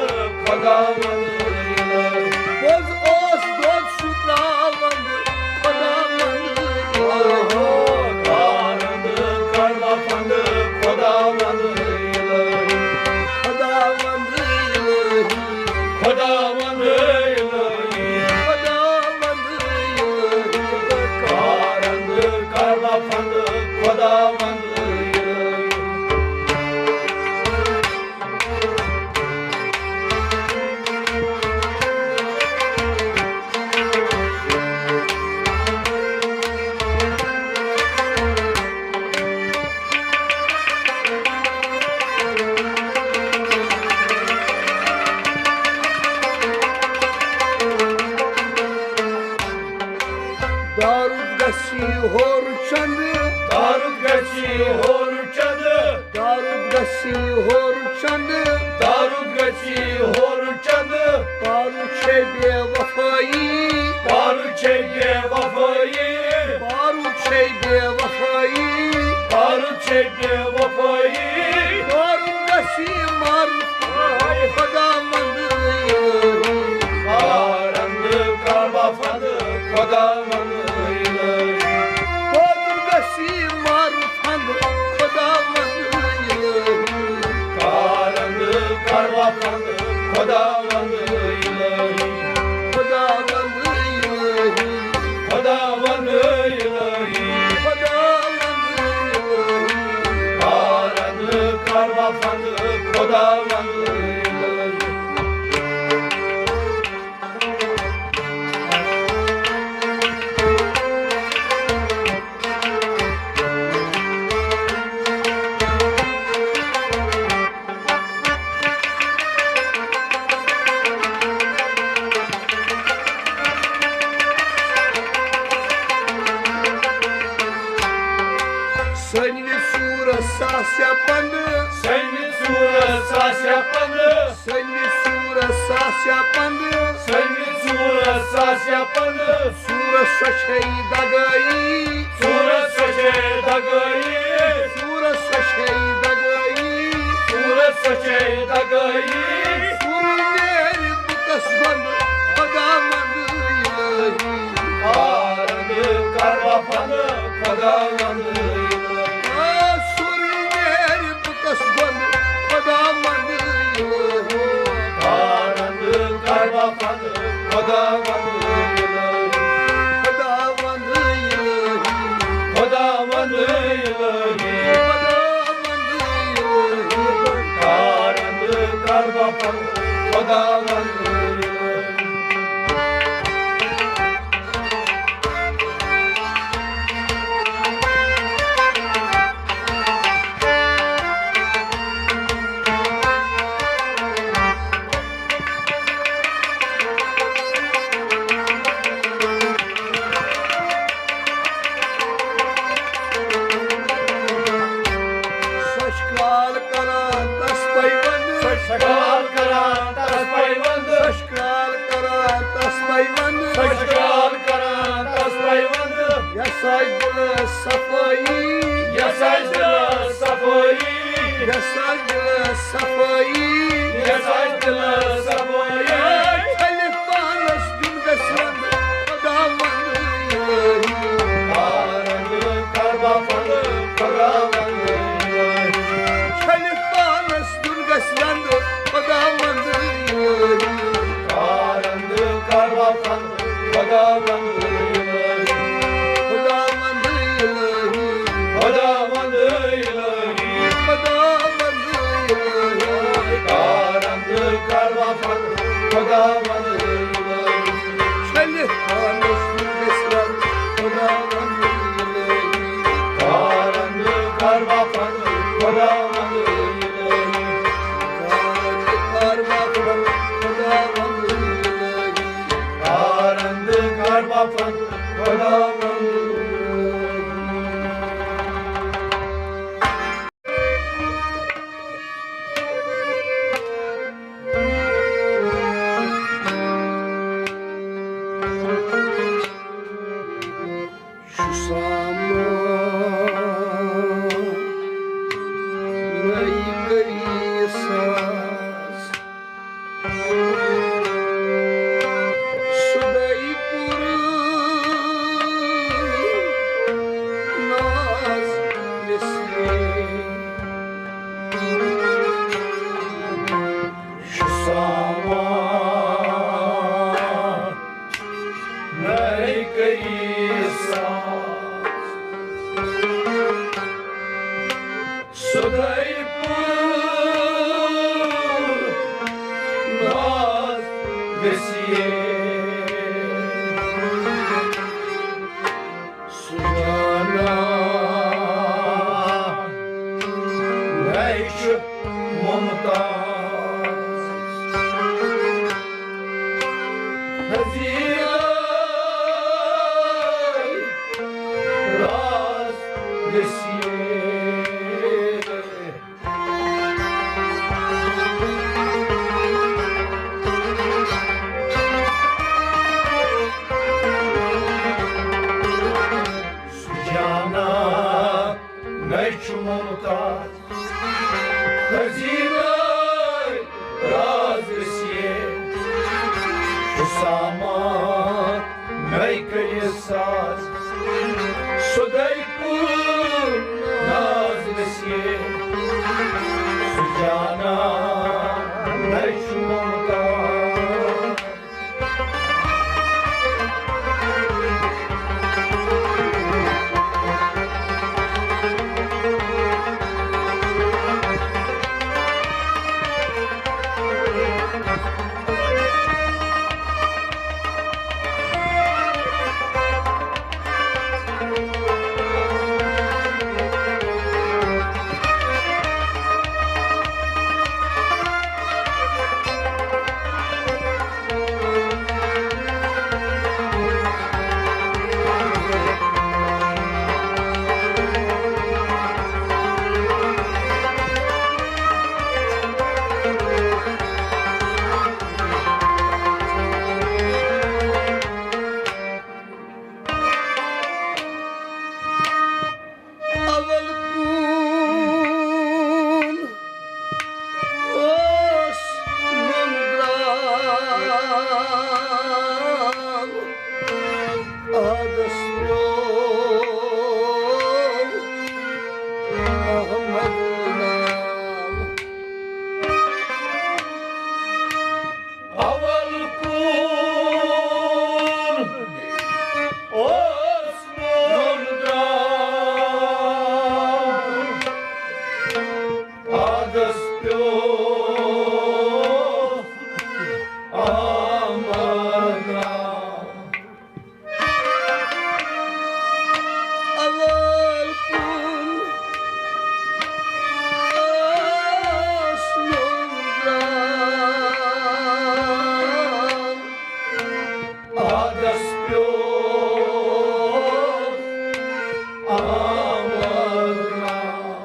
خۄداوند الہی۔ پوٚز اوس دۄد سُہ تراوند خۄداوند الہی۔ پنٛد خۄداوند الہی، خۄداوند الہی، خۄداوند الہی، خۄداوند الہی، کارند کربا پنٛد خۄداوند الہی۔ دارُد گژھی ہور چندٕ، دارُد گژھی ہور چندٕ، دارُد گژھی ہور چندٕ، دارُد گژھی ہور چندٕ۔ پارُد چھے بے وفٲیی، پارُد چھے بے وفٲیی، پارُد چھے بے وفٲیی، پارُد چھے بے وفٲیی۔ پارُد گژھی مارُد خۄداوند الہی، کارند کربا پنٛد خۄداوند الہی۔ پارُد گژھی مارُد پنٛد خۄداوند الہی، کارند کربا پنٛد خۄداوند الہی، خۄداوند الہی، خۄداوند الہی، خۄداوند الہی، کارند کربا پنٛد خۄداوند الہی۔ سنہِ ژوٗرس آسیا پنٛدٕ، سنہِ ژوٗرس آسیا پنٛدٕ، سنہِ ژوٗرس آسیا پنٛدٕ، سنہِ ژوٗرس آسیا پنٛدٕ۔ ژوٗرس سۄ چھے دگٲیی، ژوٗرس سۄ چھے دگٲیی، ژوٗرس سۄ چھے دگٲیی، ژوٗرس سۄ چھے دگٲیی۔ ژوٗرٕ نیرِ بُتس گۄنٛدٕ خۄداوند الہی۔ کارند کربا پنٛد خۄداوند الہی۔ آ، ژوٗرٕ نیرِ بُتس گۄنٛدٕ خۄداوند الہی۔ کارند کربا پنٛد خۄداوند الہی، خۄداوند الہی، خۄداوند الہی، خۄداوند الہی۔ کارند کربا پنٛد خۄداوند الہی۔ سۄ چھِ کرٛال کران تس پیوند۔ سۄ چھِ کرٛال کران تس پیوند۔ سۄ چھِ کرٛال کران تس پیوند۔ سۄ چھِ کرٛال کران تس پیوند۔ یس آسہِ دِلس صفٲیی۔ یس آسہِ دِلس صفٲیی۔ یس آسہِ دِلس صفٲیی۔ یس آسہِ دِلس صفٲیی۔ چھٔلِتھ پانس دیُن گژھِ وند خۄداوند الہی۔ کارند کربا پنٛد خۄداوند الہی۔ چھٔلِتھ پانس دیُن گژھِ وند خۄداوند الہی۔ کارند کربا پنٛد خۄداوند الہی، خۄداوند الہی، خۄداوند الہی، خۄداوند الہی۔ کارند کربا پنٛد خۄداوند الہی۔ چھٔلِتھ پانس گژھِ وند خۄداوند الہی۔ کارند کربا پنٛد خۄداوند الہی۔ کارند کربا پنٛد خۄداوند الہی۔ کارند کربا پنٛد خۄداوند۔ چھُ سامانَے کٔرِتھ ساز۔ سُدے پوٗرٕ سدائی پور ناز وسیع۔ سجانا نئی چھ ممتاز۔ حزیرہ راز وسیع۔ سجانا نئی چھ ممتاز۔ حزیرہ راز وسیع۔ حسامہ نئی کٔرِتھ ساز۔ سدائی پور ناز وسیع۔ سجانا نئی چھ ممتاز۔ اول کُن اوس نُنہٕ درٛاو، عادس پیوٚو احمد ناو۔ اول کُن اوس نُنہٕ درٛاو، عادس پیوٚو احمد ناو۔ اول کُن اوس نُنہٕ درٛاو، عادس پیوٚو احمد ناو۔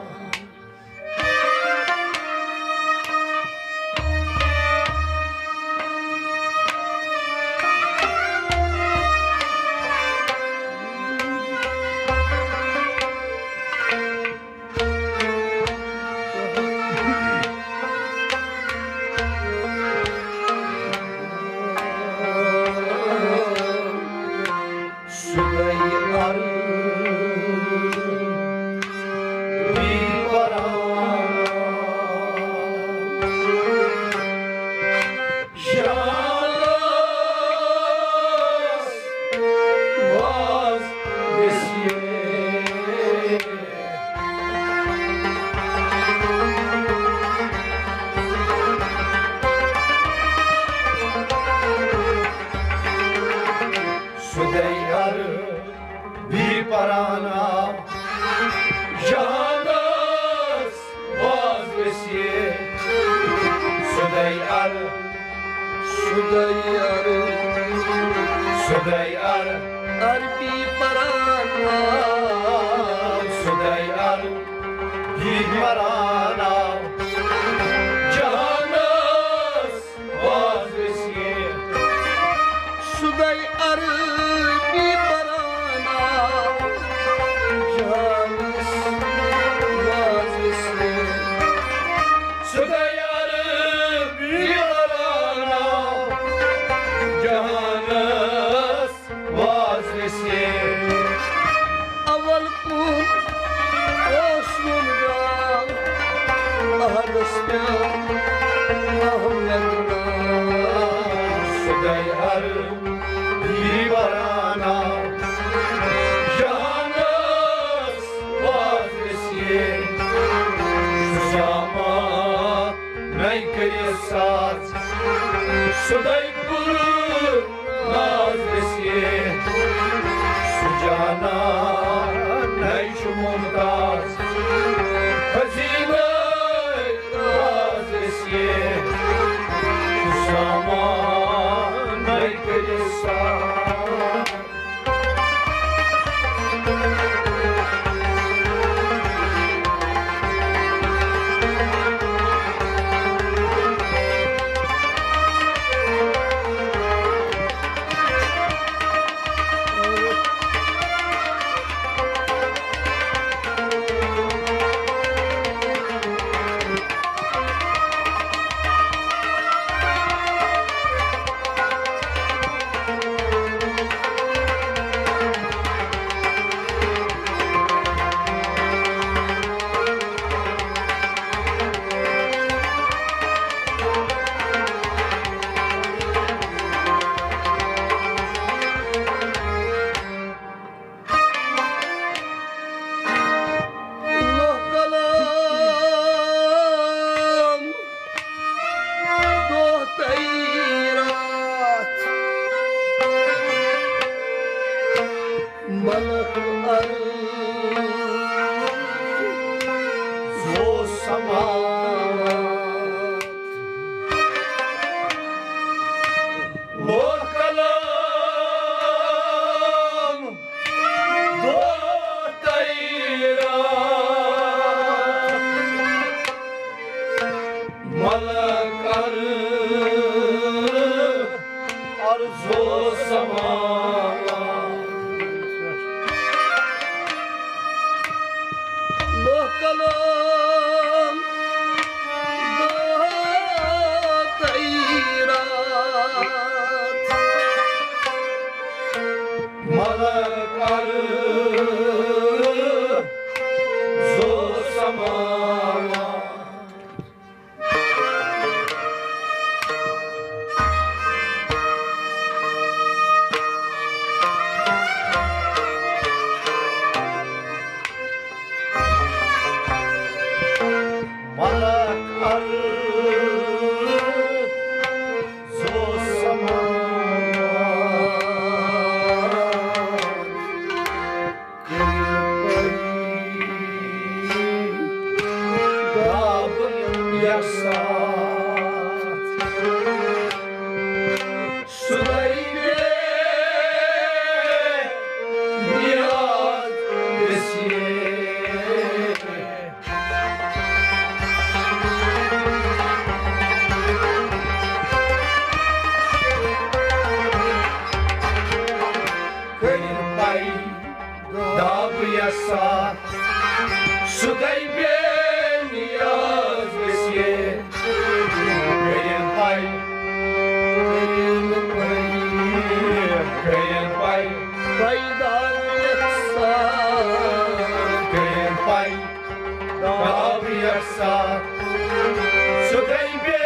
سدائی عرض بی پران۔ شالس واز وسیع۔ سدائی عرض بی پران آو جہانس واز وسیع۔ سدائی عرض، سدائی عرض، سدائی عرض، عرض بی پران آو۔ سدائی عرض بی پران آو جہانس واز وسیع۔ سدائی عرض بی پران آو جہانس واز وسیع۔ سدائی عرض بی پران آو جہانس واز وسیع۔ اول کُن اوس نُنہٕ درٛاو، عہدس پیوٚو احمد ناو۔ سدائی عرض بی پران آو جہانس واز وسیع۔ سُدے پُر ناز گژھِ، سُہ جانان نَے چھُ ممتاز۔ خزینَے راز گژھِ، سُہ سامان نَے کٔرِتھ ساز۔ لوہ قلم، دۄہ تہٕ راتھ، ملک عرض، زو سماوات۔ لوہ قلم، دۄہ تہٕ راتھ، ملک عرض، عرض و سماوات۔ لوہ قلم، دۄہ تہٕ راتھ، ملک عرض، زو سماوات۔ ملک عرض، زو سماوات۔ کٔرِو پَے دابہٕ یَکساتھ۔ سُدے بے نیاز گژھِ۔ کٔرِو پَے دابہٕ یَکساتھ، سُدے بے نیاز گژھِ۔ کٔرِو پَے، کٔرِو پَے، کٔرِو پَے، پَے دابہٕ یَکساتھ۔ کٔرِو پَے دابہٕ یَکساتھ، سُدے بے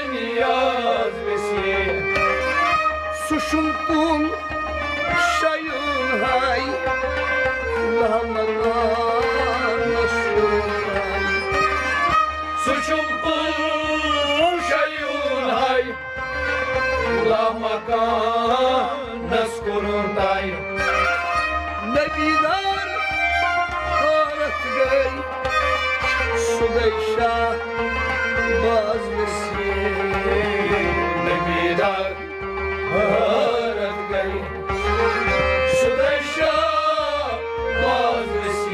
نیاز گژھِ۔ سُہ چھُنہٕ کُن شیون ہاے، لہمکانس کُن ہاے۔ سُہ چھُنہٕ کُن شیون ہاے، لہمکانس کُن ہاے۔ نبی دار حٲرتھ گٔے، سُدے شاہ باز گژھِ۔ نبی دار حٲرتھ گٔے، سُدے شاہ باز گژھِ۔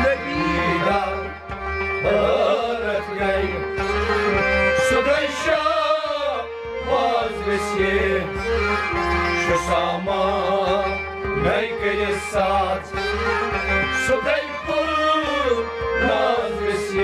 نبی دار حٲرتھ گٔے، سُدے شاہ باز گژھِ۔ چھُ سامان نَے کٔرِتھ ساز، سُدے پُر ناز گژھِ۔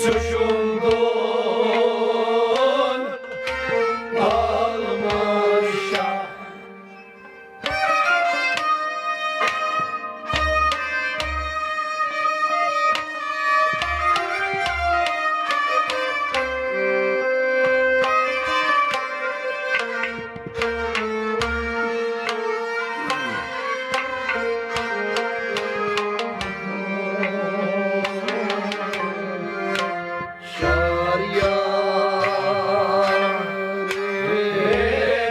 سُہ شوندون عالمہٕ شاہ۔ شہریار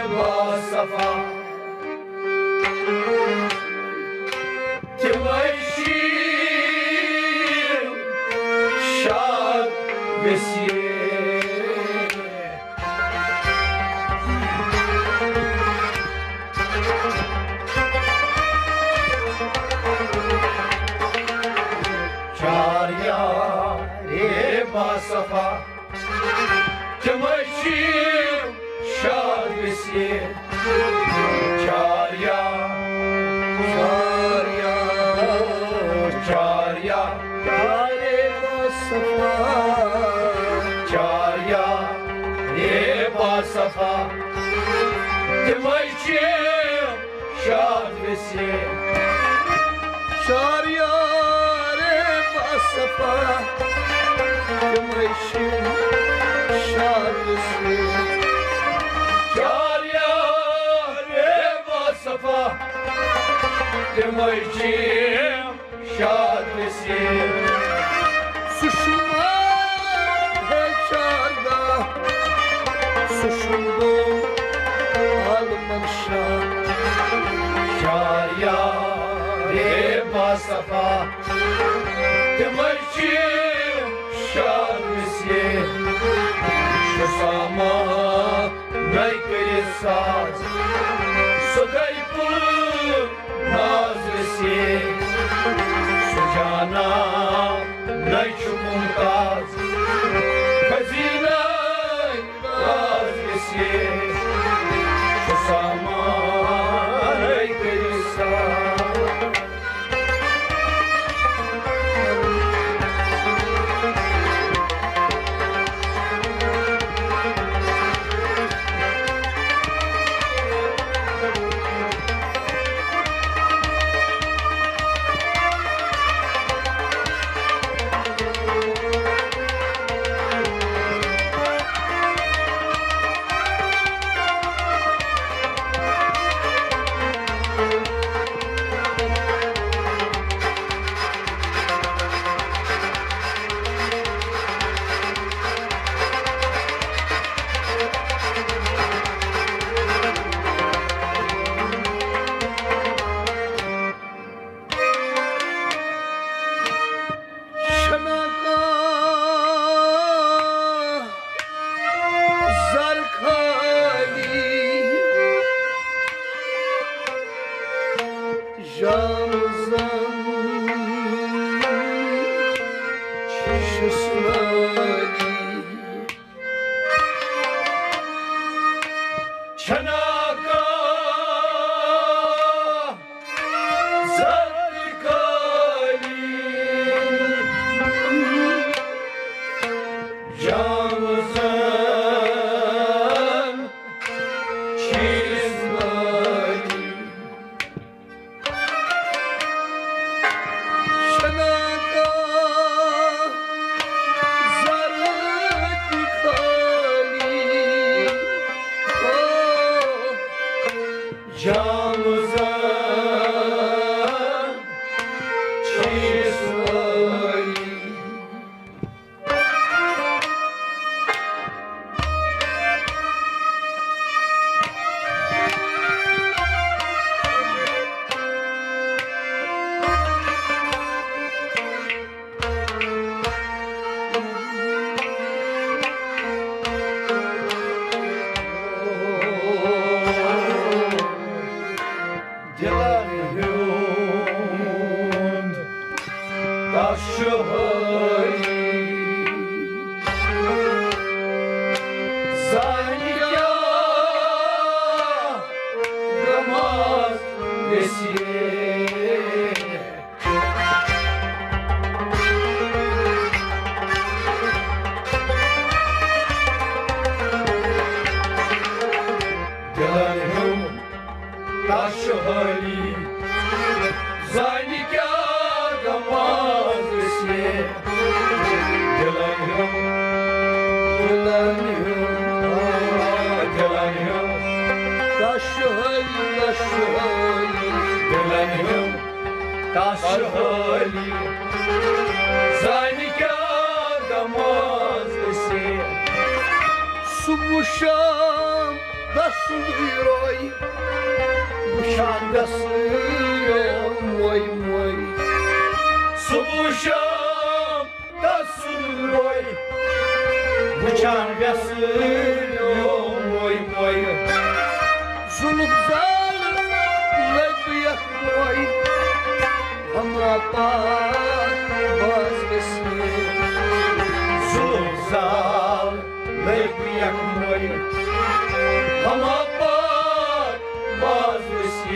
باصفا، تِمے چھِ شاد وسیع۔ شہریار باصفا، تِمے چھِ شاد وسیع۔ شہریار، شہریار، شہریار، شہریار باصفا، شہریار باصفا، تِمے چھِ شاد وسیع۔ شہریار باصفا، تِمے چھِ شاد وسیع۔ شہریار باصفا، تِمے چھِ شاد وسیع۔ سُہ شمار ہے چاردہ، سُہ شمدو عالمن شاہ۔ شہریار باصفا، تِمے چھِ شاد وسیع۔ شُسامہ نَے کٔرِتھ ساز، سُہ گٔے پوٗرٕ ناز وسیع۔ سُہ جانان نَے چھُ ممتاز، خزینہ راز وسیع۔ شُسامہ نَے کٔرِتھ ساز۔ چھنا کانٛہہ زر خٲلی، جام زن چھُس نٲلی۔ چھنا کانٛہہ زر خٲلی، جام زن چھُس نٲلی۔ چھنا کانٛہہ زر تہِ خٲلی، او، جام زن چھُس نٲلی۔ دِلن ہُنٛد، دِلن ہُنٛد، تشہٲلی، تشہٲلی، دِلن ہُنٛد تشہٲلی، زانہِ کیٛاہ دماز گژھِ۔ صبح شام دسُن روے، وٕچھان گژھٕ موے موے۔ صبح شام تسُنٛد روے، وٕچھان وٮ۪سہٕ میون موے موے۔ زُلُف زال لٔبۍ یَکھ موے، ہما پاک باز گژھِ۔ زُلُف زال لٔبۍ یَکھ موے، ہما پاک باز گژھِ۔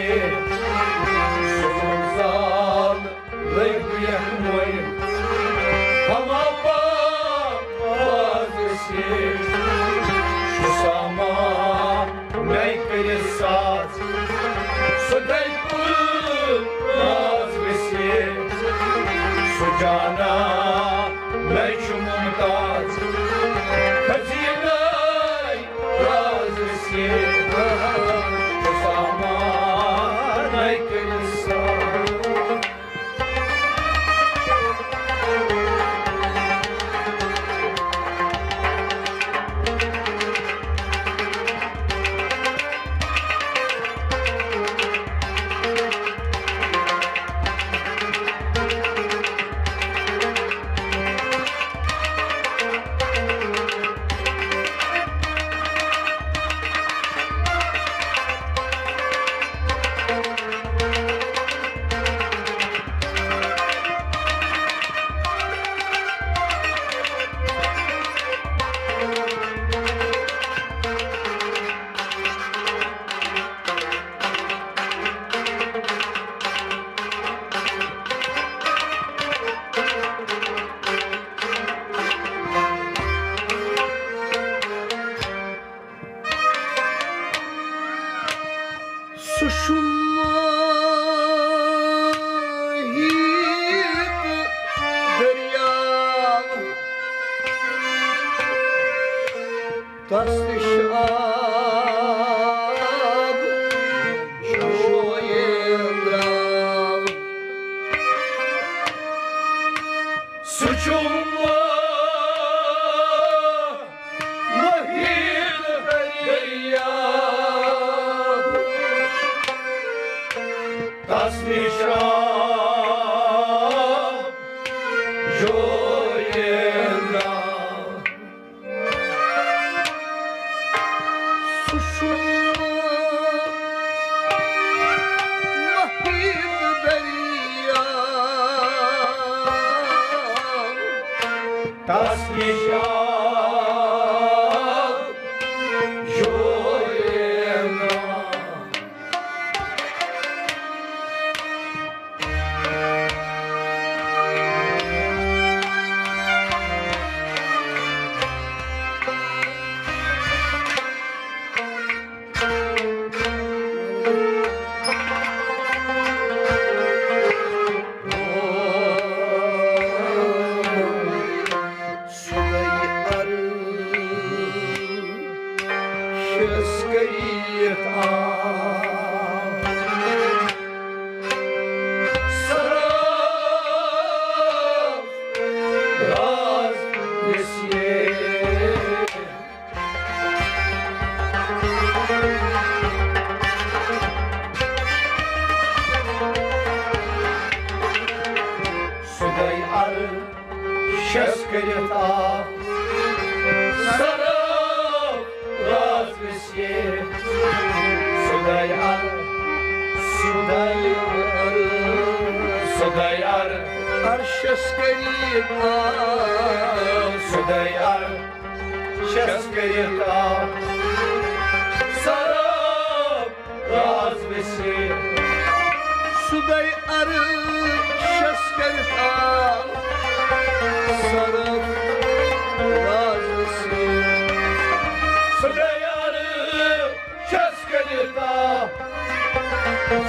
زُلُف زال لٔگۍ یَکھ مویہِ، ہما پاک باز گژھِ۔ سُہ سامان مےٚ کٔرِتھ ساز، سُہ گَرِ پوٗرٕ ناز گژھِ۔ سُہ جانا مےٚ چھُ ممتاز، خزیٖنَے راز گژھِ۔ سُہ سامان مےٚ کٔرِتھ ساز۔ سُہ چھُ ماہی تہٕ دٔریاو، تَس نِش آب شویے درٛاو۔ سُہ چھُ ماہ محیط دٔریاو، تَس نِش آب شویے درٛاو۔ سُہ چھُ محیط دٔریاو، تَس نِش آب شویے درٛاو۔ سُدے عرشس کٔرِتھ آو سرافراز نصیب۔ سُدے عرشس کٔرِتھ آو سرافراز نصیب۔ سُدے عر-، سُدے عر-، سُدے عر-، عرشس کٔرِتھ آو سُدے عر-، شس کٔرِتھ آو سرافراز وسیع۔ سُدے عرشس کٔرِتھ آو سرافراز وسیع۔ سُدے عرشس کٔرِتھ آو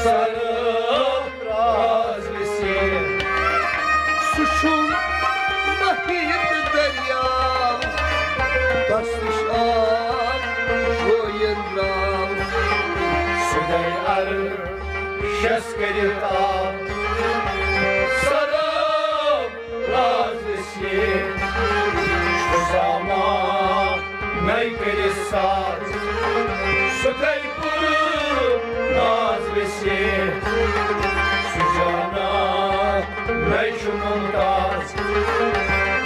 سرافراز وسیع۔ سُہ چھُ محیط دٔریاو، نِش آب شویِن درٛاو، سُہ گٔے عرشس کٔرِتھ آب۔ سراب راز وسیع، سُہ زامانَے کٔرِتھ ساز، سُہ گٔے پوٗرٕ ناز وسیع، سُہ جانانَے چھُ ممتاز۔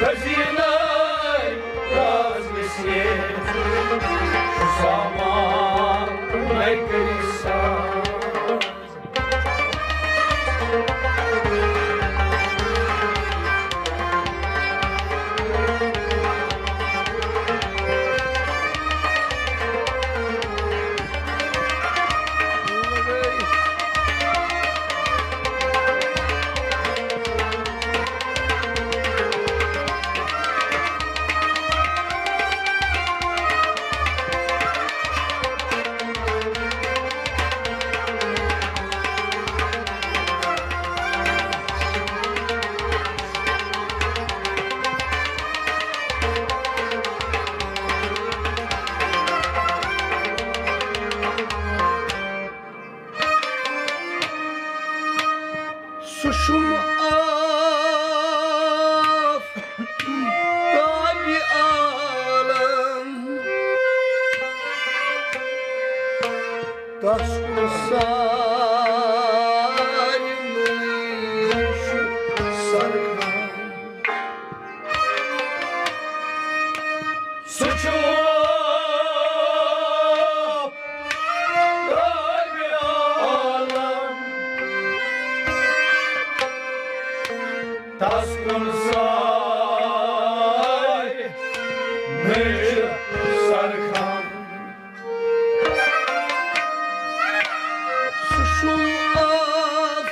خزینَے راز وسیع، سُہ زامانَے کٔرِتھ ساز۔ سُہ چھُم آفتابِ عالم، تس کُن سارنٕے چھُ سرخان۔ سُہ چھُ ربِ عالم، تس کُن سارنٕے چھُ سرخان۔ سُہ چھُ آفتابِ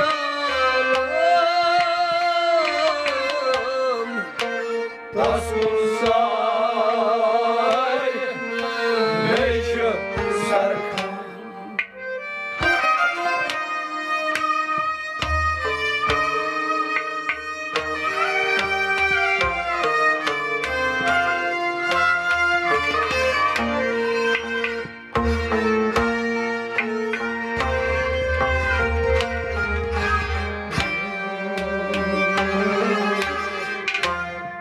عالم، تس کُن سارنٕے چھُ سرخان۔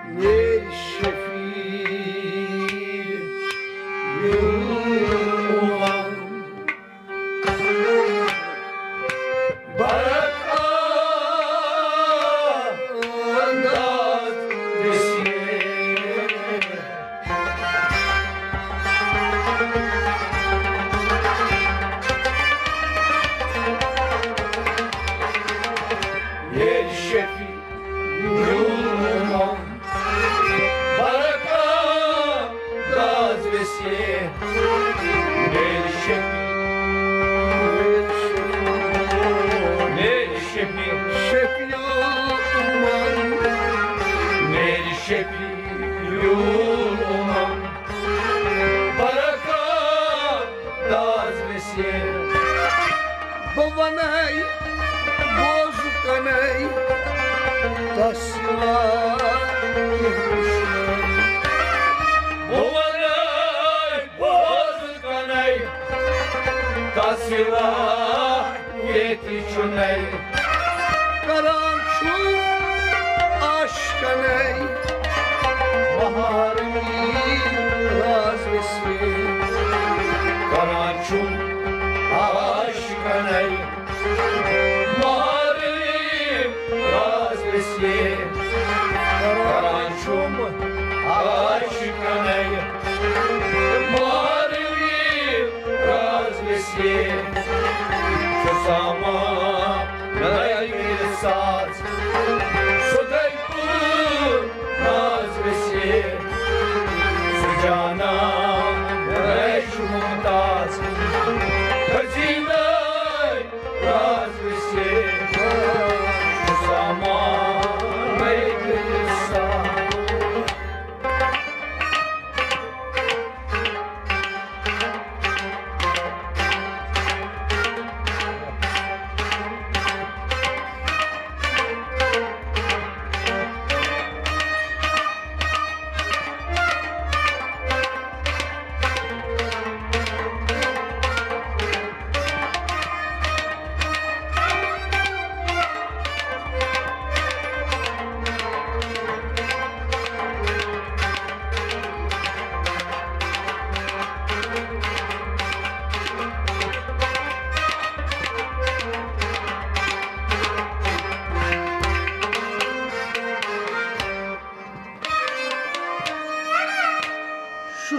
میرے شفیع الامم، برک انداز وسیع۔ میرے شفیع الامم، برک انداز وسیع۔ میرے شفیع، میرے شفیع، شفیع الامم، میرے شفیع الامم، برک انداز وسیع۔ بہٕ وَنَے، بوزٕ کَنَے، تَس سِوا کینٛہہ وٕچھنَے۔ بہٕ وَنَے، بوزٕ کَنَے، تَس سِوا ییٚتہِ چھُنَے۔ کران چھُم عاشقنَے مہارنی راز وسیع۔ کران چھُم عاشقنَے مہارنی راز وسیع۔ کران چھُم عاشقنَے مہارنی راز وسیع۔ سُہ زامانَے کٔرِتھ ساز، سُہ گٔے پوٗرٕ ناز وسیع۔ سُہ جانانَے چھُ ممتاز، خزینَے راز وسیع۔ سُہ زامانَے کٔرِتھ ساز۔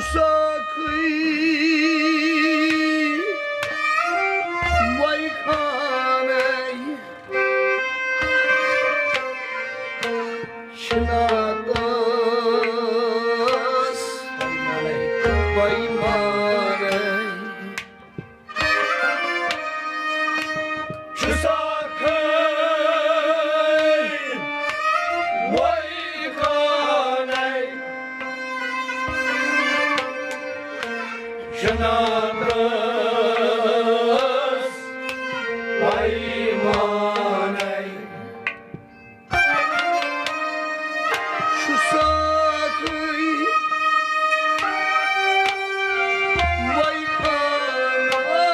ساقی وَے خانَے چھِنہٕ تَس پیمانَے۔ چھُ ساقی وَے خانَے چھِنہٕ تَس پیمانَے۔ چھُ ساقی وَے خانَے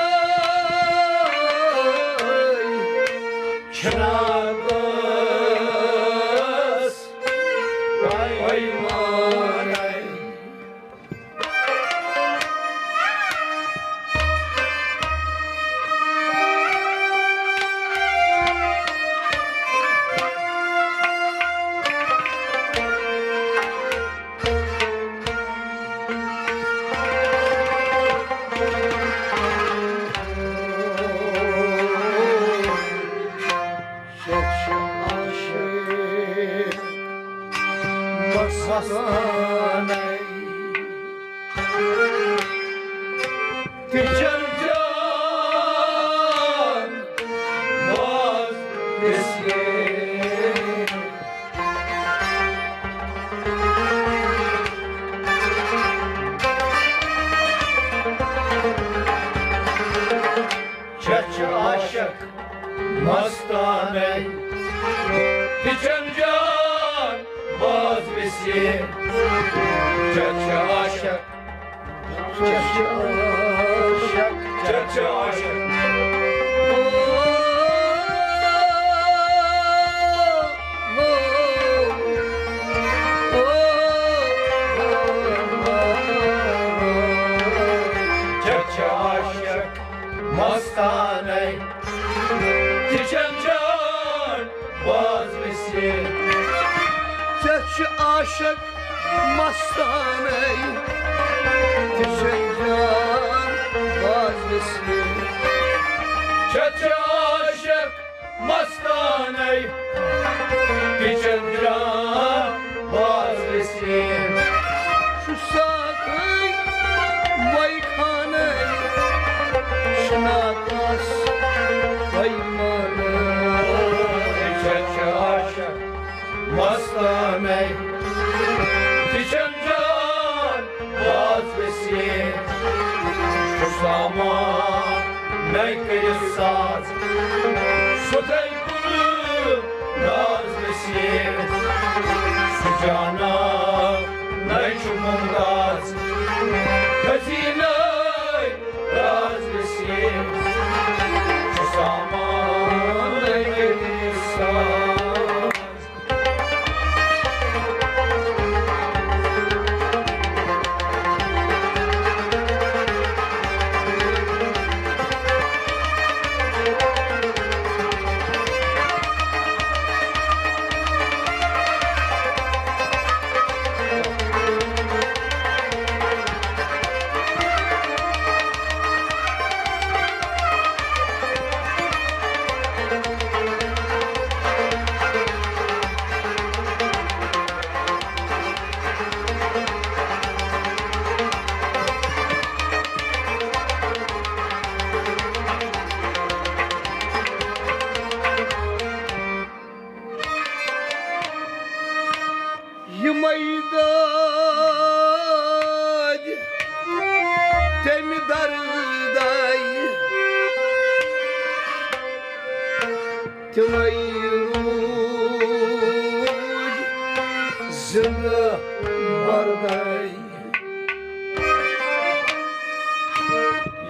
چھِنہٕ تَس پیمانَے۔ شیخ چھُ عاشق مستانَے۔ تِجن جان باز وِسرے۔ شیخ چھُ عاشق مستانَے۔ تِجن جان باز وِسرے۔ شیخ چھُ عاشق، شیخ چھُ عاشق، شیخ چھُ عاشق۔ شیخ چھُ عاشق مستانَے، تِجن جان باز وِسرے۔ شیخ چھُ عاشق مستانَے، تِجن جان باز وِسرے۔ شیخ چھُ عاشق مستانَے، تِجن جان باز وِسرے۔ چھُ ساقی وَے خانَے، چھِنہٕ تَس پیمانَے۔ شیخ چھُ عاشق مستانَے، تِجن جان باز وِسرے۔ سُہ سامانَے کٔرِتھ ساز، سُہ تھَے کُلہٕ ناز وِسرے۔ سُہ جانانَے چھُ ممتاز، خزیٖنَے راز وِسرے۔ سُہ سامانَے کٔرِتھ ساز۔ یِمَے دٲدۍ تَمہِ دردَے، تِمَے روٗدۍ زِندٕ مردَے۔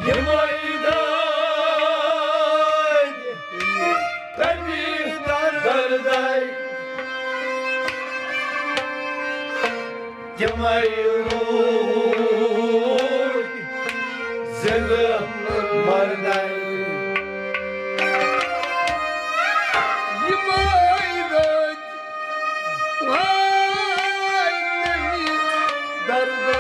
یِمَے دٲدۍ تَمہِ دردَے، تِمَے روٗدۍ زِندٕ مردَے۔ یِمَے دٲدۍ وٲے تَمہِ دردَے۔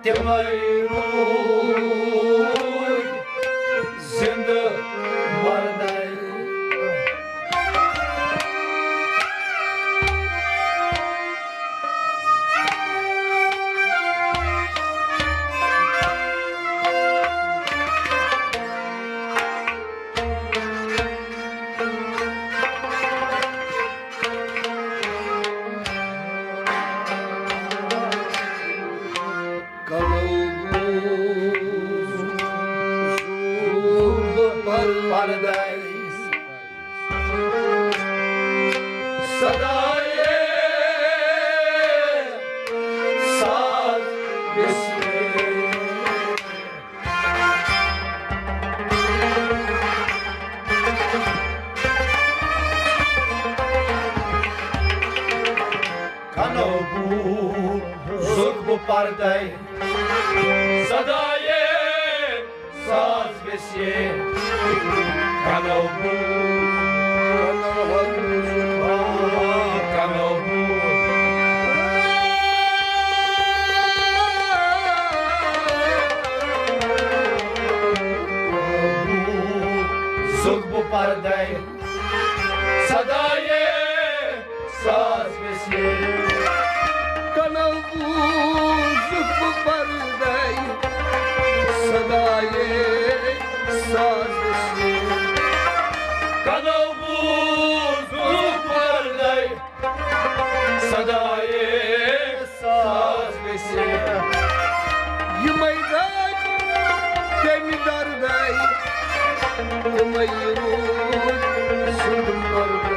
یِمَے روٗدۍ زِندٕ مَرنَے۔ کلو بوٗز پردے۔ صدایے ساز گژھِ۔ کنو بوٗزُکھ بہٕ پردے، صدایے ساز گژھِ۔ کنو بوٗز، کنو بوٗز۔ بوٗزُکھ بہٕ پردے، صدایے ساز گژھِ۔ کنو بوٗزُکھ بہٕ پردے، صدایے ساز گژھِ۔ کنو بوٗزُکھ پردے، صدایے ساز گژھِ۔ یِمَے رٲتۍ کَمہِ دردَے، تِمَے روٗدۍ زِندٕ پردے۔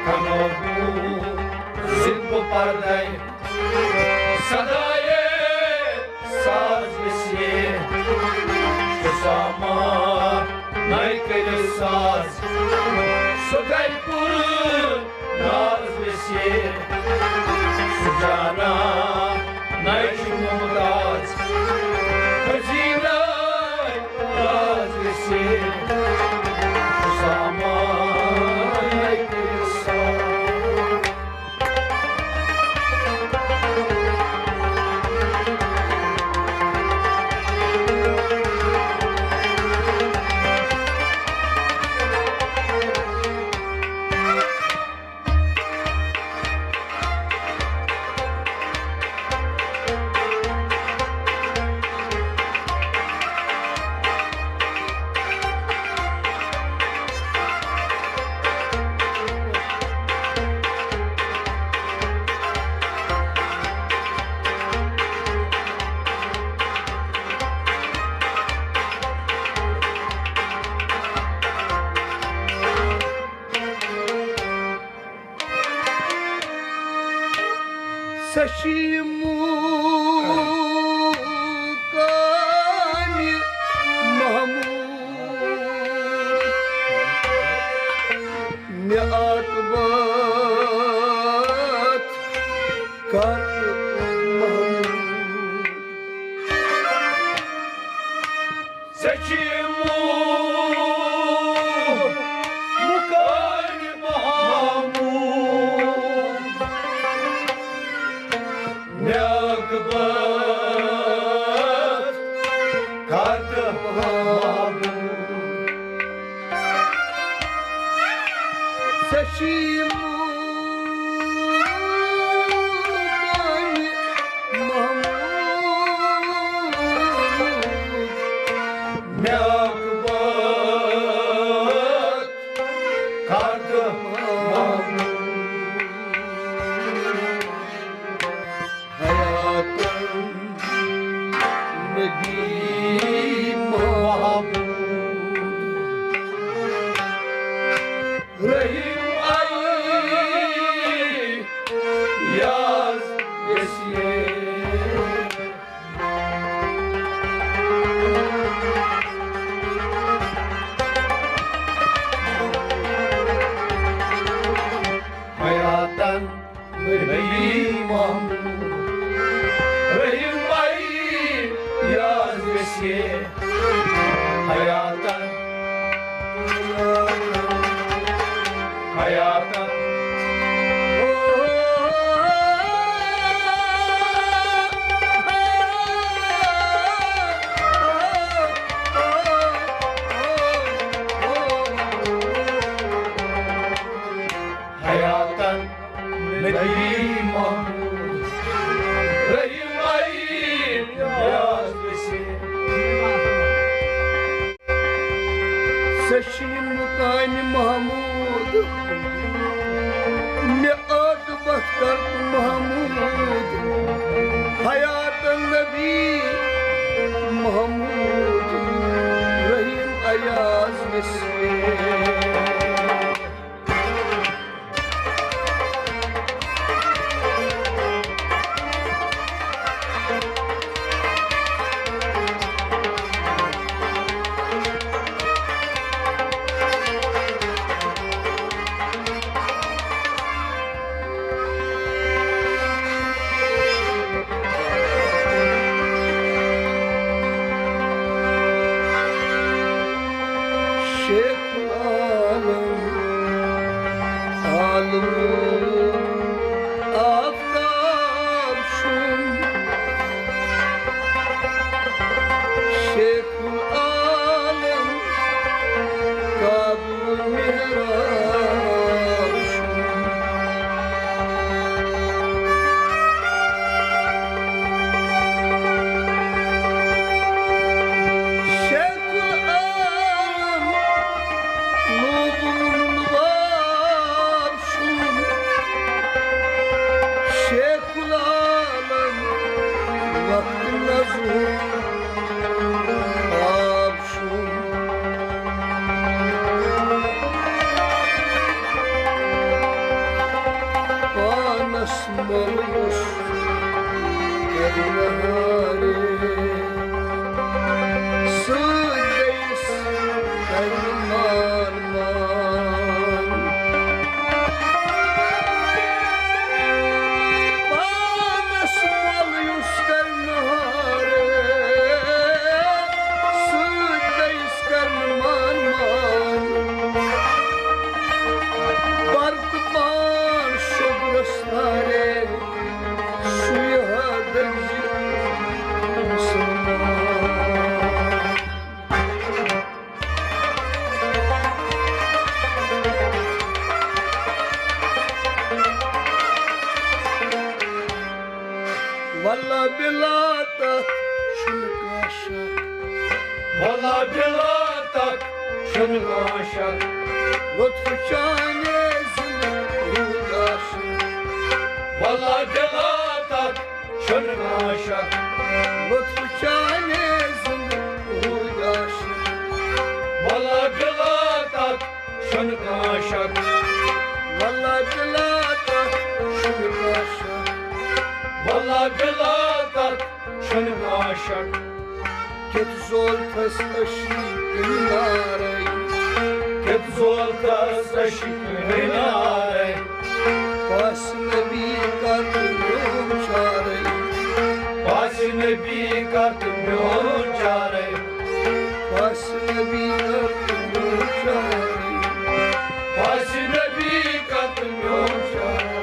کنو بوٗزُکھ بہٕ پردے، صدایے ساز گژھِ۔ سُہ سامان نَے کٔرِو ساز، سُہ گَرِ پوٗرٕ ناز گژھِ۔ سُہ جانان نَے چھُ ممتاز، خزیٖنَے راز گژھِ۔ سُہ سامان نَے کٔرِو ساز۔ سشیمو کانی محمود، مےٚ عاقبت کر محمود۔ ژےٚ چھِ یِمو مُکانہِ محمود، مےٚ عاقبت کر محمود۔ ژےٚ چھِ یِمو مُکانہِ محمود، مےٚ عاقبت کر محمود۔ حیاتن نبی محمود، رحیم علی یاز یسیر۔ حیاتن نبی محمود، رحیم بھائی یاز گژھِ حیاتن، حیاتن۔ رحیم محمود، رحیم علی نیاز وسیم۔ ژےٚ چھُے مُقامِ محمود، مےٚ عاقبت کر تہٕ محمود، حیات النبی محمود، رحیم ایاز وسیم۔ شیخ العالم، عالم آفتاب چھُم۔ شیخ العالم، کعبہ محراب چھُم۔ شیخ العالم، لوگن لباب چھُم۔ شیخ العالم، وقت نظرُک خواب چھُم۔ پانس مۄل یُس کرنہارے، سۭتۍ گٔیس کرنہار۔ پانس مۄل یُس کرنہار، سۭتۍ گٔیس کرنہٕ مان مان۔ بر تہٕ بان شۄنٛگرس نارے، سُے ہا دٔپۍ زِ مُسلمان۔ واللہ بِلا تَتھ چھُنہٕ کانٛہہ شک۔ واللہ بِلا تَتھ چھُنہٕ کانٛہہ شک۔ لطف چانے زِندٕ روٗد عاشق۔ واللہ بِلا تَتھ چھُنہٕ کانٛہہ شک۔ لطف چانے زِندٕ روٗد عاشق۔ واللہ بِلا تَتھ چھُنہٕ کانٛہہ شک۔ واللہ بِلا تَتھ چھُنہٕ کانٛہہ شک۔ واللہ بِلا تَتھ چھُنہٕ کانٛہہ شک۔ کیُتھ زولتھس ٲشی نارے، کیُتھ زولتھس ٲشی نارے۔ پاس نبی کر تہٕ میون چارے۔ پاس نبی کر تہٕ میون چارے۔ پاس نبی کر تہٕ میون چارے۔ پاس نبی کر تہٕ میون چارے۔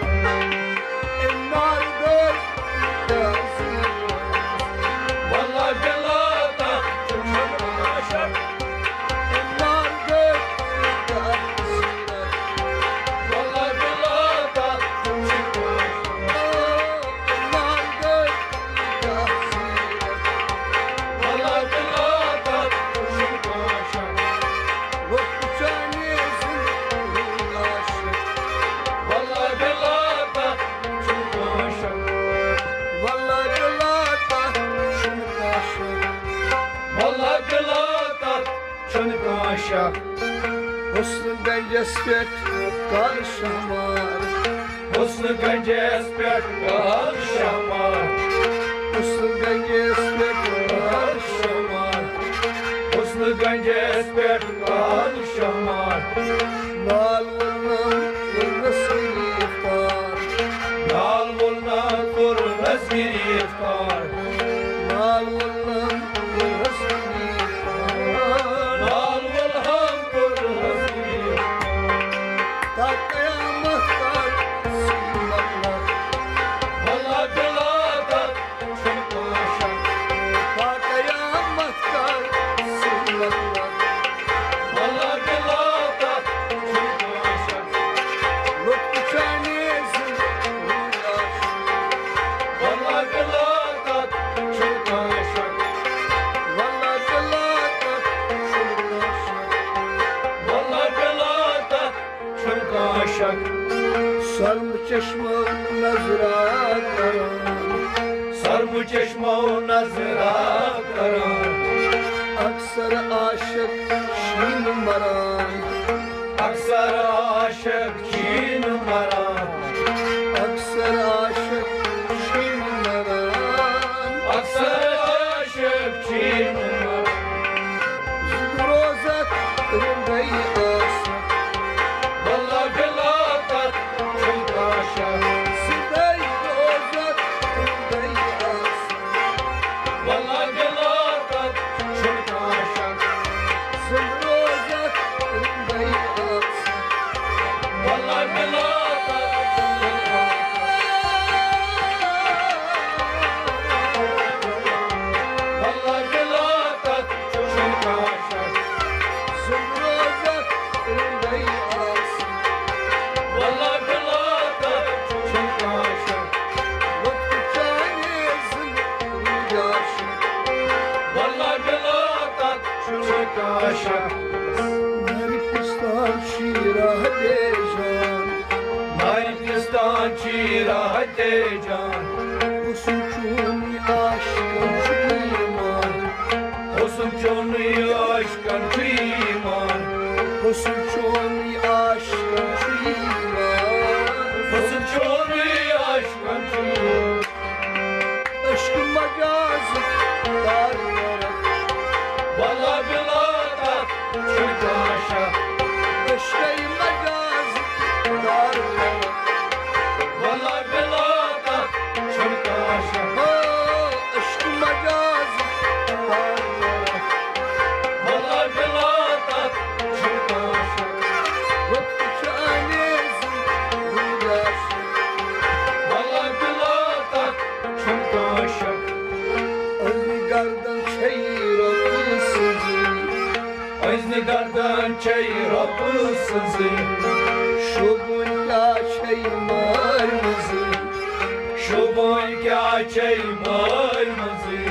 اے نار دٲر، واللہ بِلا تَتھ چھُنہٕ کانٛہہ شک۔ واللہ بِلا تَتھ چھُنہٕ کانٛہہ شک۔ حسن گنجس پٮ۪ٹھ کر شمار۔ حسن گنجس پٮ۪ٹھ کر شمار۔ حسن گنجس پٮ۪ٹھ کر شمار۔ حسن گنجس پٮ۪ٹھ کر شمار۔ نال وولنم کوٚرنس گرفتار۔ نال وولنم کوٚرنس گرفتار۔ نال وولنم کوٚرنس گرفتار۔ نال وولنم کوٚرنس گرفتار۔ تا قیامت کر سُہ مطلب۔ واللہ بِلا تَتھ چھُنہٕ کانٛہہ شک۔ تا قیامت کر سُہ مطلب۔ واللہ بِلا تَتھ چھُنہٕ کانٛہہ شک۔ لطف چانے زِندٕ کاشک۔ سرمہٕ چشمو نظرا کران۔ سرمہٕ چشمو نظرا کران۔ اکثر عاشق چھِنہٕ مران۔ اکثر عاشق چھِنہٕ مران۔ اکثر عاشق چھِنہٕ مران۔ اکثر عاشق چھِنہٕ مران۔ روزک رنگے آسک۔ واللہ بلا تک چھُنہٕ کانٛہہ شک۔ سدے روزک رنگے آسک۔ واللہ بلا تک چھُنہٕ کانٛہہ شک۔ زِندٕ روزک رنگے آسک۔ واللہ بلا تک چھُنہٕ کانٛہہ شک۔ واللہ بلا تک چھُنہٕ کانٛہہ شک۔ زِندٕ روزک رنگے آسک۔ واللہ بلا تک چھُنہٕ کانٛہہ شک۔ لطف چانے زِندٕ روزک۔ واللہ بلا تک چھُنہٕ کانٛہہ شک۔ نرِ پِستان شیرا دے جان۔ نرِ پِستان شیرا دے جان۔ حسن چون عاشقن چھُ ایمان۔ حسن چون عاشقن چھُ ایمان۔ حسن چون عاشقن چھُ ایمان۔ حسن چون عاشقن چھُ ایمان۔ عشق مجاز دار کرک۔ واللہ بلا تک چھُنہٕ کانٛہہ شک۔ عشق مجاز دار کرک۔ واللہ بلا تک چھُنہٕ کانٛہہ شک۔ ہو، عشق مجاز دار کرک۔ واللہ بلا تک چھُنہٕ کانٛہہ شک۔ لطف چانے زِندٕ روزک۔ واللہ بلا تک چھُنہٕ کانٛہہ شک۔ عزمِ گردن چھے رۄبہٕ سٕنٛزٕے۔ عزمِ گردن چھے رۄبہٕ سٕنٛزٕے۔ شوٗبوٕنۍ کیٛاہ چھے مٲلۍ مٕنٛزٕے۔ شوٗبوٕنۍ کیٛاہ چھے مٲلۍ مٕنٛزٕے۔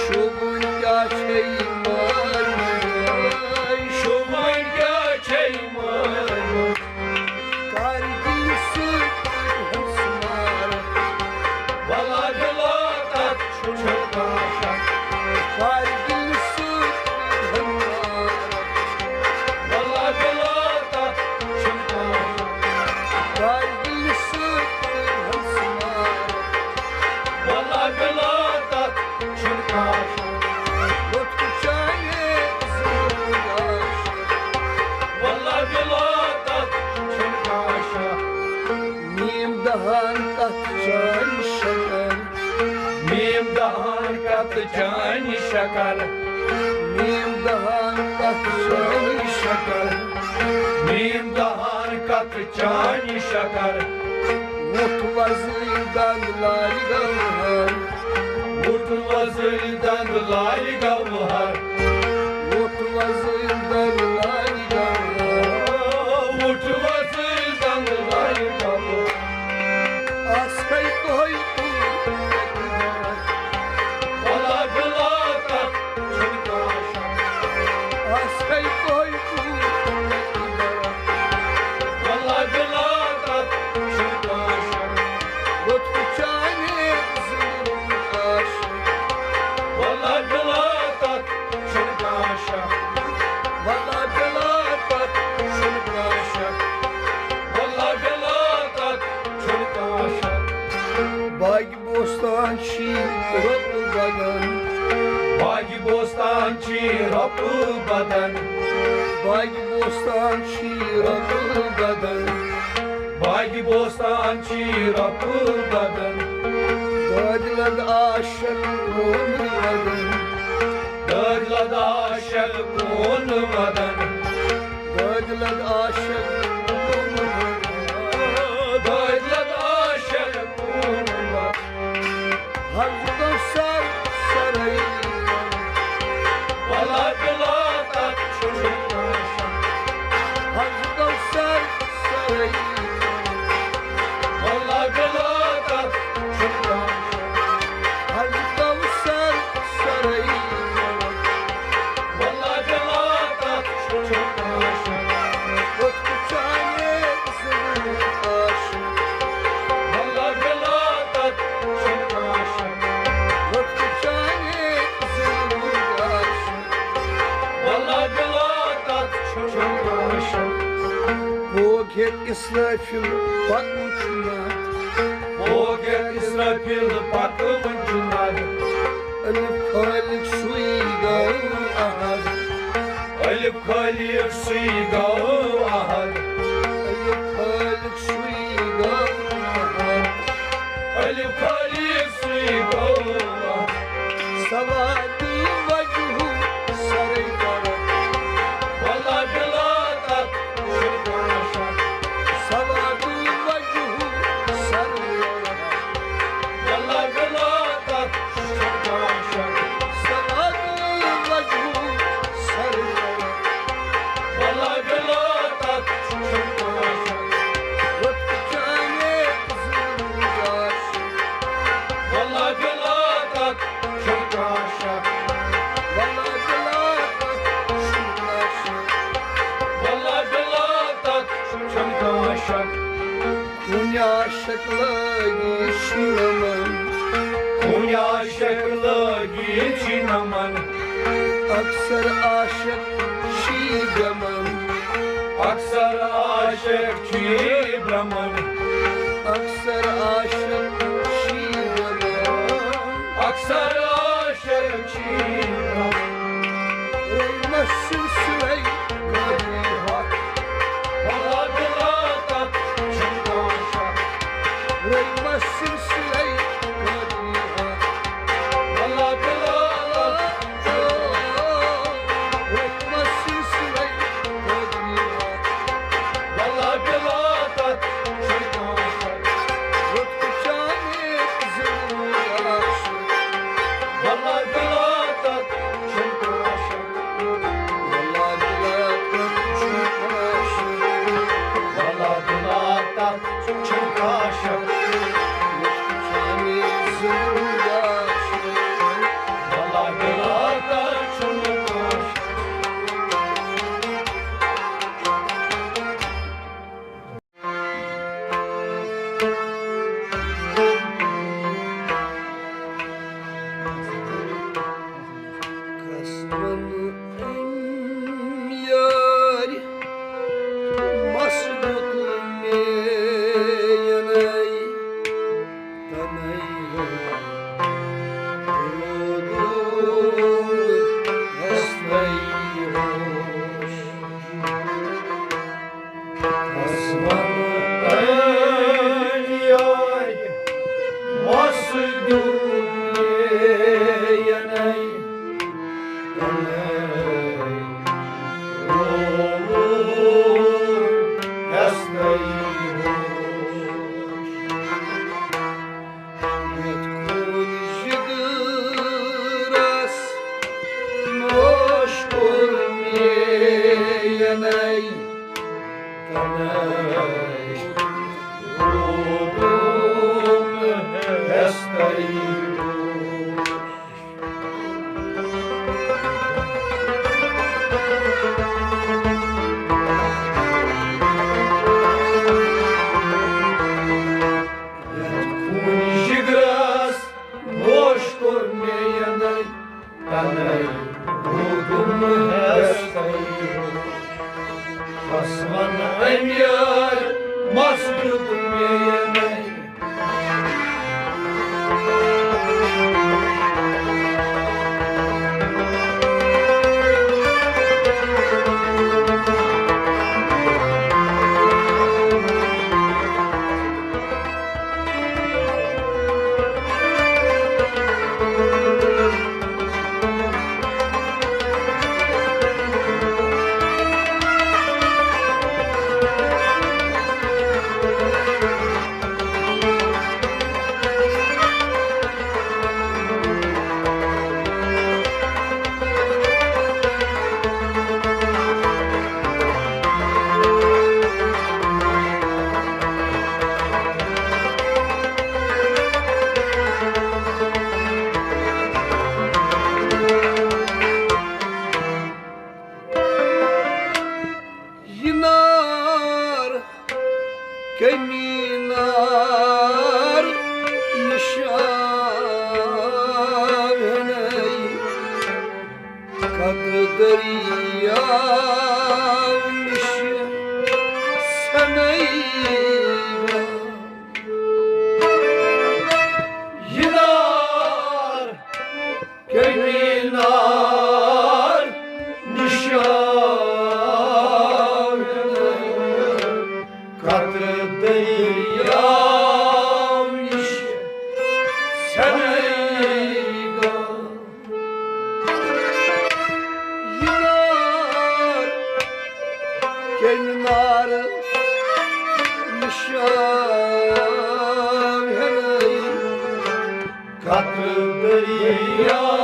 شوٗبوٕنۍ کیٛاہ چھے مٲلۍ مٕنٛزٕے۔ شوٗبوٕنۍ کیٛاہ چھے مٲلۍ مٕنٛزٕے۔ کارگِل سۭتۍ ہٕنٛز مارک۔ واللہ بلا تک چھُنہٕ کانٛہہ شک۔ کارگِل سۭتۍ ہٕنٛز مارک۔ واللہ بلا تک چھُنہٕ کانٛہہ شک۔ کارگِل سۭتۍ ہٕنٛز مارک۔ واللہ بلا تک چھُنہٕ کانٛہہ شک۔ لطف چانے زِندٕ روزک۔ واللہ بلا تک چھُنہٕ کانٛہہ شک۔ میم دہان کتھ چانہِ شکر۔ میم دہان کتھ چانہِ شکر۔ میم دہان کتھ چانہِ شکر۔ میم دہان کتھ چانہِ شکر۔ وُٹھ وۄزٕلۍ دنٛد لالہِ گوہر۔ وُٹھ وۄزٕلۍ دنٛد لالہِ گوہر۔ وُٹھ وۄزٕلۍ دنٛد لالہِ گوہر۔ وُٹھ وۄزٕلۍ دنٛد لالہِ گوہر۔ آسکے تۄہہِ تُل۔ واللہ بلا تک چھُنہٕ کانٛہہ شک۔ آسکے تۄہہِ تُل۔ واللہ بلا تک چھُنہٕ کانٛہہ شک۔ لطف چانے زِندٕ روزک۔ واللہ بلا تک چھُنہٕ کانٛہہ شک۔ واللہ بلا تک چھُنہٕ کانٛہہ شک۔ واللہ بلا تک چھُنہٕ کانٛہہ شک۔ باغِ بوستان چھی رۄپہٕ بدن۔ باغِ بوستان چھی رۄپہٕ بدن۔ باغِ بوستان چھی رۄپہٕ بدن۔ باغِ بوستان چھی رۄپہٕ بدن۔ دٲدۍ لد عاشق پرٛون ودن۔ دٲدۍ لد عاشق پرٛون ودن۔ دٲدۍ لد عاشق پرٛون ودن۔ دٲدۍ لد عاشق پرٛون ودن۔ حض کوثر سرے۔ واللہ بلا تک چھُنہٕ کانٛہہ شک۔ حض کوثر سرے۔ واللہ بلا تک چھُنہٕ کانٛہہ شک۔ حض کوثر سرے۔ واللہ بلا تک چھُنہٕ کانٛہہ شک۔ اسرافیل پکوُن چھُ ناد۔ پوکھ ہیٚتھ اسرافیل پکوُن چھُ ناد۔ الف خالق سُے گوٚو احد۔ الف خالق سُے گوٚو احد۔ الف خالق سُے گوٚو احد۔ الف خالق سُے گوٚو احد۔ سواد وجهه سرے کرد۔ واللہ بلا تک چھُنہٕ کانٛہہ شک۔ سواد وجهه سرے کرد۔ واللہ بلا تک چھُنہٕ کانٛہہ شک۔ سواد وجهه سرے کرد۔ واللہ بلا تک چھُنہٕ کانٛہہ شک۔ لطف چانے زندگی واللہ بلا تک چھُنہٕ کانٛہہ شک۔ واللہ بلا تک چھُنہٕ کانٛہہ شک۔ واللہ بلا تک چھُنہٕ کانٛہہ شک۔ خوٗنہِ عاشق لٲگی چھِ نمن۔ خوٗنہِ عاشق لٲگی چھِ نمن۔ اکثر عاشق چھی گمن۔ اکثر عاشق چھی برمن۔ اکثر عاشق چھی برمن۔ اکثر عاشق چھی برمن۔ رحمت سلسلے قادری حق۔ واللہ بلا تک چھُنہٕ کانٛہہ شک۔ رحمت سلسلے قادری حق۔ واللہ بلا تک قسمن أمۍ یارِ مَس دیُت مےٚ یَنَے تَنَے روٗدُم ہٮ۪سنَے ہوش۔ قسمن أمۍ یارِ مَس دیُت مےٚ یَنَے تَنَے روٗدُم ہٮ۪سنَے ہوش۔ یَتھ خوٗن جِگرَس نوش کوٚر مےٚ یَنَے تَنَے روٗدُم ہٮ۪سنَے ہوش۔ یَتھ خوٗنہِ جِگرَس نوش کوٚر مےٚ یَنَے تَنَے روٗدُم ہٮ۪سنَے ہوش۔ بَس وَن أمۍ یارِ مَس دیُت مےٚ یَنَے۔ یہِ نار کٔمی نار نِشان ہٮ۪نَے، قطرٕ دٔریاو نِشہِ ژھٮ۪نَے۔ یہِ نار کٔمی نار نِشان، قطرٕ دٔریاو نِش سٮ۪نے گوٚو۔ یہِ نار کٔمۍ نارٕ نِشان ہٮ۪نَے، قطرٕ دٔریاو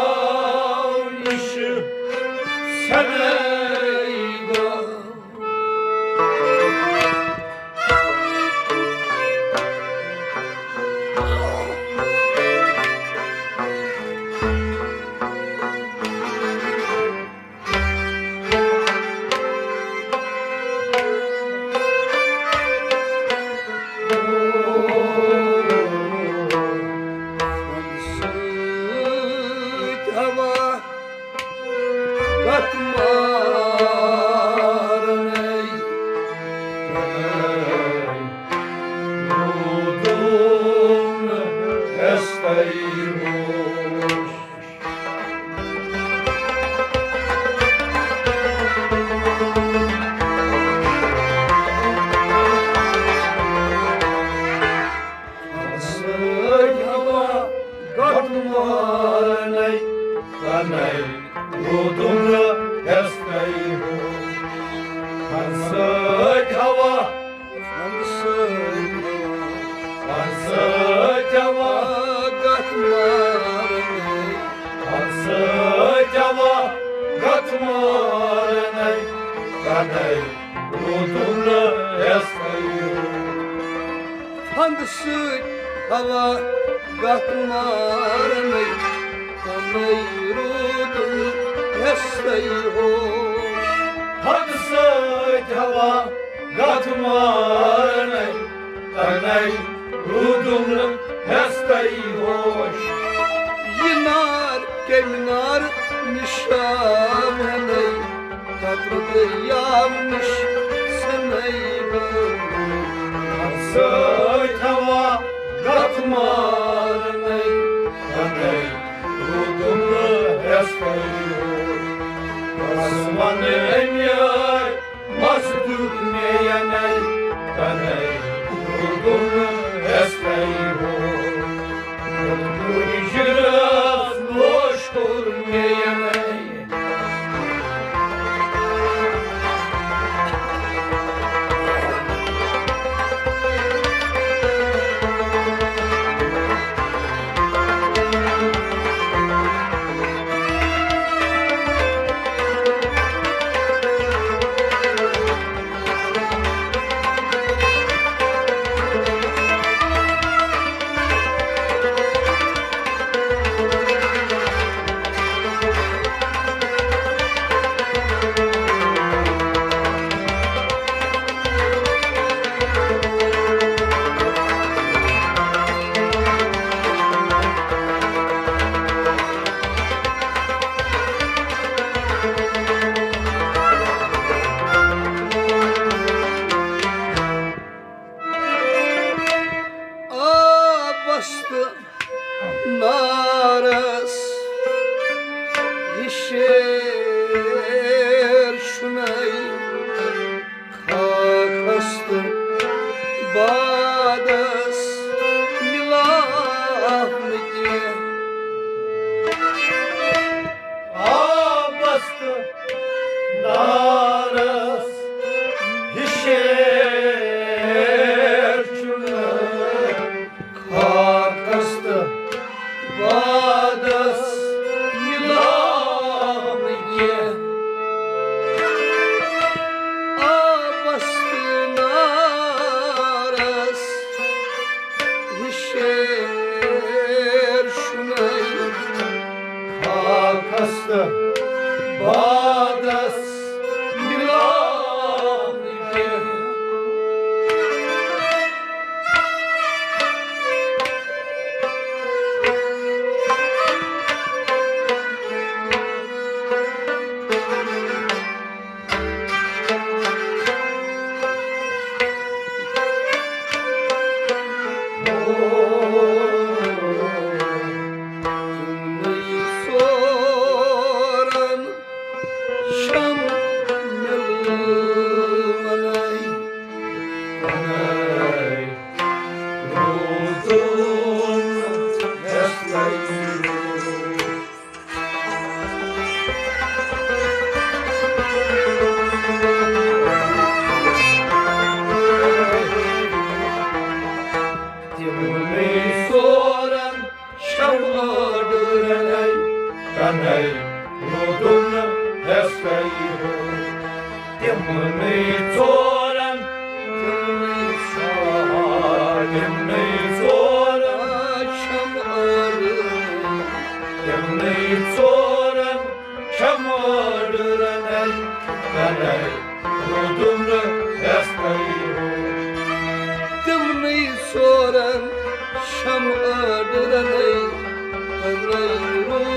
نِش سٮ۪نے گوٚو۔ سۭتۍ ہوا کتھ مارنے، روٗدُم ہستَے ہوش۔ سۭتۍ ہوا گۄٹہٕ مارنے، تنے روٗدُم نہٕ ہستَے ہوش۔ سۭتۍ ہوا، سۭتۍ ہوا، سۭتۍ ہوا گۄٹہٕ مارنے، سۭتۍ ہوا گۄٹہٕ مارنے، تنے روٗدُم نہٕ ہستَے ہوش۔ پھندٕ سۭتۍ ہوا گۄٹہٕ مارنے، تنے روٗدُم ہستَے ہوش۔ پھندٕ سۭتۍ ہوا گۄٹہٕ مارنے، تنے روٗدُم نہٕ ہستَے ہوش۔ یہِ نار کٔمۍ نار نِشان ہٮ۪نَے، قطرٕ دٔریاو نِش سٮ۪نے گوٚو۔ سۭتۍ ہوا گۄٹہٕ مارنے، تنے روٗدُم نہٕ ہستَے ہوش۔ بس وَنہٕ أمۍ یٲرۍ، مَس دیُت مےٚ یَنَے، تنے روٗدُم نہٕ ہستَے ہوش۔ تُہٕنٛدِ رٲژ نوش کوٚر مےٚ یَنَے۔ آبس تہٕ نارس یہِ شیر چھُنَے، خاکس تہٕ بادس مِلاو نہٕ کینٛہہ۔ آبس تہٕ نارس یہِ شیر چھُنہٕ، خاکس تہٕ بادس مِلاو نہٕ کینٛہہ۔ آبس تہٕ نارس تِمنٕے ژورن شملہٕ وَنَے، وَنَے روٗدُم ہٮ۪تھٕے روٗد۔ تِمنٕے ژورن شمہٕ ٲڈ رنَے، رنَے روٗدُم نہٕ ہٮ۪تھٕے روٗد۔ تِمنٕے ژورن، تِمنٕے ژورن، تِمنٕے ژورن شمہٕ ٲڈ، تِمنٕے ژورن شمہٕ ٲڈ رنَے، رنَے روٗدُم نہٕ ہٮ۪تھٕے روٗد۔ تِمنٕے ژورن شمہٕ ٲڈ رنَے، رنَے روٗدُم نہٕ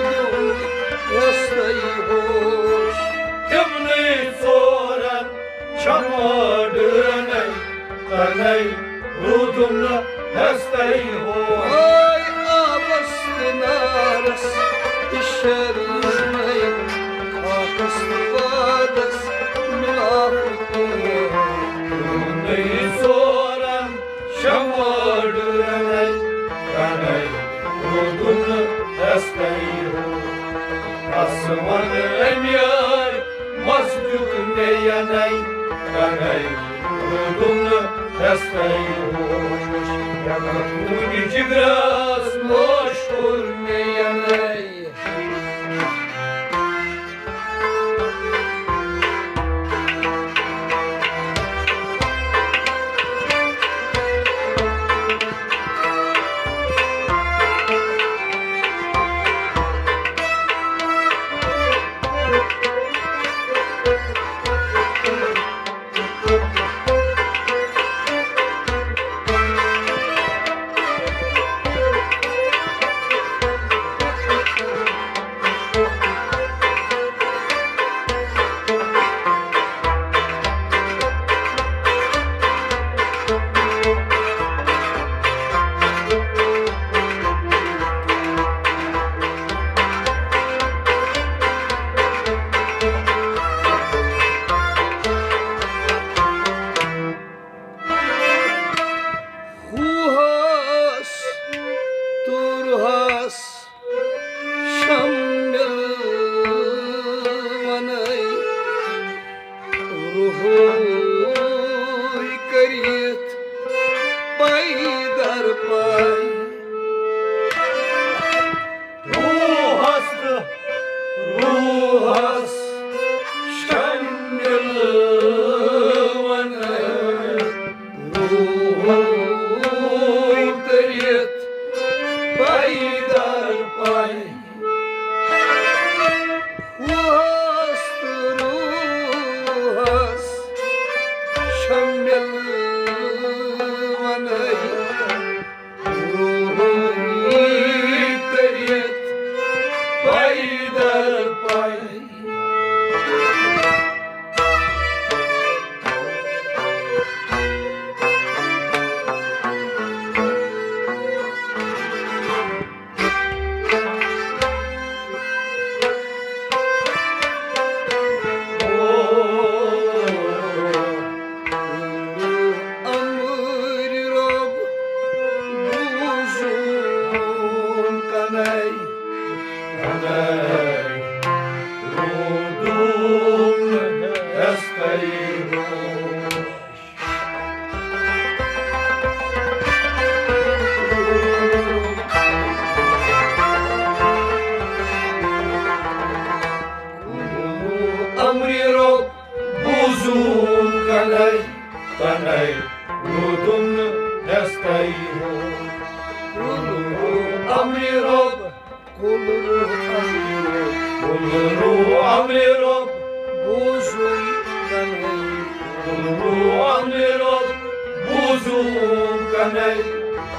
ہٮ۪تھٕے ہوش۔ تِمنٕے ژورن شمہٕ ٲڈ رنَے، رنَے روٗدُم نہٕ ہٮ۪تھٕے ہوش۔ ہاے آبس تہٕ نارس تہٕ شرمے، خاکس تہٕ بادس مِلاو کینٛہہ۔ تِمنٕے ژورن شمہٕ ٲڈ رنَے، رنَے روٗدُم نہٕ ہٮ۪تھٕے ہوش۔ بس وَن أمۍ یٲرۍ، مس دیُت مےٚ یَنَے، رنَے روٗدُم نہٕ ہٮ۪تھٕے ہوش۔ یَتھ کُنہِ جِگرس نوش کوٚر مےٚ یَنَے۔ ہُوہَس تہٕ رُوہَس شملہٕ وَنَے، رُوہٕے کٔرِتھ پَے در پَے۔ روٗہَس تہٕ روٗہَس شملہٕ وَنَے، روٗہٕے کٔرِتھ پَے در پَے۔ روٗہَس تہٕ روٗہَس شملہٕ وَنَے، روٗحٕے کٔرِتھ پَے در پَے۔ امر رب بوزون کنائی، کنائی روٗدُم ہٮ۪تھٕے روٗد۔ امر رب بوزون کنائی، کنائی روٗدُم ہٮ۪تھٕے روٗد۔ امر رب، کُل روٗح امر رب، کُل روٗح امر رب بوزون کنائی، کُل روٗح امر رب بوزون کنائی،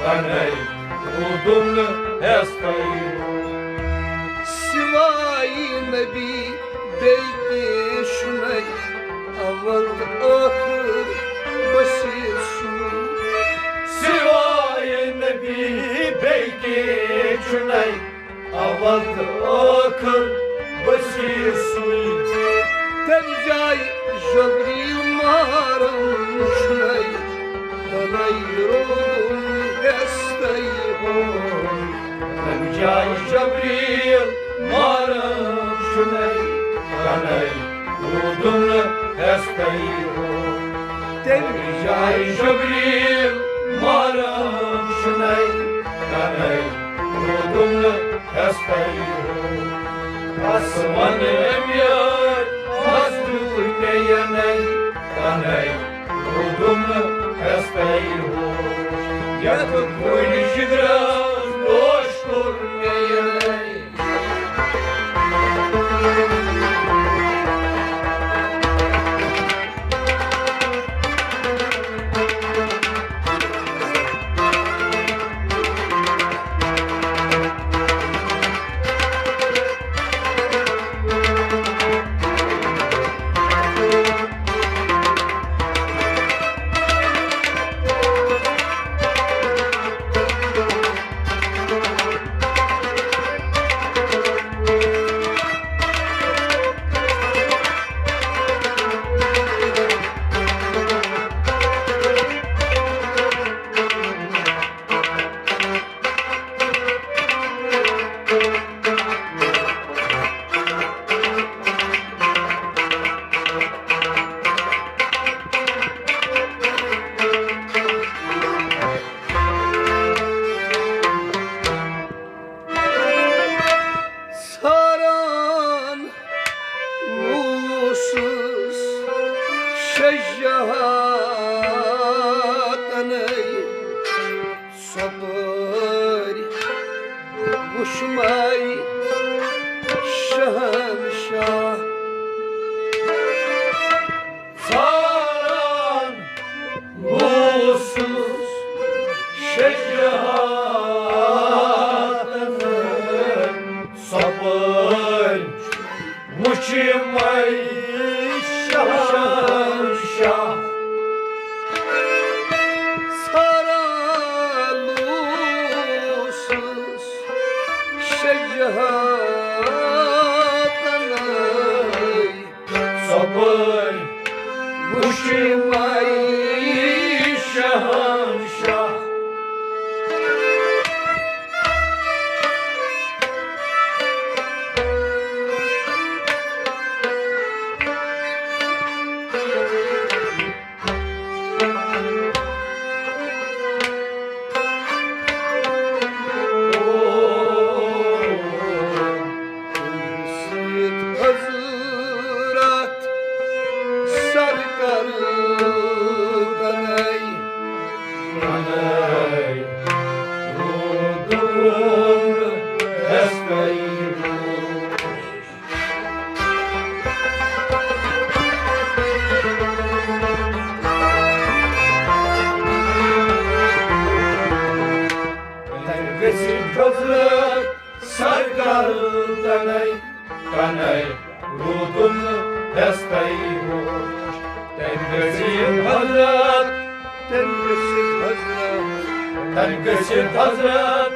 کنائی روٗدُم ہٮ۪تھٕے روٗد۔ سوائے نبی بیٚیہِ کینٛہہ چھُنَے، اول تہٕ ٲخٕر بصیٖر سُے۔ سوائے نبی روٗدُم ہٮ۪ستَے ہوش۔ تَمہِ جایہِ جبریٖل ماران چھُنَے، تَنَے روٗدُم نہٕ ہٮ۪ستَے ہوش۔ تَمہِ جایہِ جبریٖل ماران چھُنَے، تَنَے روٗدُم نہٕ ہٮ۪ستَے ہوش۔ آسمان اَمہِ یارِ مَس دیُت مےٚ یَنَے، تَنَے روٗدُم نہٕ ہٮ۪ستَے ہوش۔ یَتھ کُنہِ جِگرَس گوش کوٚر مےٚ یَنَے۔ ژھاران اوسُس شجاعتَنَے، ژۄپٲرۍ وُچھ مَے شہنشاہ۔ ژھاران اوسُس شجاعتَنَے، ژۄپٲرۍ وُچھ مَے شہنشاہ۔ ژھاران اوسُس شجاعتَنَے، ژۄپٲرۍ وُچھ مَے شہنشاہ۔ حضرت سرکار تنَے، تنَے روٗدُم ہٮ۪ستَے ہوش۔ تَمہِ گٔژھِتھ حضرت سرکار تنَے، تنَے روٗدُم ہٮ۪ستَے ہوش۔ تَمہِ گٔژھِتھ حضرت، تَمہِ گٔژھِتھ حضرت، تَمہِ گٔژھِتھ حضرت۔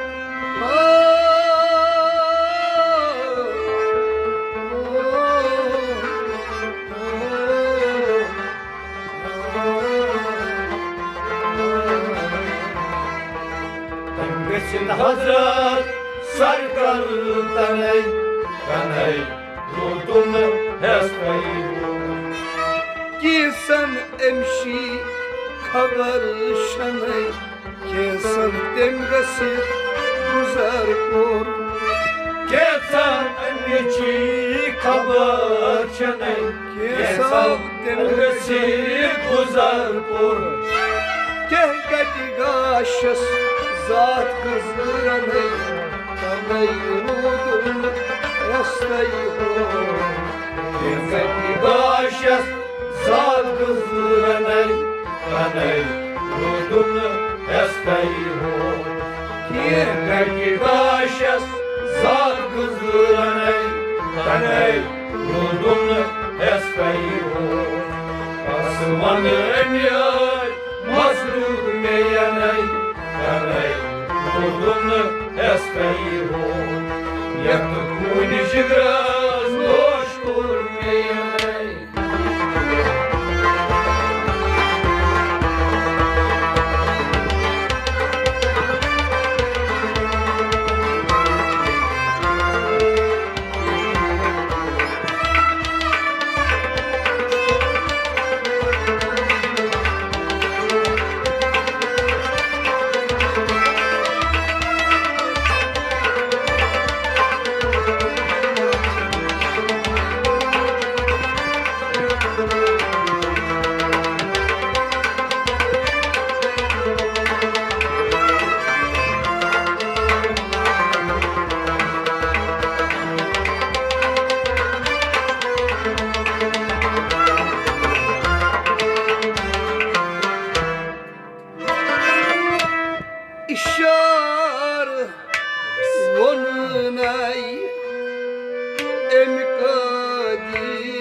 تَمہِ گٔژھِتھ حضرت سرکار تنَے، تنَے روٗدُم ہٮ۪ستَے ہوش۔ کینٛژن أمۍ سٕے خبر چھَنَے، کینٛژن تٔمۍ گٔژھِتھ گُزر کوٚر۔ کینٛژن أمِچ خبر چھَنَے، کینٛژن تٔمۍ گٔژھِتھ گُزر کوٚر۔ کینٛہہ کَتہِ گاشَس ذات گٔژھ رَنٕنۍ، تَنَے روٗدُم ہٮ۪ستَے ہوش۔ کینٛہہ کَتہِ گاشَس ذات گٔژھ رَنٕنۍ، تَنَے روٗدُم ہٮ۪ستَے ہوش۔ کینٛہہ کَتہِ گاشَس ذات گٔژھ رَنٕنۍ، تَنَے روٗدُم ہٮ۪ستَے ہوش۔ آسمان أمۍ یارِ مَس دیُت مےٚ یَنَے، تَنَے روٗدُم ہٮ۪ستَے ہوش۔ یَتھ خوٗنہِ جِگرَس گوش کوٚر مےٚ یَنَے۔ اِشارٕ ووٚننَے أمۍ قٲدیٖرَنَے،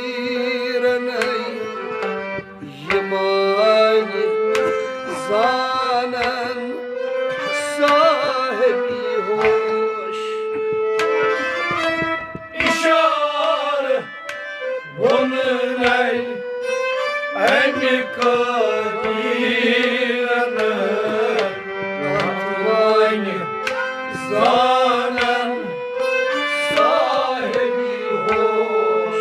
یہِ مانہِ زانَن صاحبِ ہوش۔ اِشارٕ ووٚننَے أمۍ قٲدیٖرَن، اَتھ وَنہِ زانَن صاحبِ ہوش۔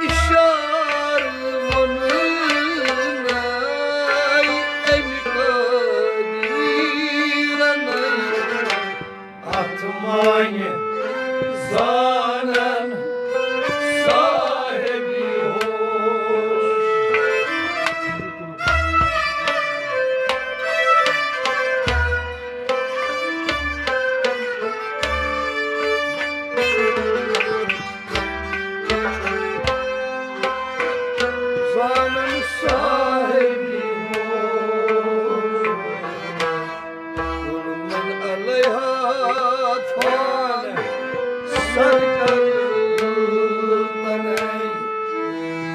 اِشارٕ ووٚننَے أمۍ قٲدیٖرَن، اَتھ مانہِ زانَن صاحبِ ہوش۔ زانَن صاحبِ ہوش۔ کُل من علیہا فان، سرکردنَے،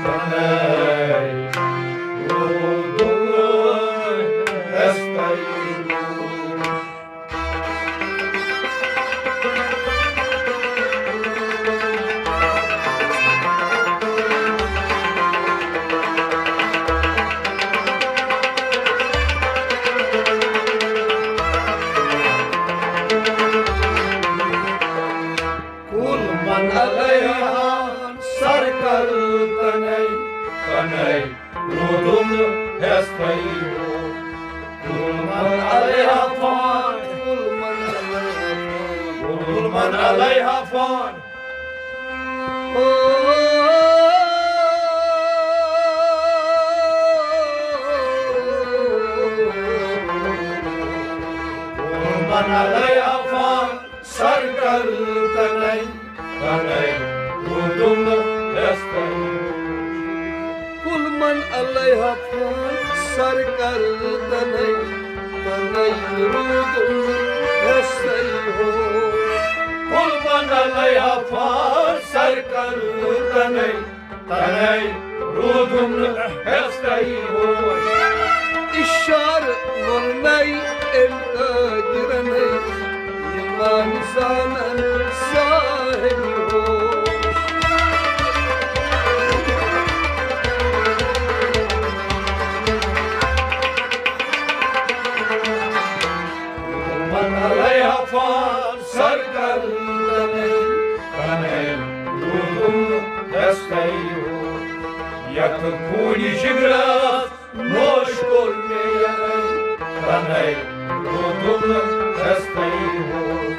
تَنَے روٗدُن ہستَے روٗد۔ کُل من علیہا سرکردنَے، تَنَے روٗدُن ہستَے روٗد۔ کُل من علیہا فان، کُل من علیہا فان، کُل من علیہا فان۔ کُل من علیہا فان، سرکردنَے، تَنَے روٗدُن ہستَے۔ کُل من علیہا فان، سرکردنَے، تَنَے روٗدُن ہستَے ہوش۔ کُل من علیہا فان، سرکردنَے، تَنَے روٗدُن ہستَے ہوش۔ اِشارٕ ووٚننَے أمۍ قٲدیٖرَنَے، یہِ مانہِ زانَن صاحبِ ہوش۔ کُل من علیہا فان، سرکردنَے، تَنَے روٗدُن ہستَے ہوش۔ یَتھ خوٗنہِ جِگرَس نوش کوٚر مےٚ یَنَے، تَنَے روٗدُن ہستَے ہوش۔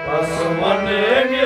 بَس وَن أمۍ